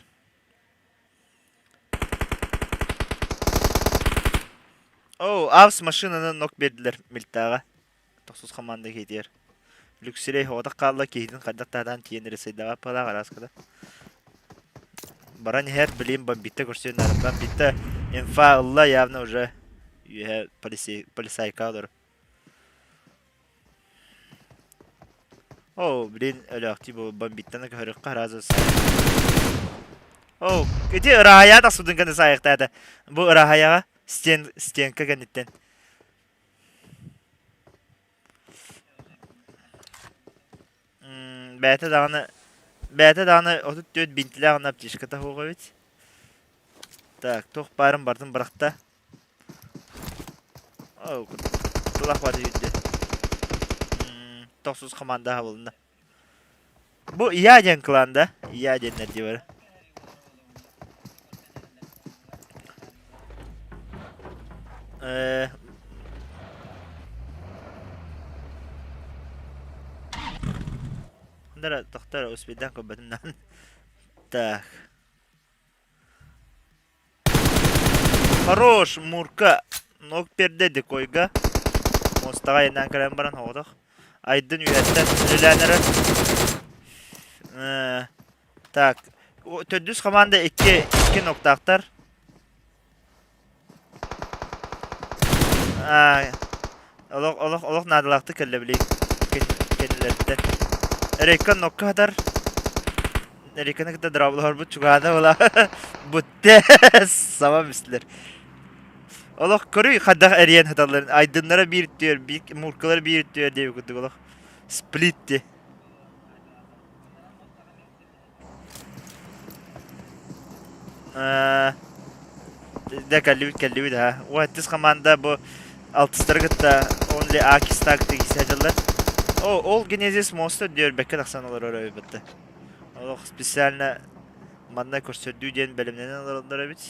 Оо, Авс машинаны нок биэрдилэр Мильтаҕа. Тохсус команда киһитигэр. Люксерей оҕотох хаалла киһитин хайдах таһадан тиийэн эрэ палаах араскада. Баран иһэр, блин, бомбитта көрсүөн наада. Бомбитта инфа ылла явно уже үөһэ полицайка олорор. Оо, блин, өлөөхтүү бу бомбиттан көһөрүөххэ сразу Оо, ити ырааһайаа тахсыбытын кэннэ саайыктаата. Бу ырааһайаҕа стен стенка кэнниттэн. Бэйэтэ даҕаны бэйэтэ даҕаны 34 бинтилээх гына аптечката суох эбит. Так, туох баарын барытын бырахта. Оо, тылах бары үүрдэ. Тохсус команда хабылынна. Бу Я диэн клан да? Я диэннэр дии бары. Хандара тохтор успейдан көрбөтүм даҕаны. Так. Хорош, Мурка. Ног перде декойга. Мостаҕа айаннаан кэлэн баран оҕотох. Айдын үөһэттэн үлэлээн эрэр. Так, төрдүс команда икки икки ноктаахтар. Олох олох олох наадалаахтык кэллэ били кэннилэриттэн. Эрейка нокка хатар. Эрейканы кытта драблаһарбыт чугаана була. Бутте саба мислер. Олох көрүй хайдах эрийэн хаталларын. Айдыннара биир түөр, муркалар биир түөр диэби курдук олох. Сплит ти. Да кэллибит кэллибит ha. Уһаттыс команда бу алтыстары кытта only Акистаг тигисе дьыллар. О, ол Генезис моста диөрбэккэ тахсан олорор эбит. Олох специально манна көрсөрдүү диэн бэлэмнэнэн олороллор эбит.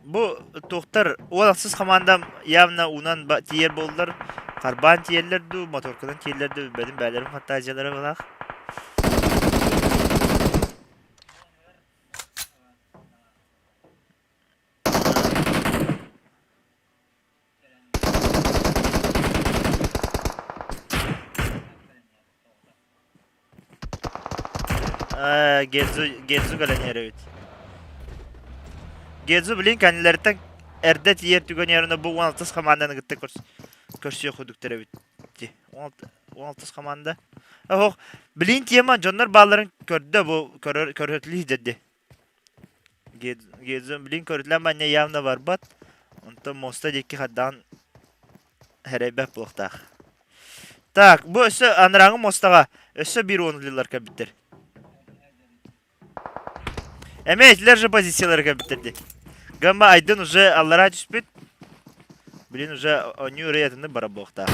Бу туохтар уол ахсыс хамаандам явно уунан тиийэр буоллар, харбаан тиийэллэр дуу, моторканан тиийэллэр дуу билбэтим бэйэлэрин фантазиялара быһыылаах. Гензу, Гензу кэлэн иһэр эбит. Гедзу билин кэннилэриттэн эрдэ тиийэр түгэнигэр бу 16 хамаанданы кытта көрсүөх курдуктар эбит. 16 хамаанда. Оһох, билин тема дьоннор баалларын көрдө бу көрөр көрөтлүү деді. Гедзу билин көрүлэн манна явно барбат. Онтон моста диэки хаддаан хэрэйбэт буолуохтаах. Так, бу өссө анарааҥы муостаҕа өссө биир уонулилар кэлбиттэр. Эмиэ итилэр же позициялары кэлбиттэр дии. Гамма Айдын уже аллараа түспүт. Блин, уже оонньуу ырыатыны бара буолуохтаах.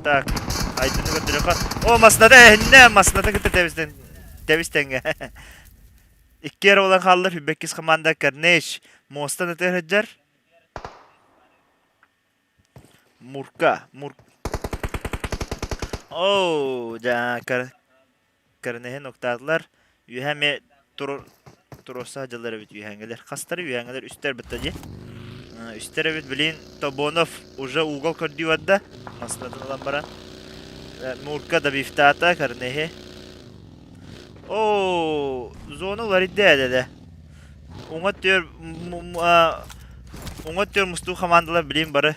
Так, Айдыны көрдөрөхө. О, масната эһиннэ, масната кытта тэбистен тэбистенге. Икки эрэ буолан хааллар, Хүбэккис команда Корнеш муостан ытыар сылдьар. Мурка, Мур... Оу, дьаа, Корнеһин уктаатылар. Үөһэ эмиэ тур туруорса сылдьаллар эбит үөһээҥҥилэр. Хастары үөһээҥҥилэр үстэр бытта дии. Үстэр эбит, блин, Тобонов уже угол көрдүү барда. Маслатын ылан баран. Мурка добивтаата Корнеһи. Оо, зона уларыйда деді. Уҥа өттүгэр уҥа өттүгэр мустуу хамаандалар билин бары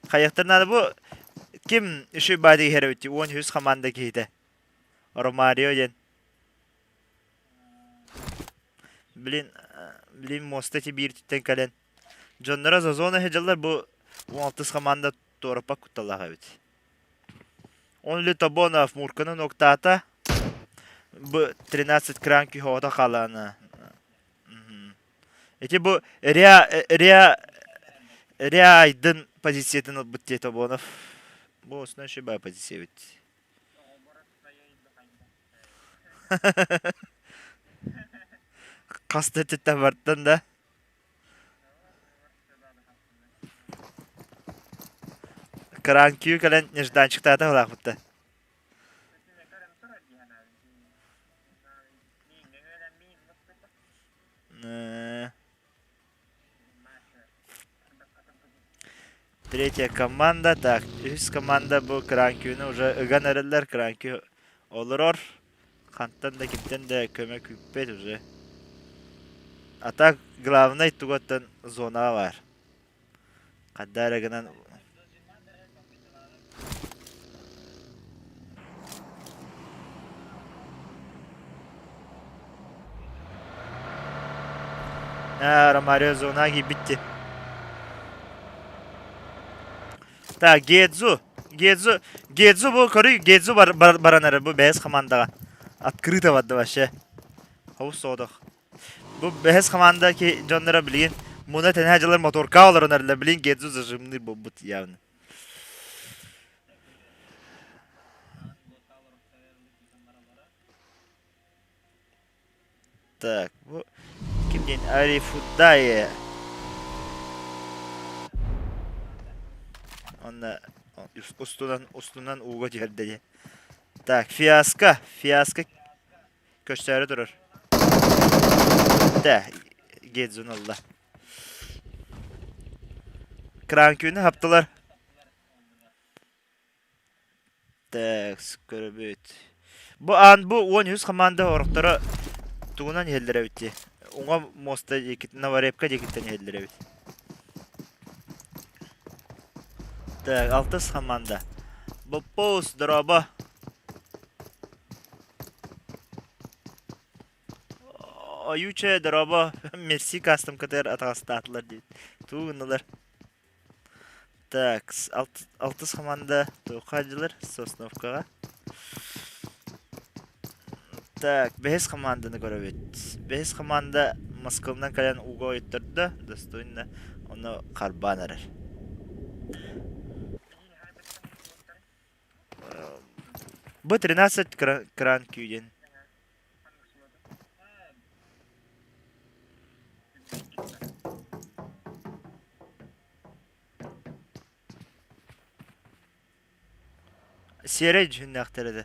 хайыахтар наада бу ким үчүгэй баайдык иһэр эбит 13 хамаанда киһитэ Ромарио диэн Блин, блин муоста ити биир түттэн кэлэн дьонноро за зона сылдьаллар бу 16 хамаанда туораппат кутталлаах эбит. Он ли Тобонов Мурканы нуктаата. Б 13 кран киһота халана. Ити бу Риа Риа Риа Айдын позициятын ылбыт дии Тобонов. Бу основной шиба позиция эбит. Хас да өттүттэн бартан да. Кранкью кэлэн нежданчиктаата ылаахпытта. Третья команда. Так, үһүс команда бу Кранкюны уже ыган эрэллэр. Кранкю олорор. Хантан да кимтэн да көмө күүппэт уже. А так главнай тугаттан зонаҕа баар. Ханна эрэ гынан Аа, Ромарио зонаҕа киирбит Так, Гедзу. Гедзу, Гедзу бу көрүй, Гедзу бар, бар, баран эрэр бу бэһис командаҕа. Открыто барда вообще. Хобус соҕотох. Бу бэһис команда ки дьонноро билигин муна тэнэ дьылар моторка олорон эрэллэр. Билигин Гедзу зажимный буолбут явно. Так, бу ким диэн Арифудае. Онно устунан устунан ууга түһэрдэ дии. Так, фиаско, фиаско көрсөөрү турар. Да, Гедзун ылла. Кранкүнү хаптылар. Так, көрөбүт. Бу аан бу 13 хамаанда орохторо тугунан иһэллэр эбит дии. Уҥа муоста диэки Новорепка диэкиттэн иһэллэр эбит. Так, алтыс хамаанда. Боппуус, дорообо. Ойууча, дорообо. Мерси кастом кытыар атаҕастаатылар диэбит. Туу гыннылар. Так, алтыс хамаанда туохха дьылар? Сосновкаҕа. Так, бэһис хамаанданы көрөбүт. Бэһис хамаанда Москванан кэлэн ууга ойуттордо, достойно ону харбаан эрэр. Бу 13 кран күүдэн. Сиэрэй дьүһүннээхтэр этэ.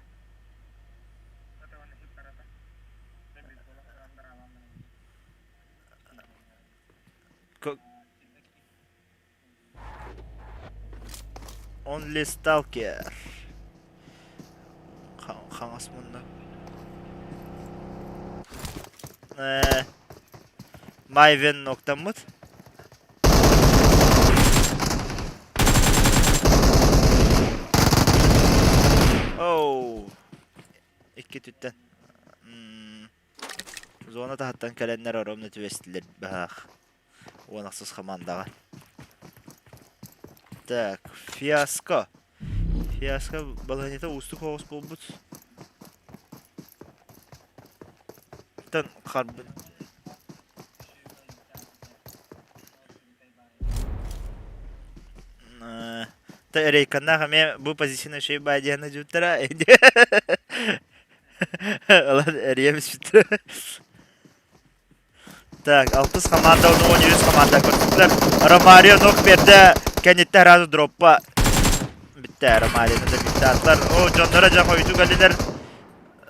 Only Stalker. Хаҥас мунна. Майвен ноктаммыт. Оу. Икки түттэн. Зона таһыттан кэлэннэр оромно түбэстилэр баһаах. Уон ахсыс хамаандаҕа. Так, фиаско. Фиаско балаһыанньата уустук соҕус буолбут. Тан харбын. Та эрейканнаах эмиэ бу позицияны үчүгэй баа диэн дьуттара. Ылан эрийэ биспиттэрэ. Так, алтыс команда, 13 команда көрсүлэр. Ромарио нок берде, кэнниттэн сразу дроппа. Бүтте Ромарионы да бүтте аттар. О, дьонноро дьэ хойутуу кэллилэр.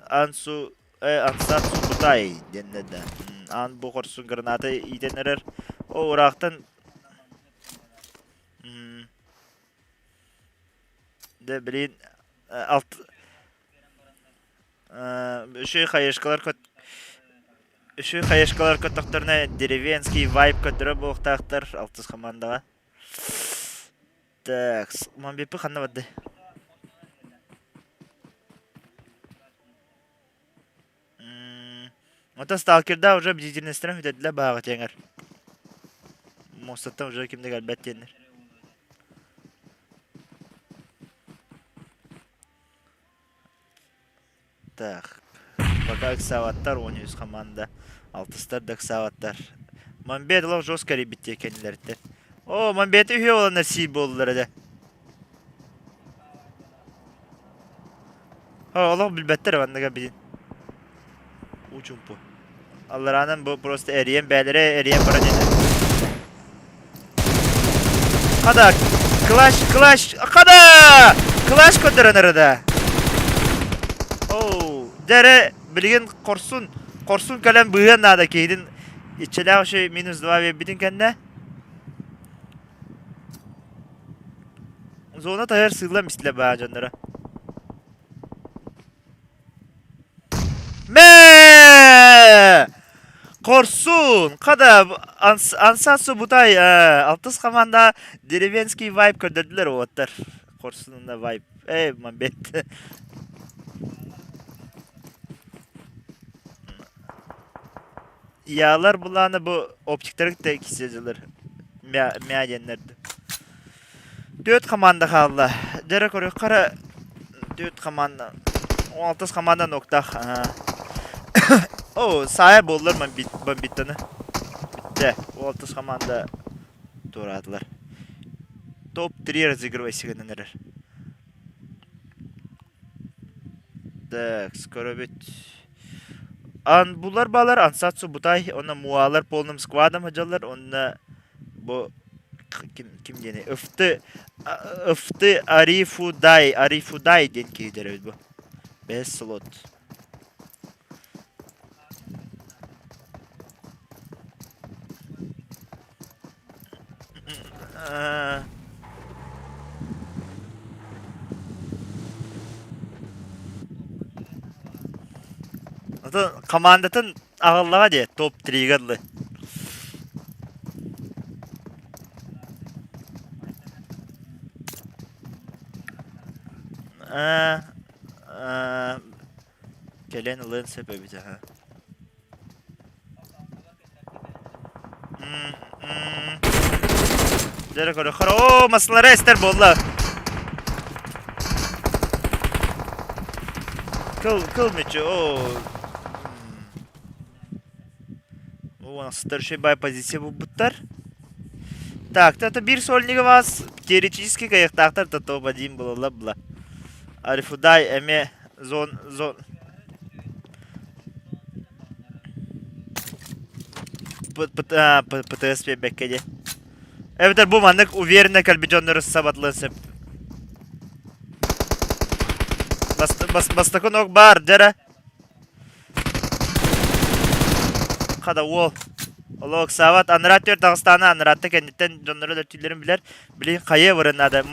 Ансу, э, Ансат Субутай диэннэ да. Ан бу хорсун граната иитэн эрэр. О, ураахтан Да, блин, алт Үчүгэй хаешкалар көт Үчүгэй хаешкалар көттөхтөрүнэ деревенский вайб көрдөрөр буолуохтаахтар алтыс хамаандаҕа. Так, Мамбиппы ханна барды? Оттон сталкерда уже бдительностьтарын бүтэрдилэр бааҕа тиэҥэр. Муостаттан уже ким да кэлбэт диэннэр. Так, пока ыксаабаттар, 13 команда. Алтыстар да ыксаабаттар. Мамбет олох жестко эрийбит кэннилэриттэн. О, Мамбеты үһүө буоланнар сиир буоллулар этэ. О, олох билбэттэр манныга билин. Учумпу. Аллараанан бу просто эрийэн бээлэрэ эрийэн баран этэ. Хада! Клаш, клаш, хада! Клаш көрдөрөн эрэ Оу, дьэ билигин хорсун, хорсун кэлэн быыһыан наада киһитин иччилээх үчүгэй минус 2 биэрбитин кэннэ. Зона таһыгар сыыллан мистилэр баа дьонноро. Мэ! Хорсун! Хада Ансасу Бутай алтыс команда деревенский вайб көрдөрдүлэр уоттар. Хорсунунна вайб. Эй, мамбет. Яалар булааны бу оптиктары кытта кисэллэр. Мя мя диэннэрди. Түөрт команда хаалла. Дьэрэ көрүөххэ эрэ түөрт команда. 16 команда ноктаах. О, саайа буоллар бомбиттаны. Бүттэ. 16 команда туораатылар. Топ-3 разыгрывай сигэнэн эрэр. Так, көрөбүт. Анбулар баалар, Ансатсу Бутай, онно Муалар полным сквадом сылдьаллар, онно бу ким ким диэний Ыфты Ыфты Арифудай Арифудай диэн киһи эбит бу. Бэһис слот. Ото командатын аҕаллаҕа дии топ-3-га дылы. Аа, аа, кэлэн ылыан сөп эбит аһа. Дьэ көрөххөр, оо, массыналара эстэр буолла. Кыл, кыл мүччү, оо. Старший бай позиция булбуттар. Так, это бир сольнига вас теоретически кайыктаахтар да топ-1 буолалар була. Арифудай эме зон зон ПТС биэрбэккэ диэн. Эбэтэр бу маннык уверенно кэлбит дьоннору сабатылыан сөп. Бастакы ног баар, дьэрэ. Хада уол. Олох ыксаабат. Анараа түөрт аҕыстаана анараатта кэнниттэн дьонноро өлөртүүллэрин билэр. Билигин хайа барыан наада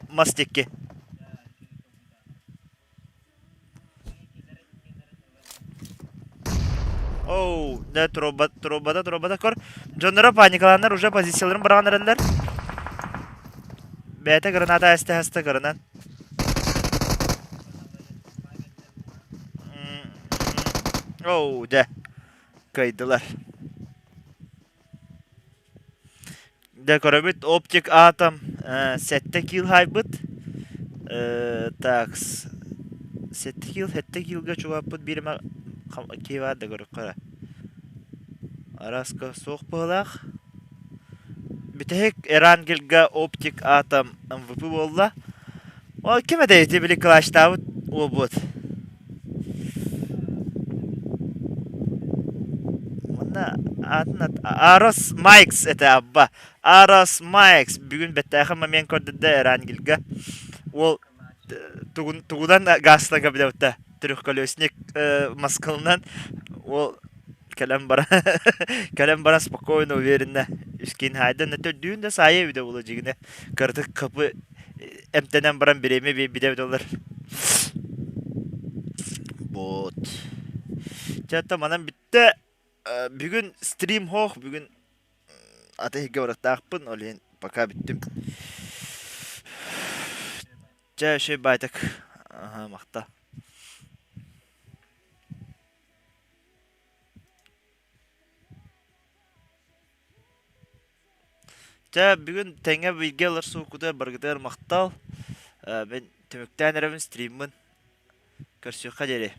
мас диэки. Оу, да турбата, турбата, турбата көр. Дьонноро паникалааннар уже позицияларын быраҕан эрэллэр. Бэйэтэ граната эстэ-эстэ кырынан. Оу, дьэ, кыайдылар. Дьэ, көрөбүт, Оптик Атом 7 килл хаайбыт. Так, 7 килл, 7 киллга чугаһаппыт биир эмэ киһи баар да көрүөххэ эрэ. Араска суох быһыылаах. Бүтэһик Эрангельга Оптик Атом МВП буолла. Ол ким этэй ити били клачтаабыт уолбут? Манна аатын Арос Майкс этэ абба. Арос Майкс бүгүн бэттээхи момент көрдөрдө Эрангельга. Уол тугунан гаслага билэбитэ трехколесник маскалынан уол кэлэн баран кэлэн баран спокойно уверенно үскин хайдан төрдүүн да саайа эбитэ буолуо дьигинэ кыратык хапы эмтэнэн баран бириэмэ биэрбитэ эбитэ олор вот чэ манан бүттэ бүгүн стрим хоох бүгүн аты иһиргэ барыахтаахпын ол иһин пока бүттүм чэ үчүгэй баайтак аха махта Чэ, бүгүн тэҥҥэ бииргэ ылар сууккутугар барыгытыгар махтал. Мин түмүктээн эрэбин стриммын. Көрсүөххэ диэри.